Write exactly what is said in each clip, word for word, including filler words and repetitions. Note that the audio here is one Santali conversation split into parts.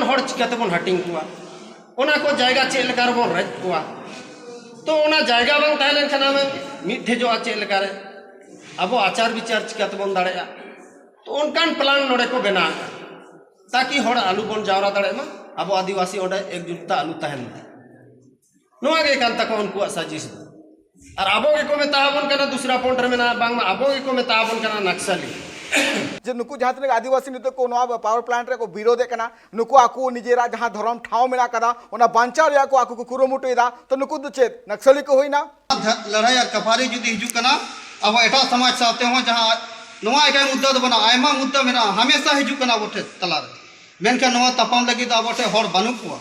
ᱦᱚᱲ ᱪᱤᱠᱟᱹ ᱛᱮᱵᱚᱱ ᱦᱟᱹᱴᱤᱧ ᱠᱚᱣᱟ? ᱚᱱᱟ ᱠᱚ ᱡᱟᱭᱜᱟ ᱪᱮᱫ ᱞᱮᱠᱟ ᱨᱮᱵᱚᱱ ᱨᱮᱡ ᱠᱚᱣᱟ? ᱛᱚ ᱚᱱᱟ ᱡᱟᱭᱜᱟ ᱵᱟᱝ ᱛᱟᱦᱮᱸ ᱞᱮᱱᱠᱷᱟᱱ ᱟᱢᱮᱢ ᱢᱤᱫ ᱴᱷᱮᱡᱚᱜᱼᱟ ᱪᱮᱫ ᱞᱮᱠᱟᱨᱮ? ᱟᱵᱚ ᱟᱪᱟᱨ ᱵᱤᱪᱟᱨ ᱪᱤᱠᱟᱹ ᱛᱮᱵᱚᱱ ᱫᱟᱲᱮᱭᱟᱜᱼᱟ? ᱛᱚ ᱚᱱᱠᱟᱱ ᱯᱞᱟᱱ ᱱᱚᱰᱮ ᱠᱚ ᱵᱮᱱᱟᱣ ᱟᱠᱟᱫ, ᱛᱟᱠᱤ ᱦᱚᱲ ᱟᱞᱚ ᱵᱚᱱ ᱡᱟᱣᱨᱟ ᱫᱟᱲᱮᱭᱟᱜ ᱢᱟ, ᱟᱵᱚ ᱟᱹᱫᱤᱵᱟᱹᱥᱤ ᱚᱸᱰᱮ ᱮᱠᱡᱩᱴᱛᱟ ᱟᱞᱚ ᱛᱟᱦᱮᱱ ᱢᱟ᱾ ᱱᱚᱣᱟ ᱜᱮ ᱠᱟᱱ ᱛᱟᱠᱚᱣᱟ ᱩᱱᱠᱩᱣᱟᱜ ᱥᱟᱡᱤᱥ ᱫᱚ᱾ ᱟᱨ ᱟᱵᱚ ᱜᱮᱠᱚ ᱢᱮᱛᱟ ᱟᱵᱚᱱ ᱠᱟᱱᱟ, ᱫᱩᱥᱨᱟ ᱯᱚᱱᱴ ᱨᱮ ᱢᱮᱱᱟᱜᱼᱟ, ᱵᱟᱝᱢᱟ ᱟᱵᱚ ᱜᱮᱠᱚ ᱢᱮᱛᱟ ᱟᱵᱚᱱ ᱠᱟᱱᱟ ᱱᱟᱠᱥᱟᱞᱤ᱾ ᱡᱮ ᱱᱩᱠᱩ ᱡᱟᱦᱟᱸ ᱛᱤᱱᱟᱹᱜ ᱟᱹᱫᱤᱵᱟᱹᱥᱤ ᱱᱤᱛᱚᱜ ᱠᱚ ᱱᱚᱣᱟ ᱯᱟᱣᱟᱨ ᱯᱞᱟᱱᱴ ᱨᱮᱠᱚ ᱵᱤᱨᱳᱫᱮᱫ ᱠᱟᱱᱟ, ᱱᱩᱠᱩ ᱟᱠᱚ ᱱᱤᱡᱮᱨᱟᱜ ᱡᱟᱦᱟᱸ ᱫᱷᱚᱨᱚᱢ ᱴᱷᱟᱶ ᱢᱮᱱᱟᱜ ᱠᱟᱫᱟ, ᱚᱱᱟ ᱵᱟᱧᱪᱟᱣ ᱨᱮᱭᱟᱜ ᱠᱚ ᱟᱠᱚ ᱠᱚ ᱠᱩᱨᱩᱢᱩᱴᱩᱭᱮᱫᱟ, ᱛᱚ ᱱᱩᱠᱩ ᱫᱚ ᱪᱮᱫ ᱱᱟᱠᱥᱟᱞᱤ ᱠᱚ ᱦᱩᱭᱱᱟ? ᱞᱟᱹᱲᱦᱟᱹᱭ ᱟᱨ ᱠᱟᱯᱷᱟᱨᱤ ᱡᱩᱫᱤ ᱦᱤᱡᱩᱜ ᱠᱟᱱᱟ, ᱟᱵᱚ ᱮᱴᱟᱜ ᱥᱚᱢᱟᱡᱽ ᱥᱟᱶᱛᱮ ᱦᱚᱸ ᱡᱟᱦᱟᱸ ᱱᱚᱣᱟ ᱮᱠᱟᱭ ᱢᱩᱫᱽᱫᱟ ᱫᱚ ᱵᱟᱹᱱᱩᱜᱼᱟ, ᱟᱭᱢᱟ ᱢᱩᱫᱽᱫᱟ ᱢᱮᱱᱟᱜᱼᱟ, ᱦᱟᱢᱮᱥᱟ ᱦᱤᱡᱩᱜ ᱠᱟᱱᱟ ᱟᱵᱚ ᱴᱷᱮᱱ ᱛᱟᱞᱟᱨᱮ, ᱢᱮᱱᱠᱷᱟᱱ ᱱᱚᱣᱟ ᱛᱟᱯᱟᱢ ᱞᱟᱹᱜᱤᱫ ᱫᱚ ᱟᱵᱚ ᱴᱷᱮᱱ ᱦᱚᱲ ᱵᱟᱹᱱᱩᱜ ᱠᱚᱣᱟ᱾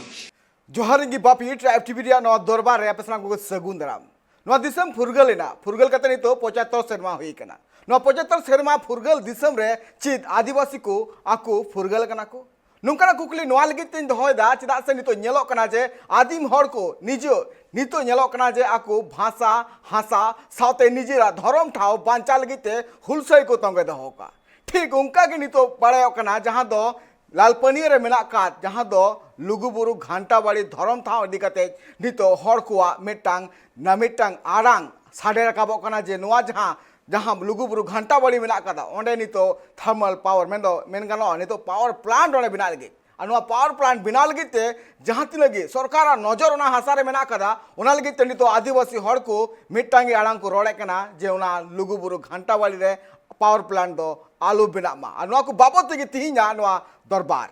ᱡᱚᱦᱟᱨ ᱜᱮ ᱵᱟᱯᱤ ᱴᱨᱟᱭᱤᱵ ᱴᱤᱵᱷᱤ ᱨᱮᱭᱟᱜ ᱱᱚᱣᱟ ᱫᱚᱨᱵᱟᱨ ᱨᱮ ᱟᱯᱮ ᱥᱟᱱᱟᱢ ᱠᱚᱜᱮ ᱥᱟᱹᱜᱩᱱ ᱫᱟᱨᱟᱢ᱾ ᱱᱚᱣᱟ ᱫᱤᱥᱚᱢ ᱯᱷᱩᱨᱜᱟᱹᱞ ᱮᱱᱟ, ᱯᱷᱩᱨᱜᱟᱹᱞ ᱠᱟᱛᱮ ᱱᱤᱛᱚᱜ ᱯᱚᱸᱪᱟᱛᱛᱳᱨ ᱥᱮᱨᱢᱟ ᱦᱩᱭ ᱟᱠᱟᱱᱟ᱾ ᱱᱚᱣᱟ ᱯᱚᱸᱪᱟᱛᱛᱳᱨ ᱥᱮᱨᱢᱟ ᱯᱷᱩᱨᱜᱟᱹᱞ ᱫᱤᱥᱚᱢ ᱨᱮ ᱪᱮᱫ ᱟᱹᱫᱤᱵᱟᱹᱥᱤ ᱠᱚ ᱟᱠᱚ ᱯᱷᱩᱨᱜᱟᱹᱞ ᱠᱟᱱᱟ ᱠᱚ? ᱱᱚᱝᱠᱟᱱᱟᱜ ᱠᱩᱠᱞᱤ ᱱᱚᱣᱟ ᱞᱟᱹᱜᱤᱫ ᱛᱮᱧ ᱫᱚᱦᱚᱭᱮᱫᱟ, ᱪᱮᱫᱟᱜ ᱥᱮ ᱱᱤᱛᱚᱜ ᱧᱮᱞᱚᱜ ᱠᱟᱱᱟ ᱡᱮ ᱟᱹᱫᱤᱢ ᱦᱚᱲ ᱠᱚ ᱱᱤᱡᱮ, ᱱᱤᱛᱚᱜ ᱧᱮᱞᱚᱜ ᱠᱟᱱᱟ ᱡᱮ ᱟᱠᱚ ᱵᱷᱟᱥᱟ, ᱦᱟᱥᱟ ᱥᱟᱶᱛᱮ ᱱᱤᱡᱮᱨᱟᱜ ᱫᱷᱚᱨᱚᱢ ᱴᱷᱟᱶ ᱵᱟᱧᱪᱟᱣ ᱞᱟᱹᱜᱤᱫ ᱛᱮ ᱦᱩᱞᱥᱟᱹᱭ ᱠᱚ ᱛᱚᱸᱜᱮ ᱫᱚᱦᱚ ᱠᱟᱜᱼᱟ᱾ ᱴᱷᱤᱠ ᱚᱱᱠᱟ ᱜᱮ ᱱᱤᱛᱚᱜ ᱵᱟᱲᱟᱭᱚᱜ ᱠᱟᱱᱟ, ᱡᱟᱦᱟᱸ ᱫᱚ ᱞᱟᱞᱯᱟᱹᱱᱤᱭᱟᱹ ᱨᱮ ᱢᱮᱱᱟᱜ ᱟᱠᱟᱫ, ᱡᱟᱦᱟᱸ ᱫᱚ ᱞᱩᱜᱩᱵᱩᱨᱩ ᱜᱷᱟᱱᱴᱟᱵᱟᱲᱤ ᱫᱷᱚᱨᱚᱢ ᱴᱷᱟᱶ ᱤᱫᱤ ᱠᱟᱛᱮ ᱱᱤᱛᱚᱜ ᱦᱚᱲ ᱠᱚᱣᱟᱜ ᱢᱤᱫᱴᱟᱝ ᱱᱟ ᱢᱤᱫᱴᱟᱝ ᱟᱲᱟᱝ ᱥᱟᱰᱮ ᱨᱟᱠᱟᱵᱚᱜ ᱠᱟᱱᱟ ᱡᱮ ᱱᱚᱣᱟ ᱡᱟᱦᱟᱸ, ᱡᱟᱦᱟᱸ ᱞᱩᱜᱩᱵᱩᱨᱩ ᱜᱷᱟᱱᱴᱟᱵᱟᱲᱤ ᱢᱮᱱᱟᱜ ᱟᱠᱟᱫᱟ, ᱚᱸᱰᱮ ᱱᱤᱛᱚᱜ ᱛᱷᱟᱨᱢᱟᱞ ᱯᱟᱣᱟᱨ, ᱢᱮᱱᱫᱚ ᱢᱮᱱ ᱜᱟᱱᱚᱜᱼᱟ ᱱᱤᱛᱚᱜ ᱯᱟᱣᱟᱨ ᱯᱞᱟᱱᱴ ᱚᱸᱰᱮ ᱵᱮᱱᱟᱜ ᱞᱟᱹᱜᱤᱫ᱾ ᱟᱨ ᱱᱚᱣᱟ ᱯᱟᱣᱟᱨ ᱯᱞᱟᱱᱴ ᱵᱮᱱᱟᱣ ᱞᱟᱹᱜᱤᱫ ᱛᱮ ᱡᱟᱦᱟᱸ ᱛᱤᱱᱟᱹᱜ ᱜᱮ ᱥᱚᱨᱠᱟᱨᱟᱜ ᱱᱚᱡᱚᱨ ᱚᱱᱟ ᱦᱟᱥᱟ ᱨᱮ ᱢᱮᱱᱟᱜ ᱟᱠᱟᱫᱟ, ᱚᱱᱟ ᱞᱟᱹᱜᱤᱫ ᱛᱮ ᱱᱤᱛᱚᱜ ᱟᱹᱫᱤᱵᱟᱹᱥᱤ ᱦᱚᱲ ᱠᱚ ᱢᱤᱫᱴᱟᱝ ᱜᱮ ᱟᱲᱟᱝ ᱠᱚ ᱨᱚᱲᱮᱫ ᱠᱟᱱᱟ ᱡᱮ ᱚᱱᱟ ᱞᱩᱜᱩᱵᱩᱨᱩ ᱜᱷᱟᱱᱴᱟᱵᱟᱲᱤ ᱨᱮ ᱯᱟᱣᱟᱨ ᱯᱞᱟᱱᱴ ᱫᱚ ᱟᱞᱚ ᱵᱮᱱᱟᱜ ᱢᱟ᱾ ᱟᱨ ᱱᱚᱣᱟ ᱠᱚ ᱵᱟᱵᱚᱫ ᱛᱮᱜᱮ ᱛᱤᱦᱤᱧᱟᱜ ᱱᱚᱣᱟ ᱫᱚᱨᱵᱟᱨ᱾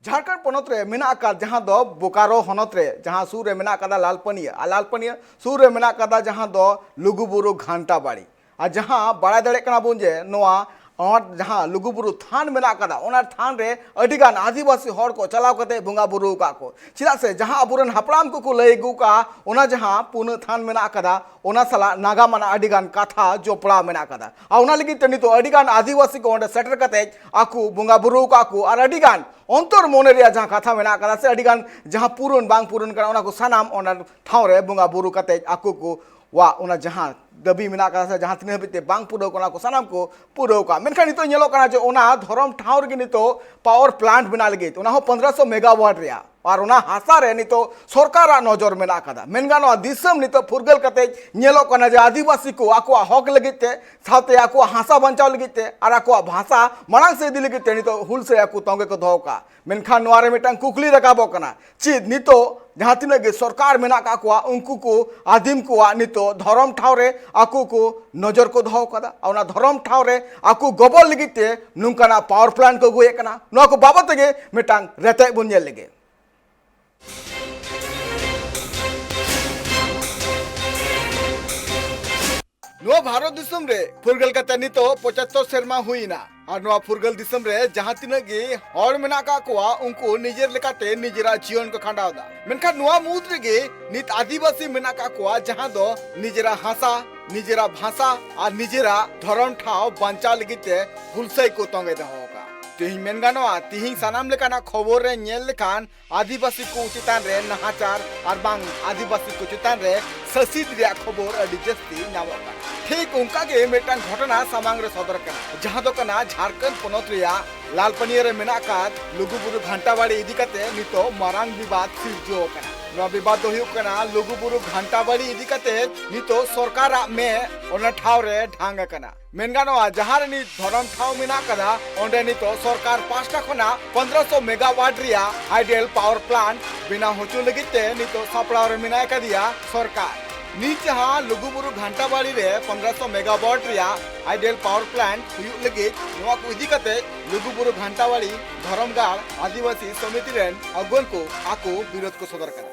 ᱡᱷᱟᱲᱠᱷᱚᱸᱰ ᱯᱚᱱᱚᱛ ᱨᱮ ᱢᱮᱱᱟᱜ ᱟᱠᱟᱫ ᱡᱟᱦᱟᱸ ᱫᱚ ᱵᱳᱠᱟᱨᱳ ᱦᱚᱱᱚᱛ ᱨᱮ ᱡᱟᱦᱟᱸ ᱥᱩᱨ ᱨᱮ ᱢᱮᱱᱟᱜ ᱟᱠᱟᱫᱟ ᱞᱟᱞᱯᱟᱹᱱᱤᱭᱟᱹ, ᱟᱨ ᱞᱟᱞᱯᱟᱹᱱᱤᱭᱟᱹ ᱥᱩᱨ ᱨᱮ ᱢᱮᱱᱟᱜ ᱟᱠᱟᱫᱟ ᱡᱟᱦᱟᱸ ᱫᱚ ᱞᱩᱜᱩᱵᱩᱨᱩ ᱜᱷᱟᱱᱴᱟ ᱵᱟᱲᱤ᱾ ᱟᱨ ᱡᱟᱦᱟᱸ ᱵᱟᱲᱟᱭ ᱫᱟᱲᱮᱭᱟᱜ ᱠᱟᱱᱟ ᱵᱚᱱ ᱡᱮ ᱱᱚᱣᱟ ᱚᱱᱟ ᱡᱟᱦᱟᱸ ᱞᱩᱜᱩᱵᱩᱨᱩ ᱛᱷᱟᱱ ᱢᱮᱱᱟᱜ ᱟᱠᱟᱫᱟ, ᱚᱱᱟ ᱛᱷᱟᱱ ᱨᱮ ᱟᱹᱰᱤᱜᱟᱱ ᱟᱹᱫᱤᱵᱟᱹᱥᱤ ᱦᱚᱲ ᱠᱚ ᱪᱟᱞᱟᱣ ᱠᱟᱛᱮ ᱵᱚᱸᱜᱟ ᱵᱩᱨᱩ ᱟᱠᱟᱫ ᱠᱚ᱾ ᱪᱮᱫᱟᱜ ᱥᱮ ᱡᱟᱦᱟᱸ ᱟᱵᱚᱨᱮᱱ ᱦᱟᱯᱲᱟᱢ ᱠᱚᱠᱚ ᱞᱟᱹᱭ ᱟᱹᱜᱩ ᱟᱠᱟᱫᱼᱟ, ᱚᱱᱟ ᱡᱟᱦᱟᱸ ᱯᱩᱱᱟᱹ ᱛᱷᱟᱱ ᱢᱮᱱᱟᱜ ᱟᱠᱟᱫᱟ, ᱚᱱᱟ ᱥᱟᱞᱟᱜ ᱱᱟᱜᱟᱢ ᱟᱱᱟᱜ ᱟᱹᱰᱤᱜᱟᱱ ᱠᱟᱛᱷᱟ ᱡᱚᱯᱲᱟᱣ ᱢᱮᱱᱟᱜ ᱟᱠᱟᱫᱟ᱾ ᱟᱨ ᱚᱱᱟ ᱞᱟᱹᱜᱤᱫ ᱛᱮ ᱱᱤᱛᱚᱜ ᱟᱹᱰᱤᱜᱟᱱ ᱟᱹᱫᱤᱵᱟᱹᱥᱤ ᱠᱚ ᱚᱸᱰᱮ ᱥᱮᱴᱮᱨ ᱠᱟᱛᱮ ᱟᱠᱚ ᱵᱚᱸᱜᱟ ᱵᱩᱨᱩ ᱟᱠᱟᱫ ᱠᱚ, ᱟᱨ ᱟᱹᱰᱤᱜᱟᱱ ᱚᱱᱛᱚᱨ ᱢᱚᱱᱮ ᱨᱮᱭᱟᱜ ᱡᱟᱦᱟᱸ ᱠᱟᱛᱷᱟ ᱢᱮᱱᱟᱜ ᱟᱠᱟᱫᱟ ᱥᱮ ᱟᱹᱰᱤᱜᱟᱱ ᱡᱟᱦᱟᱸ ᱯᱩᱨᱚᱱ ᱵᱟᱝ ᱯᱩᱨᱚᱱ ᱠᱟᱱᱟ, ᱚᱱᱟ ᱠᱚ ᱥᱟᱱᱟᱢ ᱚᱱᱟ ᱴᱷᱟᱶ ᱨᱮ ᱵᱚᱸᱜᱟ ᱵᱩᱨᱩ ᱠᱟᱛᱮ ᱟᱠᱚ ᱠᱚᱣᱟᱜ ᱚᱱᱟ ᱡᱟᱦᱟᱸ ᱫᱟᱹᱵᱤ ᱢᱮᱱᱟᱜ ᱟᱠᱟᱫᱟ ᱥᱮ ᱡᱟᱦᱟᱸ ᱛᱤᱱᱟᱹᱜ ᱦᱟᱹᱵᱤᱡ ᱛᱮ ᱵᱟᱝ ᱯᱩᱨᱟᱹᱣ ᱠᱟᱱᱟ, ᱠᱚ ᱥᱟᱱᱟᱢ ᱠᱚ ᱯᱩᱨᱟᱹᱣ ᱠᱟᱜᱼᱟ᱾ ᱢᱮᱱᱠᱷᱟᱱ ᱱᱤᱛᱚᱜ ᱧᱮᱞᱚᱜ ᱠᱟᱱᱟ ᱡᱮ ᱚᱱᱟ ᱫᱷᱚᱨᱚᱢ ᱴᱷᱟᱶ ᱨᱮᱜᱮ ᱱᱤᱛᱚᱜ ᱯᱟᱣᱟᱨ ᱯᱞᱟᱱᱴ ᱵᱮᱱᱟᱣ ᱞᱟᱹᱜᱤᱫ, ᱚᱱᱟ ᱦᱚᱸ ᱯᱚᱱᱫᱽᱨᱚᱥᱚ ᱢᱮᱜᱟᱣᱟᱴ ᱨᱮᱭᱟᱜ, ᱟᱨ ᱚᱱᱟ ᱦᱟᱥᱟ ᱨᱮ ᱱᱤᱛᱚᱜ ᱥᱚᱨᱠᱟᱨᱟᱜ ᱱᱚᱡᱚᱨ ᱢᱮᱱᱟᱜ ᱟᱠᱟᱫᱟ᱾ ᱢᱮᱱ ᱜᱟᱱᱚᱜᱼᱟ, ᱫᱤᱥᱚᱢ ᱱᱤᱛᱚᱜ ᱯᱷᱩᱨᱜᱟᱹᱞ ᱠᱟᱛᱮ ᱧᱮᱞᱚᱜ ᱠᱟᱱᱟ ᱡᱮ ᱟᱹᱫᱤᱵᱟᱹᱥᱤ ᱠᱚ ᱟᱠᱚᱣᱟᱜ ᱦᱚᱠ ᱞᱟᱹᱜᱤᱫ ᱛᱮ, ᱥᱟᱶᱛᱮ ᱟᱠᱚᱣᱟᱜ ᱦᱟᱥᱟ ᱵᱟᱧᱪᱟᱣ ᱞᱟᱹᱜᱤᱫ ᱛᱮ ᱟᱨ ᱟᱠᱚᱣᱟᱜ ᱵᱷᱟᱥᱟ ᱢᱟᱲᱟᱝ ᱥᱮᱫ ᱤᱫᱤ ᱞᱟᱹᱜᱤᱫ ᱛᱮ ᱱᱤᱛᱚᱜ ᱦᱩᱞᱥᱟᱹᱭ ᱟᱠᱚ ᱛᱚᱸᱜᱮ ᱠᱚ ᱫᱚᱦᱚ ᱠᱟᱜᱼᱟ᱾ ᱢᱮᱱᱠᱷᱟᱱ ᱱᱚᱣᱟ ᱨᱮ ᱢᱤᱫᱴᱟᱝ ᱠᱩᱠᱞᱤ ᱨᱟᱠᱟᱵᱚᱜ ᱠᱟᱱᱟ, ᱪᱮᱫ ᱱᱤᱛᱚᱜ ᱡᱟᱦᱟᱸ ᱛᱤᱱᱟᱹᱜ ᱜᱮ ᱥᱚᱨᱠᱟᱨ ᱢᱮᱱᱟᱜ ᱠᱟᱜ ᱠᱚᱣᱟ, ᱩᱱᱠᱩ ᱠᱚ ᱟᱹᱫᱤᱢ ᱠᱚᱣᱟᱜ ᱱᱤᱛᱚᱜ ᱫᱷᱚᱨᱚᱢ ᱴᱷᱟᱶ ᱨᱮ ᱟᱠᱚ ᱠᱚ ᱱᱚᱡᱚᱨ ᱠᱚ ᱫᱚᱦᱚ ᱠᱟᱫᱟ? ᱟᱨ ᱚᱱᱟ ᱫᱷᱚᱨᱚᱢ ᱴᱷᱟᱶ ᱨᱮ ᱟᱠᱚ ᱜᱚᱵᱚᱞ ᱞᱟᱹᱜᱤᱫ ᱛᱮ ᱱᱚᱝᱠᱟᱱᱟᱜ ᱯᱟᱣᱟᱨ ᱯᱞᱟᱱᱴ ᱠᱚ ᱟᱹᱜᱩᱭᱮᱫ ᱠᱟᱱᱟ᱾ ᱱᱚᱣᱟ ᱠᱚ ᱵᱟᱵᱚᱫ ᱛᱮᱜᱮ ᱢᱤᱫᱴᱟᱝ ᱨᱮᱛᱮᱫ ᱵᱚᱱ ᱧᱮᱞ ᱞᱮᱜᱮ᱾ ᱱᱚᱣᱟ ᱵᱷᱟᱨᱚᱛ ᱫᱤᱥᱚᱢ ᱨᱮ ᱯᱷᱩᱨᱜᱟᱹᱞ ᱠᱟᱛᱮ ᱱᱤᱛᱚᱜ ᱯᱚᱸᱪᱟᱛᱛᱚᱨ ᱥᱮᱨᱢᱟ ᱦᱩᱭ ᱮᱱᱟ᱾ ᱟᱨ ᱱᱚᱣᱟ ᱯᱷᱩᱨᱜᱟᱹᱞ ᱫᱤᱥᱚᱢ ᱨᱮ ᱡᱟᱦᱟᱸ ᱛᱤᱱᱟᱹᱜ ᱜᱮ ᱦᱚᱲ ᱢᱮᱱᱟᱜ ᱟᱠᱟᱫ ᱠᱚᱣᱟ, ᱩᱱᱠᱩ ᱱᱤᱡᱮᱨ ᱞᱮᱠᱟᱛᱮ ᱱᱤᱡᱮᱨᱟᱜ ᱡᱤᱭᱚᱱ ᱠᱚ ᱠᱷᱟᱸᱰᱟᱣ ᱮᱫᱟ᱾ ᱢᱮᱱᱠᱷᱟᱱ ᱱᱚᱣᱟ ᱢᱩᱫᱽ ᱨᱮᱜᱮ ᱱᱤᱛ ᱟᱹᱫᱤᱵᱟᱹᱥᱤ ᱢᱮᱱᱟᱜ ᱟᱠᱟᱫ ᱠᱚᱣᱟ, ᱡᱟᱦᱟᱸ ᱫᱚ ᱱᱤᱡᱮᱨᱟᱜ ᱦᱟᱥᱟ, ᱱᱤᱡᱮᱨᱟᱜ ᱵᱷᱟᱥᱟ ᱟᱨ ᱱᱤᱡᱮᱨᱟᱜ ᱫᱷᱚᱨᱚᱢ ᱴᱷᱟᱶ ᱵᱟᱧᱪᱟᱣ ᱞᱟᱹᱜᱤᱫ ᱛᱮ ᱦᱩᱞᱥᱟᱹᱭ ᱠᱚ ᱛᱚᱸᱜᱮ ᱫᱚᱦᱚ ᱟᱠᱟᱫᱼᱟ᱾ ᱛᱮᱦᱮᱧ ᱢᱮᱱ ᱜᱟᱱᱚᱜᱼᱟ, ᱛᱮᱦᱮᱧ ᱥᱟᱱᱟᱢ ᱞᱮᱠᱟᱱᱟᱜ ᱠᱷᱚᱵᱚᱨ ᱨᱮ ᱧᱮᱞ ᱞᱮᱠᱷᱟᱱ ᱟᱹᱫᱤᱵᱟᱹᱥᱤ ᱠᱚ ᱪᱮᱛᱟᱱ ᱨᱮ ᱱᱟᱦᱟᱪᱟᱨ ᱟᱨ ᱵᱟᱝ ᱟᱹᱫᱤᱵᱟᱹᱥᱤ ᱠᱚ ᱪᱮᱛᱟᱱ ᱨᱮ ᱥᱟᱹᱥᱤᱫ ᱨᱮᱭᱟᱜ ᱠᱷᱚᱵᱚᱨ ᱟᱹᱰᱤ ᱡᱟᱹᱥᱛᱤ ᱧᱟᱢᱚᱜ ᱠᱟᱱᱟ᱾ ᱴᱷᱤᱠ ᱚᱱᱠᱟ ᱜᱮ ᱢᱤᱫᱴᱟᱝ ᱜᱷᱚᱴᱚᱱᱟ ᱥᱟᱢᱟᱝ ᱨᱮ ᱥᱚᱫᱚᱨ ᱠᱟᱱᱟ, ᱡᱟᱦᱟᱸ ᱫᱚ ᱠᱟᱱᱟ ᱡᱷᱟᱲᱠᱷᱚᱸᱰ ᱯᱚᱱᱚᱛ ᱨᱮᱭᱟᱜ ᱞᱟᱞᱯᱟᱹᱱᱤᱭᱟᱹ ᱨᱮ ᱢᱮᱱᱟᱜ ᱟᱠᱟᱫ ᱞᱩᱜᱩᱵᱩᱨᱩ ᱜᱷᱟᱱᱴᱟ ᱵᱟᱲᱤ ᱤᱫᱤ ᱠᱟᱛᱮ ᱱᱤᱛᱚᱜ ᱢᱟᱨᱟᱝ ᱵᱤᱵᱟᱫ ᱥᱤᱨᱡᱟᱹᱣ ᱟᱠᱟᱱᱟ᱾ ᱱᱚᱣᱟ ᱵᱤᱵᱟᱫ ᱫᱚ ᱦᱩᱭᱩᱜ ᱠᱟᱱᱟ ᱞᱩᱜᱩᱵᱩᱨᱩ ᱜᱷᱟᱱᱴᱟ ᱵᱟᱲᱤ ᱤᱫᱤ ᱠᱟᱛᱮ ᱱᱤᱛᱚᱜ ᱥᱚᱨᱠᱟᱨᱟᱜ ᱢᱮᱫ ᱚᱱᱟ ᱴᱷᱟᱶ ᱨᱮ ᱰᱷᱟᱝ ᱟᱠᱟᱱᱟ᱾ ᱢᱮᱱ ᱜᱟᱱᱚᱜᱼᱟ, ᱡᱟᱦᱟᱸ ᱨᱮ ᱱᱤᱛ ᱫᱷᱚᱨᱚᱢ ᱴᱷᱟᱶ ᱢᱮᱱᱟᱜ ᱟᱠᱟᱫᱟ, ᱚᱸᱰᱮ ᱱᱤᱛᱚᱜ ᱥᱚᱨᱠᱟᱨ ᱯᱟᱦᱴᱟ ᱠᱷᱚᱱᱟᱜ ᱯᱚᱱᱫᱽᱨᱚᱥᱚ ᱢᱮᱜᱟᱣᱟᱴ ᱨᱮᱭᱟᱜ ᱦᱟᱭᱰᱮᱞ ᱯᱟᱣᱟᱨ ᱯᱞᱟᱱᱴ ᱵᱮᱱᱟᱣ ᱦᱚᱪᱚ ᱞᱟᱹᱜᱤᱫ ᱛᱮ ᱱᱤᱛᱚᱜ ᱥᱟᱯᱲᱟᱣ ᱨᱮ ᱢᱮᱱᱟᱜ ᱟᱠᱟᱫᱮᱭᱟ ᱥᱚᱨᱠᱟᱨ᱾ ᱱᱤᱛ ᱡᱟᱦᱟᱸ ᱞᱩᱜᱩᱵᱩᱨᱩ ᱜᱷᱟᱱᱴᱟ ᱵᱟᱲᱤ ᱨᱮ ᱯᱚᱱᱫᱽᱨᱚᱥᱚ ᱢᱮᱜᱟᱣᱟᱴ ᱨᱮᱭᱟᱜ ᱦᱟᱭᱰᱮᱞ ᱯᱟᱣᱟᱨ ᱯᱞᱟᱱᱴ ᱦᱩᱭᱩᱜ ᱞᱟᱹᱜᱤᱫ, ᱱᱚᱣᱟ ᱠᱚ ᱤᱫᱤ ᱠᱟᱛᱮ ᱞᱩᱜᱩᱵᱩᱨᱩ ᱜᱷᱟᱱᱴᱟ ᱵᱟᱲᱤ ᱫᱷᱚᱨᱚᱢ ᱜᱟᱲ ᱟᱹᱫᱤᱵᱟᱹᱥᱤ ᱥᱚᱢᱤᱛᱤ ᱨᱮᱱ ᱟᱹᱜᱩᱣᱟᱹᱱ ᱠᱚ ᱟᱠᱚ ᱵᱤᱨᱳᱫ ᱠᱚ ᱥᱚᱫᱚᱨ ᱠᱟᱱᱟ᱾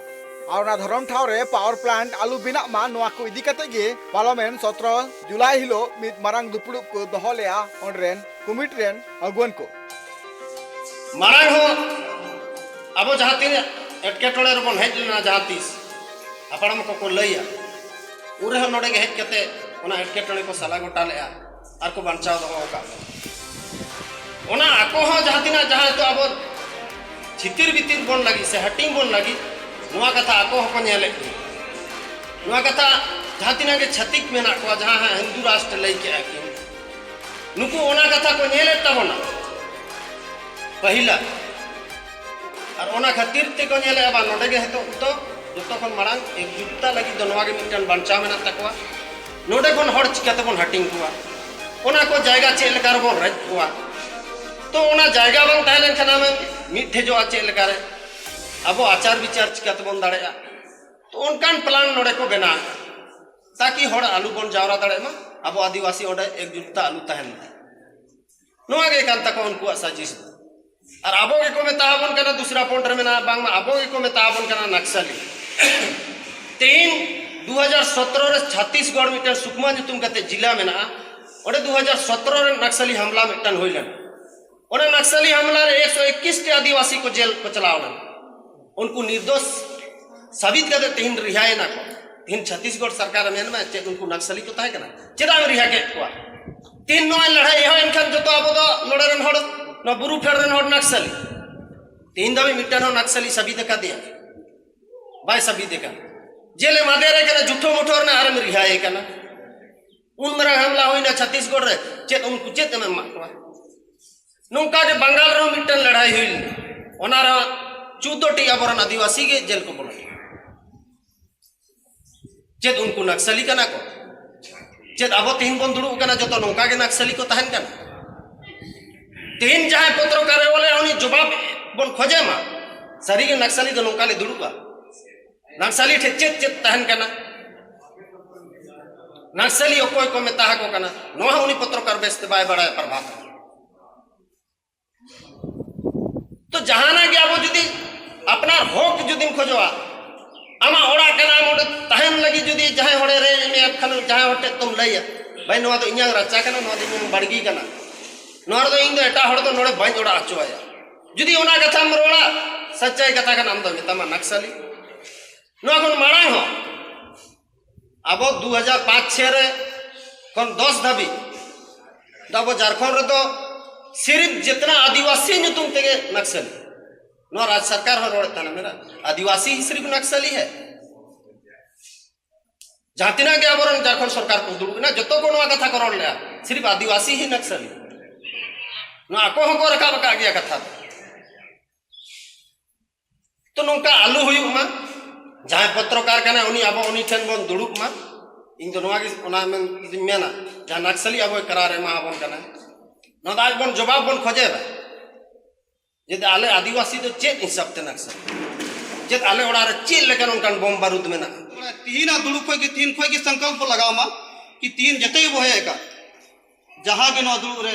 ᱟᱨ ᱚᱱᱟ ᱫᱷᱚᱨᱚᱢ ᱴᱷᱟᱶ ᱨᱮ ᱯᱟᱣᱟᱨ ᱯᱞᱟᱱᱴ ᱟᱞᱚ ᱵᱮᱱᱟᱜ ᱢᱟ, ᱱᱚᱣᱟ ᱠᱚ ᱤᱫᱤ ᱠᱟᱛᱮ ᱜᱮ ᱯᱟᱨᱞᱟᱢᱮᱱᱴ ᱥᱚᱛᱨᱚ ᱡᱩᱞᱟᱭ ᱦᱤᱞᱳᱜ ᱢᱤᱫ ᱢᱟᱨᱟᱝ ᱫᱩᱯᱲᱩᱵ ᱠᱚ ᱫᱚᱦᱚ ᱞᱮᱜᱼᱟ ᱚᱸᱰᱮ ᱨᱮᱱ ᱠᱚᱢᱤᱴᱤ ᱨᱮᱱ ᱟᱹᱜᱩᱣᱟᱹᱱ ᱠᱚ᱾ ᱢᱟᱲᱟᱝ ᱦᱚᱸ ᱟᱵᱚ ᱡᱟᱦᱟᱸ ᱛᱤᱱᱟᱹᱜ ᱮᱴᱠᱮᱴᱚᱬᱮ ᱨᱮᱵᱚᱱ ᱦᱮᱡ ᱞᱮᱱᱟ, ᱡᱟᱦᱟᱸ ᱛᱤᱥ ᱦᱟᱯᱲᱟᱢ ᱠᱚᱠᱚ ᱞᱟᱹᱭᱟ, ᱩᱱ ᱨᱮᱦᱚᱸ ᱱᱚᱰᱮ ᱜᱮ ᱦᱮᱡ ᱠᱟᱛᱮ ᱚᱱᱟ ᱮᱴᱠᱮᱴᱚᱬᱮ ᱠᱚ ᱥᱟᱞᱟ ᱜᱚᱴᱟ ᱞᱮᱜᱼᱟ ᱟᱨ ᱠᱚ ᱵᱟᱧᱪᱟᱣ ᱫᱚᱦᱚ ᱟᱠᱟᱫ ᱵᱚᱱᱟ᱾ ᱚᱱᱟ ᱟᱠᱚ ᱦᱚᱸ ᱡᱟᱦᱟᱸ ᱛᱤᱱᱟᱹᱜ ᱡᱟᱦᱟᱸ ᱱᱤᱛᱚᱜ ᱟᱵᱚ ᱪᱷᱤᱛᱤᱨ ᱵᱤᱛᱤᱨ ᱵᱚᱱ ᱞᱟᱹᱜᱤᱫ ᱥᱮ ᱦᱟᱹᱴᱤᱧ ᱵᱚᱱ ᱞᱟᱹᱜᱤᱫ, ᱱᱚᱣᱟ ᱠᱟᱛᱷᱟ ᱟᱠᱚ ᱦᱚᱸᱠᱚ ᱧᱮᱞᱮᱫ ᱜᱮᱭᱟ᱾ ᱱᱚᱣᱟ ᱠᱟᱛᱷᱟ ᱡᱟᱦᱟᱸ ᱛᱤᱱᱟᱹᱜ ᱜᱮ ᱪᱷᱟᱹᱛᱤᱠ ᱢᱮᱱᱟᱜ ᱠᱚᱣᱟ, ᱡᱟᱦᱟᱸ ᱦᱟᱸᱜ ᱦᱤᱱᱫᱩ ᱨᱟᱥᱴᱨ ᱞᱟᱹᱭ ᱠᱮᱜᱼᱟ ᱠᱤᱱ, ᱱᱩᱠᱩ ᱚᱱᱟ ᱠᱟᱛᱷᱟ ᱠᱚ ᱧᱮᱞᱮᱫ ᱛᱟᱵᱚᱱᱟ ᱯᱟᱹᱦᱤᱞᱟ᱾ ᱟᱨ ᱚᱱᱟ ᱠᱷᱟᱹᱛᱤᱨ ᱛᱮᱠᱚ ᱧᱮᱞᱮᱫᱼᱟ ᱵᱟᱝ, ᱱᱚᱰᱮ ᱜᱮ ᱱᱤᱛᱚᱜ ᱫᱚ ᱡᱚᱛᱚ ᱠᱷᱚᱱ ᱢᱟᱲᱟᱝ ᱮᱠᱡᱩᱴᱛᱟ ᱞᱟᱹᱜᱤᱫ ᱫᱚ ᱱᱚᱣᱟ ᱜᱮ ᱢᱤᱫᱴᱟᱝ ᱵᱟᱧᱪᱟᱣ ᱢᱮᱱᱟᱜ ᱛᱟᱠᱚᱣᱟ᱾ ᱱᱚᱰᱮ ᱠᱷᱚᱱ ᱦᱚᱲ ᱪᱤᱠᱟᱹ ᱛᱮᱵᱚᱱ ᱦᱟᱹᱴᱤᱧ ᱠᱚᱣᱟ, ᱚᱱᱟ ᱠᱚ ᱡᱟᱭᱜᱟ ᱪᱮᱫ ᱞᱮᱠᱟ ᱨᱮᱵᱚᱱ ᱨᱮᱡ ᱠᱚᱣᱟ᱾ ᱛᱚ ᱚᱱᱟ ᱡᱟᱭᱜᱟ ᱵᱟᱝ ᱛᱟᱦᱮᱸ ᱞᱮᱱᱠᱷᱟᱱ ᱟᱢᱮᱢ ᱢᱤᱫ ᱴᱷᱮᱡᱚᱜᱼᱟ ᱪᱮᱫ ᱞᱮᱠᱟᱨᱮ? ᱟᱵᱚ ᱟᱪᱟᱨ ᱵᱤᱪᱟᱨ ᱪᱤᱠᱟᱹ ᱛᱮᱵᱚᱱ ᱫᱟᱲᱮᱭᱟᱜᱼᱟ? ᱛᱚ ᱚᱱᱠᱟᱱ ᱯᱞᱟᱱ ᱱᱚᱰᱮ ᱠᱚ ᱵᱮᱱᱟᱣ ᱟᱠᱟᱫᱼᱟ, ᱛᱟᱠᱤ ᱦᱚᱲ ᱟᱞᱚ ᱵᱚᱱ ᱡᱟᱣᱨᱟ ᱫᱟᱲᱮᱭᱟᱜ ᱢᱟ, ᱟᱵᱚ ᱟᱹᱫᱤᱵᱟᱹᱥᱤ ᱚᱸᱰᱮ ᱮᱠᱡᱩᱴᱛᱟ ᱟᱞᱚ ᱛᱟᱦᱮᱱ ᱢᱟ᱾ ᱱᱚᱣᱟ ᱜᱮ ᱠᱟᱱ ᱛᱟᱠᱚᱣᱟ ᱩᱱᱠᱩᱣᱟᱜ ᱥᱟᱡᱤᱥ ᱫᱚ᱾ ᱟᱨ ᱟᱵᱚ ᱜᱮᱠᱚ ᱢᱮᱛᱟ ᱟᱵᱚᱱ ᱠᱟᱱᱟ, ᱫᱩᱥᱨᱟ ᱯᱚᱱᱴ ᱨᱮ ᱢᱮᱱᱟᱜᱼᱟ, ᱵᱟᱝᱢᱟ ᱟᱵᱚ ᱜᱮᱠᱚ ᱢᱮᱛᱟ ᱟᱵᱚᱱ ᱠᱟᱱᱟ ᱱᱟᱠᱥᱟᱞᱤ᱾ ᱛᱮᱦᱮᱧ ᱫᱩ ᱦᱟᱡᱟᱨ ᱥᱚᱛᱨᱚ ᱨᱮ ᱪᱷᱟᱛᱤᱥᱜᱚᱲ ᱢᱤᱫᱴᱮᱱ ᱥᱩᱠᱢᱟ ᱧᱩᱛᱩᱢ ᱠᱟᱛᱮ ᱡᱤᱞᱟ ᱢᱮᱱᱟᱜᱼᱟ, ᱚᱸᱰᱮ ᱫᱩ ᱦᱟᱡᱟᱨ ᱥᱚᱛᱨᱚ ᱨᱮ ᱱᱟᱠᱥᱟᱞᱤ ᱦᱟᱢᱞᱟ ᱢᱤᱫᱴᱟᱝ ᱦᱩᱭ ᱞᱮᱱᱟ᱾ ᱚᱱᱟ ᱱᱟᱠᱥᱟᱞᱤ ᱦᱟᱢᱞᱟ ᱨᱮ ᱮᱠᱥᱚ ᱮᱠᱤᱥ ᱴᱤ ᱟᱹᱫᱤᱵᱟᱹᱥᱤ ᱠᱚ ᱡᱮᱞ ᱠᱚ ᱪᱟᱞᱟᱣ ᱞᱮᱱᱟ᱾ ᱩᱱᱠᱩ ᱱᱤᱨᱫᱳᱥ ᱥᱟᱵᱤᱛ ᱠᱟᱛᱮ ᱛᱮᱦᱮᱧ ᱨᱤᱦᱟᱭᱮᱱᱟ ᱠᱚ᱾ ᱛᱮᱦᱮᱧ ᱪᱷᱟᱛᱤᱥᱜᱚᱲ ᱥᱚᱨᱠᱟᱨ ᱮ ᱢᱮᱱ ᱢᱟ, ᱪᱮᱫ ᱩᱱᱠᱩ ᱱᱟᱠᱥᱟᱞᱤ ᱠᱚ ᱛᱟᱦᱮᱸ ᱠᱟᱱᱟ? ᱪᱮᱫᱟᱜ ᱮᱢ ᱨᱤᱦᱟ ᱠᱮᱫ ᱠᱚᱣᱟ? ᱛᱮᱦᱮᱧ ᱱᱚᱜᱼᱚᱭ ᱞᱟᱹᱲᱦᱟᱹᱭ ᱮᱦᱚᱵ ᱮᱱᱠᱷᱟᱱ ᱡᱚᱛᱚ ᱟᱵᱚ ᱫᱚ ᱱᱚᱰᱮ ᱨᱮᱱ ᱦᱚᱲ, ᱱᱚᱣᱟ ᱵᱩᱨᱩ ᱯᱷᱮᱰ ᱨᱮᱱ ᱦᱚᱲ ᱱᱟᱠᱥᱟᱞᱤ᱾ ᱛᱮᱦᱮᱧ ᱫᱷᱟᱹᱵᱤᱡ ᱢᱤᱫᱴᱟᱝ ᱦᱚᱸ ᱱᱟᱠᱥᱟᱞᱤ ᱥᱟᱵᱤᱛ ᱟᱠᱟᱫᱮᱭᱟ? ᱵᱟᱭ ᱥᱟᱵᱤᱛ ᱟᱠᱟᱱ᱾ ᱡᱮᱞᱮ ᱢᱟᱫᱮᱨᱮ ᱠᱟᱱᱟ, ᱡᱷᱩᱴᱷᱟᱹ ᱢᱩᱴᱷᱟᱹ ᱨᱮᱱᱟᱜ ᱟᱨᱮᱢ ᱨᱤᱦᱟᱭᱮ ᱠᱟᱱᱟ᱾ ᱩᱱ ᱢᱟᱨᱟᱝ ᱦᱟᱢᱞᱟ ᱦᱩᱭᱱᱟ ᱪᱷᱟᱛᱤᱥᱜᱚᱲ ᱨᱮ, ᱪᱮᱫ ᱩᱱᱠᱩ ᱪᱮᱫ ᱮᱢ ᱮᱢᱟᱜ ᱠᱚᱣᱟ? ᱱᱚᱝᱠᱟ ᱜᱮ ᱵᱟᱝᱜᱟᱞ ᱨᱮᱦᱚᱸ ᱢᱤᱫᱴᱟᱝ ᱞᱟᱹᱲᱦᱟᱹᱭ ᱦᱩᱭ ᱞᱮᱱᱟ, ᱚᱱᱟ ᱨᱮᱦᱚᱸ ᱪᱳᱫᱽᱫᱳ ᱴᱤ ᱟᱵᱚᱨᱮᱱ ᱟᱹᱫᱤᱵᱟᱹᱥᱤ ᱜᱮ ᱡᱮᱞ ᱠᱚ ᱵᱚᱞᱚᱭᱮᱱᱟ᱾ ᱪᱮᱫ ᱩᱱᱠᱩ ᱱᱟᱠᱥᱟᱞᱤ ᱠᱟᱱᱟ ᱠᱚ? ᱪᱮᱫ ᱟᱵᱚ ᱛᱮᱦᱮᱧ ᱵᱚᱱ ᱫᱩᱲᱩᱵ ᱠᱟᱱᱟ ᱡᱚᱛᱚ ᱱᱚᱝᱠᱟ ᱜᱮ ᱱᱟᱠᱥᱟᱞᱤ ᱠᱚ ᱛᱟᱦᱮᱱ ᱠᱟᱱᱟ? ᱛᱮᱦᱮᱧ ᱡᱟᱦᱟᱸᱭ ᱯᱚᱛᱨᱚᱠᱟᱨ ᱮ ᱚᱞᱮ, ᱩᱱᱤ ᱡᱚᱵᱟᱵ ᱵᱚᱱ ᱠᱷᱚᱡᱮ ᱢᱟ, ᱥᱟᱹᱨᱤᱜᱮ ᱱᱟᱠᱥᱟᱞᱤ ᱫᱚ ᱱᱚᱝᱠᱟ ᱞᱮ ᱫᱩᱲᱩᱵᱼᱟ? ᱱᱟᱠᱥᱟᱞᱤ ᱴᱷᱮᱱ ᱪᱮᱫ ᱪᱮᱫ ᱛᱟᱦᱮᱱ ᱠᱟᱱᱟ? ᱱᱟᱠᱥᱟᱞᱤ ᱚᱠᱚᱭ ᱠᱚ ᱢᱮᱛᱟ ᱟᱠᱚ ᱠᱟᱱᱟ, ᱱᱚᱣᱟ ᱦᱚᱸ ᱩᱱᱤ ᱯᱚᱛᱨᱚᱠᱟᱨ ᱵᱮᱥᱛᱮ ᱵᱟᱭ ᱵᱟᱲᱟᱭᱟ ᱯᱨᱚᱵᱷᱟᱛ᱾ ᱛᱚ ᱡᱟᱦᱟᱱᱟᱜ ᱜᱮ ᱟᱵᱚ ᱡᱩᱫᱤ ᱟᱯᱱᱟᱨ ᱦᱚᱠ ᱡᱩᱫᱤᱢ ᱠᱷᱚᱡᱚᱜᱼᱟ, ᱟᱢᱟᱜ ᱚᱲᱟᱜ ᱠᱟᱱᱟ, ᱟᱢ ᱚᱸᱰᱮ ᱛᱟᱦᱮᱱ ᱞᱟᱹᱜᱤᱫ ᱡᱩᱫᱤ ᱡᱟᱦᱟᱸᱭ ᱦᱚᱲᱮ ᱨᱮᱡ ᱢᱮᱭᱟ ᱠᱷᱟᱱ, ᱡᱟᱦᱟᱸᱭ ᱦᱚᱲ ᱴᱷᱮᱱ ᱛᱚᱢ ᱞᱟᱹᱭᱟ, "ᱵᱷᱟᱭ, ᱱᱚᱣᱟ ᱫᱚ ᱤᱧᱟᱹᱜ ᱨᱟᱪᱟ ᱠᱟᱱᱟ, ᱱᱚᱣᱟ ᱫᱚ ᱤᱧᱟᱹᱜ ᱵᱟᱲᱜᱮ ᱠᱟᱱᱟ, ᱱᱚᱣᱟ ᱨᱮᱫᱚ ᱤᱧ ᱫᱚ ᱮᱴᱟᱜ ᱦᱚᱲ ᱫᱚ ᱱᱚᱰᱮ ᱵᱟᱹᱧ ᱚᱲᱟᱜ ᱦᱚᱪᱚᱣᱟᱭᱟ"? ᱡᱩᱫᱤ ᱚᱱᱟ ᱠᱟᱛᱷᱟᱢ ᱨᱚᱲᱟ, ᱥᱟᱪᱟᱭ ᱠᱟᱛᱷᱟ ᱠᱟᱱᱟ, ᱟᱢ ᱫᱚ ᱢᱮᱛᱟᱢᱟ ᱱᱟᱠᱥᱟᱞᱤ᱾ ᱱᱚᱣᱟ ᱠᱷᱚᱱ ᱢᱟᱲᱟᱝ ᱦᱚᱸ ᱟᱵᱚ ᱫᱩ ᱦᱟᱡᱟᱨ ᱯᱟᱸᱪ ᱪᱷᱚᱭ ᱨᱮ ᱠᱷᱚᱱ ᱫᱚᱥ ᱫᱷᱟᱹᱵᱤᱡ ᱫᱚ ᱟᱵᱚ ᱡᱷᱟᱲᱠᱷᱚᱸᱰ ᱨᱮᱫᱚ ᱥᱤᱨᱤᱯ ᱡᱮᱛᱱᱟ ᱟᱹᱫᱤᱵᱟᱹᱥᱤ ᱧᱩᱛᱩᱢ ᱛᱮᱜᱮ ᱱᱟᱠᱥᱟᱞᱤ᱾ ᱱᱚᱣᱟ ᱨᱟᱡᱽ ᱥᱚᱨᱠᱟᱨ ᱦᱚᱸ ᱨᱚᱲᱮᱫ ᱛᱟᱦᱮᱱᱟ, ᱢᱮᱱᱟ, "ᱟᱹᱫᱤᱵᱟᱹᱥᱤ ᱦᱤ ᱥᱤᱨᱤᱯ ᱱᱟᱠᱥᱟᱞᱤ ᱦᱮ"᱾ ᱡᱟᱦᱟᱸ ᱛᱤᱱᱟᱹᱜ ᱜᱮ ᱟᱵᱚᱨᱮᱱ ᱡᱷᱟᱲᱠᱷᱚᱸᱰ ᱥᱚᱨᱠᱟᱨ ᱠᱚ ᱫᱩᱲᱩᱵ ᱮᱱᱟ, ᱡᱚᱛᱚ ᱠᱚ ᱱᱚᱣᱟ ᱠᱟᱛᱷᱟ ᱠᱚ ᱨᱚᱲ ᱞᱮᱜᱼᱟ, ᱥᱤᱨᱤᱯ ᱟᱹᱫᱤᱵᱟᱹᱥᱤ ᱦᱤ ᱱᱟᱠᱥᱟᱞᱤ᱾ ᱱᱚᱣᱟ ᱟᱠᱚ ᱦᱚᱸᱠᱚ ᱨᱟᱠᱟᱵ ᱟᱠᱟᱫ ᱜᱮᱭᱟ ᱠᱟᱛᱷᱟ ᱫᱚ᱾ ᱛᱚ ᱱᱚᱝᱠᱟ ᱟᱞᱚ ᱦᱩᱭᱩᱜ ᱢᱟ᱾ ᱡᱟᱦᱟᱸᱭ ᱯᱚᱛᱨᱚᱠᱟᱨ ᱠᱟᱱᱟᱭ ᱩᱱᱤ ᱟᱵᱚ ᱩᱱᱤ ᱴᱷᱮᱱ ᱵᱚᱱ ᱫᱩᱲᱩᱵ ᱢᱟ᱾ ᱤᱧ ᱫᱚ ᱱᱚᱣᱟ ᱜᱮ ᱚᱱᱟ ᱢᱮᱱ ᱤᱧ ᱢᱮᱱᱟ, ᱡᱟᱦᱟᱸ ᱱᱟᱠᱥᱟᱞᱤ ᱟᱵᱚᱭ ᱠᱟᱨᱟᱨ ᱮᱢᱟ ᱟᱵᱚᱱ ᱠᱟᱱᱟᱭ, ᱱᱚᱣᱟ ᱫᱚ ᱟᱡ ᱵᱚᱱ ᱡᱚᱵᱟᱵ ᱵᱚᱱ ᱠᱷᱚᱡᱮ ᱫᱟ᱾ ᱡᱮ ᱟᱞᱮ ᱟᱹᱫᱤᱵᱟᱹᱥᱤ ᱫᱚ ᱪᱮᱫ ᱦᱤᱥᱟᱹᱵ ᱛᱮ ᱱᱟᱠᱥᱟᱞᱤ? ᱪᱮᱫ ᱟᱞᱮ ᱚᱲᱟᱜ ᱨᱮ ᱪᱮᱫ ᱞᱮᱠᱟᱱ ᱚᱱᱠᱟᱱ ᱵᱳᱢ ᱵᱟᱹᱨᱩᱫ ᱢᱮᱱᱟᱜᱼᱟ? ᱛᱤᱦᱤᱧᱟᱜ ᱫᱩᱲᱩᱵ ᱠᱷᱚᱡ ᱜᱮ, ᱛᱤᱦᱤᱧ ᱠᱷᱚᱡ ᱜᱮ ᱥᱚᱝᱠᱚᱞᱯ ᱞᱟᱜᱟᱣ ᱢᱟ ᱠᱤ ᱛᱤᱦᱤᱧ ᱡᱮᱛᱮ ᱜᱮ ᱵᱚ ᱦᱮᱡ ᱟᱠᱟᱱ, ᱡᱟᱦᱟᱸ ᱜᱮ ᱱᱚᱣᱟ ᱫᱩᱲᱩᱵ ᱨᱮ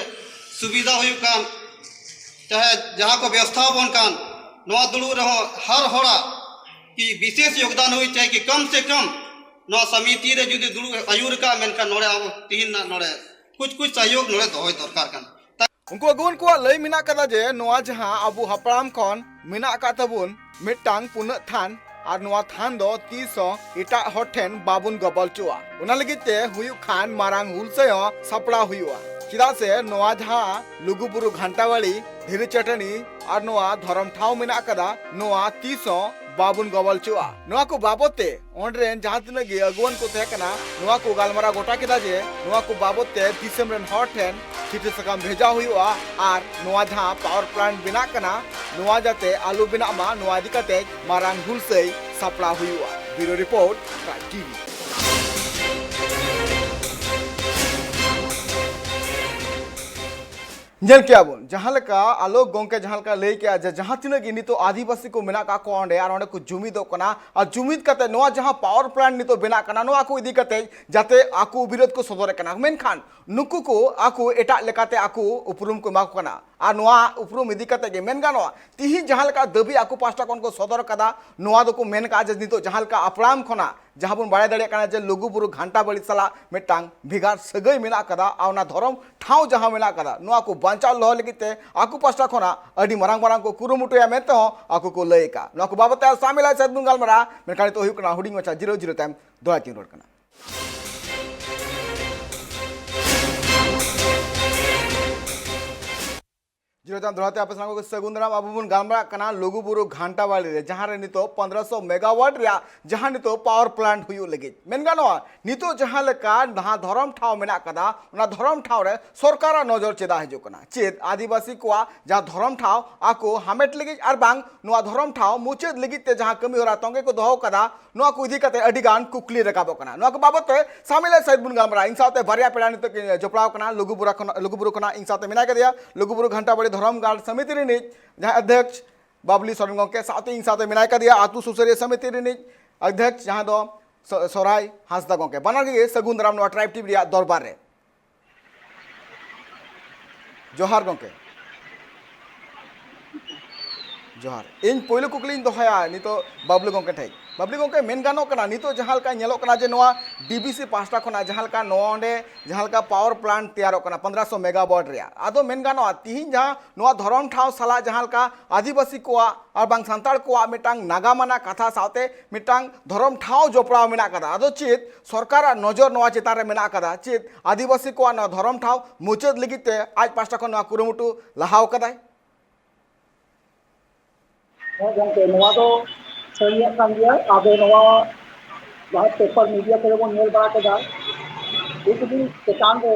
ᱥᱩᱵᱤᱫᱷᱟ ᱦᱩᱭᱩᱜ ᱠᱟᱱ, ᱪᱟᱦᱮ ᱡᱟᱦᱟᱸ ᱠᱚ ᱵᱮᱵᱚᱥᱛᱷᱟ ᱟᱵᱚᱱ ᱠᱟᱱ, ᱱᱚᱣᱟ ᱫᱩᱲᱩᱵ ᱨᱮᱦᱚᱸ ᱦᱟᱨ ᱦᱚᱲᱟᱜ ᱠᱤ ᱵᱤᱥᱮᱥ ᱭᱳᱜᱽᱫᱟᱱ ᱦᱩᱭ ᱪᱟᱦᱮ ᱠᱤ ᱠᱚᱢ ᱥᱮ ᱠᱚᱢ ᱱᱚᱣᱟ ᱥᱚᱢᱤᱛᱤ ᱨᱮ ᱡᱩᱫᱤ ᱫᱩᱲᱩᱵ ᱟᱹᱭᱩᱨ ᱠᱟᱜ, ᱢᱮᱱᱠᱷᱟᱱ ᱱᱚᱰᱮ ᱟᱵᱚ ᱛᱤᱦᱤᱧ ᱱᱟᱜ ᱱᱚᱰᱮ ᱠᱩᱪ ᱠᱩᱪ ᱥᱚᱦᱭᱳᱜᱽ ᱱᱚᱰᱮ ᱫᱚᱦᱚᱭ ᱫᱚᱨᱠᱟᱨ ᱠᱟᱱᱟ᱾ ᱩᱱᱠᱩ ᱟᱹᱜᱩᱣᱟᱹᱱ ᱠᱚᱣᱟᱜ ᱞᱟᱹᱭ ᱢᱮᱱᱟᱜ ᱠᱟᱫᱟ ᱡᱮ ᱱᱚᱣᱟ ᱡᱟᱦᱟᱸ ᱟᱵᱚ ᱦᱟᱯᱲᱟᱢ ᱠᱷᱚᱱ ᱢᱮᱱᱟᱜ ᱟᱠᱟᱫ ᱛᱟᱵᱚᱱ ᱢᱤᱫᱴᱟᱝ ᱯᱩᱱᱟᱹᱜ ᱛᱷᱟᱱ, ᱟᱨ ᱱᱚᱣᱟ ᱛᱷᱟᱱ ᱫᱚ ᱛᱤᱥ ᱦᱚᱸ ᱮᱴᱟᱜ ᱦᱚᱲ ᱴᱷᱮᱱ ᱵᱟᱵᱚᱱ ᱜᱚᱵᱚᱞ ᱦᱚᱪᱚᱜᱼᱟ᱾ ᱚᱱᱟ ᱞᱟᱹᱜᱤᱫ ᱛᱮ ᱦᱩᱭᱩᱜ ᱠᱷᱟᱱ ᱢᱟᱨᱟᱝ ᱦᱩᱞᱥᱟᱹᱭ ᱦᱚᱸ ᱥᱟᱯᱲᱟᱣ ᱦᱩᱭᱩᱜᱼᱟ, ᱪᱮᱫᱟᱜ ᱥᱮ ᱱᱚᱣᱟ ᱡᱟᱦᱟᱸ ᱞᱩᱜᱩᱵᱩᱨᱩ ᱜᱷᱟᱱᱴᱟᱵᱟᱲᱤ ᱫᱷᱤᱨᱤ ᱪᱟᱹᱴᱟᱹᱱᱤ ᱟᱨ ᱱᱚᱣᱟ ᱫᱷᱚᱨᱚᱢ ᱴᱷᱟᱶ ᱢᱮᱱᱟᱜ ᱟᱠᱟᱫᱟ, ᱱᱚᱣᱟ ᱛᱤᱥ ᱦᱚᱸ ᱵᱟᱵᱚᱱ ᱜᱚᱵᱚᱞ ᱦᱚᱪᱚᱜᱼᱟ᱾ ᱱᱚᱣᱟ ᱠᱚ ᱵᱟᱵᱚᱛ ᱛᱮ ᱚᱸᱰᱮ ᱨᱮᱱ ᱡᱟᱦᱟᱸ ᱛᱤᱱᱟᱹᱜ ᱜᱮ ᱟᱹᱜᱩᱣᱟᱹᱱ ᱠᱚ ᱛᱟᱦᱮᱸ ᱠᱟᱱᱟ, ᱱᱚᱣᱟ ᱠᱚ ᱜᱟᱞᱢᱟᱨᱟᱣ ᱜᱚᱴᱟ ᱠᱮᱫᱟ ᱡᱮ ᱱᱚᱣᱟ ᱠᱚ ᱵᱟᱵᱚᱛ ᱛᱮ ᱫᱤᱥᱚᱢ ᱨᱮᱱ ᱦᱚᱲ ᱴᱷᱮᱱ ᱪᱤᱴᱷᱤ ᱥᱟᱠᱟᱢ ᱵᱷᱮᱡᱟ ᱦᱩᱭᱩᱜᱼᱟ ᱟᱨ ᱱᱚᱣᱟ ᱡᱟᱦᱟᱸ power plant ᱵᱮᱱᱟᱜ ᱠᱟᱱᱟ, ᱱᱚᱣᱟ ᱡᱟᱛᱮ ᱟᱞᱚ ᱵᱮᱱᱟᱜ ᱢᱟ, ᱱᱚᱣᱟ ᱤᱫᱤ ᱠᱟᱛᱮ ᱢᱟᱨᱟᱝ ᱦᱩᱞᱥᱟᱹᱭ ᱥᱟᱯᱲᱟᱣ ᱦᱩᱭᱩᱜᱼᱟ᱾ Bureau Report, Tribe T V᱾ ᱧᱮᱞ ᱠᱮᱜᱼᱟ ᱵᱚᱱ, ᱡᱟᱦᱟᱸ ᱞᱮᱠᱟ ᱟᱞᱳᱠ ᱜᱚᱢᱠᱮ ᱡᱟᱦᱟᱸ ᱞᱮᱠᱟ ᱞᱟᱹᱭ ᱠᱮᱜᱼᱟ ᱡᱮ ᱡᱟᱦᱟᱸ ᱛᱤᱱᱟᱹᱜ ᱜᱮ ᱱᱤᱛᱚᱜ ᱟᱹᱫᱤᱵᱟᱹᱥᱤ ᱠᱚ ᱢᱮᱱᱟᱜ ᱠᱟᱜ ᱠᱚᱣᱟ ᱚᱸᱰᱮ, ᱟᱨ ᱚᱸᱰᱮ ᱠᱚ ᱡᱩᱢᱤᱫᱚᱜ ᱠᱟᱱᱟ, ᱟᱨ ᱡᱩᱢᱤᱫ ᱠᱟᱛᱮ ᱱᱚᱣᱟ ᱡᱟᱦᱟᱸ power plant ᱱᱤᱛᱚᱜ ᱵᱮᱱᱟᱜ ᱠᱟᱱᱟ, ᱱᱚᱣᱟ ᱠᱚ ᱤᱫᱤ ᱠᱟᱛᱮ ᱡᱟᱛᱮ ᱟᱠᱚ ᱵᱤᱨᱳᱫᱷ ᱠᱚ ᱥᱚᱫᱚᱨᱮᱫ ᱠᱟᱱᱟ, ᱢᱮᱱᱠᱷᱟᱱ ᱱᱩᱠᱩ ᱠᱚ ᱟᱠᱚ ᱮᱴᱟᱜ ᱞᱮᱠᱟᱛᱮ ᱟᱠᱚ ᱩᱯᱨᱩᱢ ᱠᱚ ᱮᱢᱟ ᱠᱚ ᱠᱟᱱᱟ᱾ ᱟᱨ ᱱᱚᱣᱟ ᱩᱯᱨᱩᱢ ᱤᱫᱤ ᱠᱟᱛᱮ ᱜᱮ ᱢᱮᱱ ᱜᱟᱱᱚᱜᱼᱟ, ᱛᱤᱦᱤᱧ ᱡᱟᱦᱟᱸ ᱞᱮᱠᱟ ᱫᱟᱹᱵᱤ ᱟᱠᱚ ᱯᱟᱦᱴᱟ ᱠᱷᱚᱱ ᱠᱚ ᱥᱚᱫᱚᱨ ᱠᱟᱫᱟ, ᱱᱚᱣᱟ ᱫᱚᱠᱚ ᱢᱮᱱ ᱠᱟᱜᱼᱟ ᱡᱮ ᱱᱤᱛᱚᱜ ᱡᱟᱦᱟᱸ ᱞᱮᱠᱟ ᱟᱯᱲᱟᱢ ᱠᱷᱚᱱᱟᱜ ᱡᱟᱦᱟᱸ ᱵᱚᱱ ᱵᱟᱲᱟᱭ ᱫᱟᱲᱮᱭᱟᱜ ᱠᱟᱱᱟ ᱡᱮ ᱞᱩᱜᱩᱵᱩᱨᱩ ᱜᱷᱟᱱᱴᱟ ᱵᱟᱲᱤ ᱥᱟᱞᱟᱜ ᱢᱤᱫᱴᱟᱝ ᱵᱷᱮᱜᱟᱨ ᱥᱟᱹᱜᱟᱹᱭ ᱢᱮᱱᱟᱜ ᱠᱟᱫᱟ, ᱟᱨ ᱚᱱᱟ ᱫᱷᱚᱨᱚᱢ ᱴᱷᱟᱶ ᱡᱟᱦᱟᱸ ᱢᱮᱱᱟᱜ ᱠᱟᱫᱟ, ᱱᱚᱣᱟ ᱠᱚ ᱵᱟᱧᱪᱟᱣ ᱫᱚᱦᱚ ᱞᱟᱹᱜᱤᱫ ᱛᱮ ᱟᱠᱚ ᱯᱟᱦᱴᱟ ᱠᱷᱚᱱᱟᱜ ᱟᱹᱰᱤ ᱢᱟᱨᱟᱝ ᱢᱟᱨᱟᱝ ᱠᱚ ᱠᱩᱨᱩᱢᱩᱴᱩᱭᱟ ᱢᱮᱱᱛᱮ ᱦᱚᱸ ᱟᱠᱚ ᱠᱚ ᱞᱟᱹᱭ ᱟᱠᱟᱫ᱾ ᱱᱚᱣᱟ ᱠᱚ ᱵᱟᱵᱚᱛ ᱛᱮ ᱟᱨ ᱥᱟᱢᱤᱞ ᱟᱭ ᱥᱟᱫ ᱵᱚᱱ ᱜᱟᱞᱢᱟᱨᱟᱜᱼᱟ, ᱢᱮᱱᱠᱷᱟᱱ ᱱᱤᱛᱚᱜ ᱦᱩᱭᱩᱜ ᱠᱟᱱᱟ ᱦᱩᱰᱤᱧ ᱢᱟᱪᱷᱟ ᱡᱤᱨᱟᱹᱣ᱾ ᱡᱤᱨᱟᱹᱣ ᱛᱟᱭᱚᱢ ᱫᱚᱦᱲᱟ ᱛᱤᱧ ᱨᱚᱲ ᱠᱟᱱᱟ᱾ ᱫᱚᱦᱲᱟ ᱛᱮ ᱟᱯᱮ ᱥᱟᱱᱟᱢ ᱠᱚᱜᱮ ᱥᱟᱹᱜᱩᱱ ᱫᱟᱨᱟᱢ᱾ ᱟᱵᱚ ᱵᱚᱱ ᱜᱟᱞᱢᱟᱨᱟᱜ ᱠᱟᱱᱟ ᱞᱩᱜᱩᱵᱩᱨᱩ ᱜᱷᱟᱱᱴᱟᱵᱟᱲᱤ ᱨᱮ, ᱡᱟᱦᱟᱸ ᱨᱮ ᱱᱤᱛᱚᱜ ᱯᱚᱱᱫᱽᱨᱚᱥᱚ ᱢᱮᱜᱟᱣᱟᱴ ᱨᱮᱭᱟᱜ ᱡᱟᱦᱟᱸ ᱱᱤᱛᱚᱜ ᱯᱟᱣᱟᱨ ᱯᱞᱟᱱᱴ ᱦᱩᱭᱩᱜ ᱞᱟᱹᱜᱤᱫ᱾ ᱢᱮᱱ ᱜᱟᱱᱚᱜᱼᱟ, ᱱᱤᱛᱚᱜ ᱡᱟᱦᱟᱸ ᱞᱮᱠᱟ ᱡᱟᱦᱟᱸ ᱫᱷᱚᱨᱚᱢ ᱴᱷᱟᱶ ᱢᱮᱱᱟᱜ ᱠᱟᱫᱟ, ᱚᱱᱟ ᱫᱷᱚᱨᱚᱢ ᱴᱷᱟᱶ ᱨᱮ ᱥᱚᱨᱠᱟᱨᱟᱜ ᱱᱚᱡᱚᱨ ᱪᱮᱫᱟᱜ ᱦᱤᱡᱩᱜ ᱠᱟᱱᱟ? ᱪᱮᱫ ᱟᱹᱫᱤᱵᱟᱹᱥᱤ ᱠᱚᱣᱟᱜ ᱡᱟᱦᱟᱸ ᱫᱷᱚᱨᱚᱢ ᱴᱷᱟᱶ ᱟᱠᱚ ᱦᱟᱢᱮᱴ ᱞᱟᱹᱜᱤᱫ ᱟᱨ ᱵᱟᱝ ᱱᱚᱣᱟ ᱫᱷᱚᱨᱚᱢ ᱴᱷᱟᱶ ᱢᱩᱪᱟᱹᱫ ᱞᱟᱹᱜᱤᱫ ᱛᱮ ᱡᱟᱦᱟᱸ ᱠᱟᱹᱢᱤ ᱦᱚᱨᱟ ᱛᱚᱸᱜᱮ ᱠᱚ ᱫᱚᱦᱚ ᱠᱟᱫᱟ, ᱱᱚᱣᱟ ᱠᱚ ᱤᱫᱤ ᱠᱟᱛᱮ ᱟᱹᱰᱤ ᱜᱟᱱ ᱠᱩᱠᱞᱤ ᱨᱟᱠᱟᱵᱚᱜ ᱠᱟᱱᱟ᱾ ᱱᱚᱣᱟ ᱠᱚ ᱵᱟᱵᱚᱫ ᱛᱮ ᱥᱟᱢᱤᱞ ᱥᱟᱹᱦᱤᱡ ᱵᱚᱱ ᱜᱟᱞᱢᱟᱨᱟᱜᱼᱟ᱾ ᱤᱧ ᱥᱟᱶᱛᱮ ᱵᱟᱨᱭᱟ ᱯᱮᱲᱟ ᱱᱤᱛᱚᱜ ᱠᱤᱱ ᱡᱚᱯᱲᱟᱣ ᱠᱟᱱᱟ, ᱞᱩᱜᱩᱵᱩᱨᱩ ᱠᱷᱚᱱ, ᱞᱩᱜᱩᱵᱩᱨᱩ ᱠᱷᱚᱱᱟᱜ ᱤᱧ ᱥᱟᱶᱛᱮ ᱢᱮᱱᱟᱭ ᱠᱟᱫᱮᱭᱟ ᱞᱩᱜᱩᱵᱩᱨᱩ ᱜᱷᱟᱱᱴᱟᱵᱟᱲᱤ ᱫᱷᱚᱨᱚᱢ ᱜᱟᱲ ᱥᱚᱢᱤᱛᱤ ᱨᱤᱱᱤᱡ ᱡᱟᱦᱟᱸ ᱚᱫᱽᱫᱷᱚᱠᱥ ᱵᱟᱵᱞᱤ ᱥᱚᱨᱮᱱ ᱜᱚᱢᱠᱮ, ᱥᱟᱶᱛᱮ ᱤᱧ ᱥᱟᱶᱛᱮ ᱢᱮᱱᱟᱭ ᱠᱟᱫᱮᱭᱟ ᱟᱹᱛᱩ ᱥᱩᱥᱟᱹᱨᱤᱭᱟᱹ ᱥᱚᱢᱤᱛᱤ ᱨᱤᱱᱤᱡ ᱚᱫᱽᱫᱷᱚᱠᱥ ᱡᱟᱦᱟᱸ ᱫᱚ ᱥᱚ-, ᱥᱚᱨᱟᱭ ᱦᱟᱸᱥᱫᱟ ᱜᱚᱢᱠᱮ᱾ ᱵᱟᱱᱟᱨ ᱜᱮ ᱥᱟᱹᱜᱩᱱ ᱫᱟᱨᱟᱢ ᱱᱚᱣᱟ ᱴᱨᱟᱭᱤᱵᱽ ᱴᱤᱵᱷᱤ ᱨᱮᱭᱟᱜ ᱫᱚᱨᱵᱟᱨ ᱨᱮ᱾ ᱡᱚᱦᱟᱨ ᱜᱚᱢᱠᱮ᱾ ᱡᱚᱦᱟᱨ᱾ ᱤᱧ ᱯᱳᱭᱞᱳ ᱠᱩᱠᱞᱤᱧ ᱫᱚᱦᱚᱭᱟ ᱱᱤᱛᱚᱜ ᱵᱟᱵᱞᱩ ᱜᱚᱢᱠᱮ ᱴᱷᱮᱱ᱾ ᱵᱟᱵᱞᱩ ᱜᱚᱢᱠᱮ, ᱢᱮᱱ ᱜᱟᱱᱚᱜ ᱠᱟᱱᱟ ᱱᱤᱛᱚᱜ ᱡᱟᱦᱟᱸ ᱞᱮᱠᱟ ᱧᱮᱞᱚᱜ ᱠᱟᱱᱟ ᱡᱮ ᱱᱚᱣᱟ ᱰᱤᱵᱤᱥᱤ ᱯᱟᱦᱴᱟ ᱠᱷᱚᱱᱟᱜ ᱡᱟᱦᱟᱸ ᱞᱮᱠᱟ ᱱᱚᱰᱮ ᱡᱟᱦᱟᱸ ᱞᱮᱠᱟ ᱯᱟᱣᱟᱨ ᱯᱞᱟᱱᱴ ᱛᱮᱭᱟᱨᱚᱜ ᱠᱟᱱᱟ ᱯᱚᱱᱫᱽᱨᱚᱥᱚ ᱢᱮᱜᱟᱣᱟᱴ ᱨᱮᱭᱟᱜ, ᱟᱫᱚ ᱢᱮᱱ ᱜᱟᱱᱚᱜᱼᱟ ᱛᱤᱦᱤᱧ ᱡᱟᱦᱟᱸ ᱱᱚᱣᱟ ᱫᱷᱚᱨᱚᱢ ᱴᱷᱟᱶ ᱥᱟᱞᱟᱜ ᱡᱟᱦᱟᱸ ᱞᱮᱠᱟ ᱟᱹᱫᱤᱵᱟᱹᱥᱤ ᱠᱚᱣᱟᱜ ᱟᱨ ᱵᱟᱝ ᱥᱟᱱᱛᱟᱲ ᱠᱚᱣᱟᱜ ᱢᱤᱫᱴᱟᱝ ᱱᱟᱜᱟᱢ ᱟᱱᱟᱜ ᱠᱟᱛᱷᱟ ᱥᱟᱶᱛᱮ ᱢᱤᱫᱴᱟᱝ ᱫᱷᱚᱨᱚᱢ ᱴᱷᱟᱶ ᱡᱚᱯᱲᱟᱣ ᱢᱮᱱᱟᱜ ᱠᱟᱫᱟ, ᱟᱫᱚ ᱪᱮᱫ ᱥᱚᱨᱠᱟᱨᱟᱜ ᱱᱚᱡᱚᱨ ᱱᱚᱣᱟ ᱪᱮᱛᱟᱱ ᱨᱮ ᱢᱮᱱᱟᱜ ᱟᱠᱟᱫᱟ? ᱪᱮᱫ ᱟᱹᱫᱤᱵᱟᱹᱥᱤ ᱠᱚᱣᱟᱜ ᱱᱚᱣᱟ ᱫᱷᱚᱨᱚᱢ ᱴᱷᱟᱣ ᱢᱩᱪᱟᱹᱫ ᱞᱟᱹᱜᱤᱫ ᱛᱮ ᱟᱡ ᱯᱟᱦᱴᱟ ᱠᱷᱚᱱ ᱱᱚᱣᱟ ᱠᱩᱨᱩᱢᱩᱴᱩ ᱞᱟᱦᱟᱣ ᱠᱟᱫᱟᱭ? ᱦᱮᱸ ᱜᱚᱢᱠᱮ, ᱱᱚᱣᱟ ᱫᱚ ᱥᱟᱹᱨᱤᱭᱟᱜ ᱠᱟᱱ ᱜᱮᱭᱟ᱾ ᱟᱫᱚ ᱱᱚᱣᱟ ᱡᱟᱦᱟᱸ ᱯᱮᱯᱟᱨ ᱢᱤᱰᱤᱭᱟ ᱠᱚᱨᱮ ᱵᱚᱱ ᱧᱮᱞ ᱵᱟᱲᱟ ᱠᱮᱫᱟ, ᱠᱤᱪᱷᱩ ᱫᱤᱱ ᱪᱮᱛᱟᱱ ᱨᱮ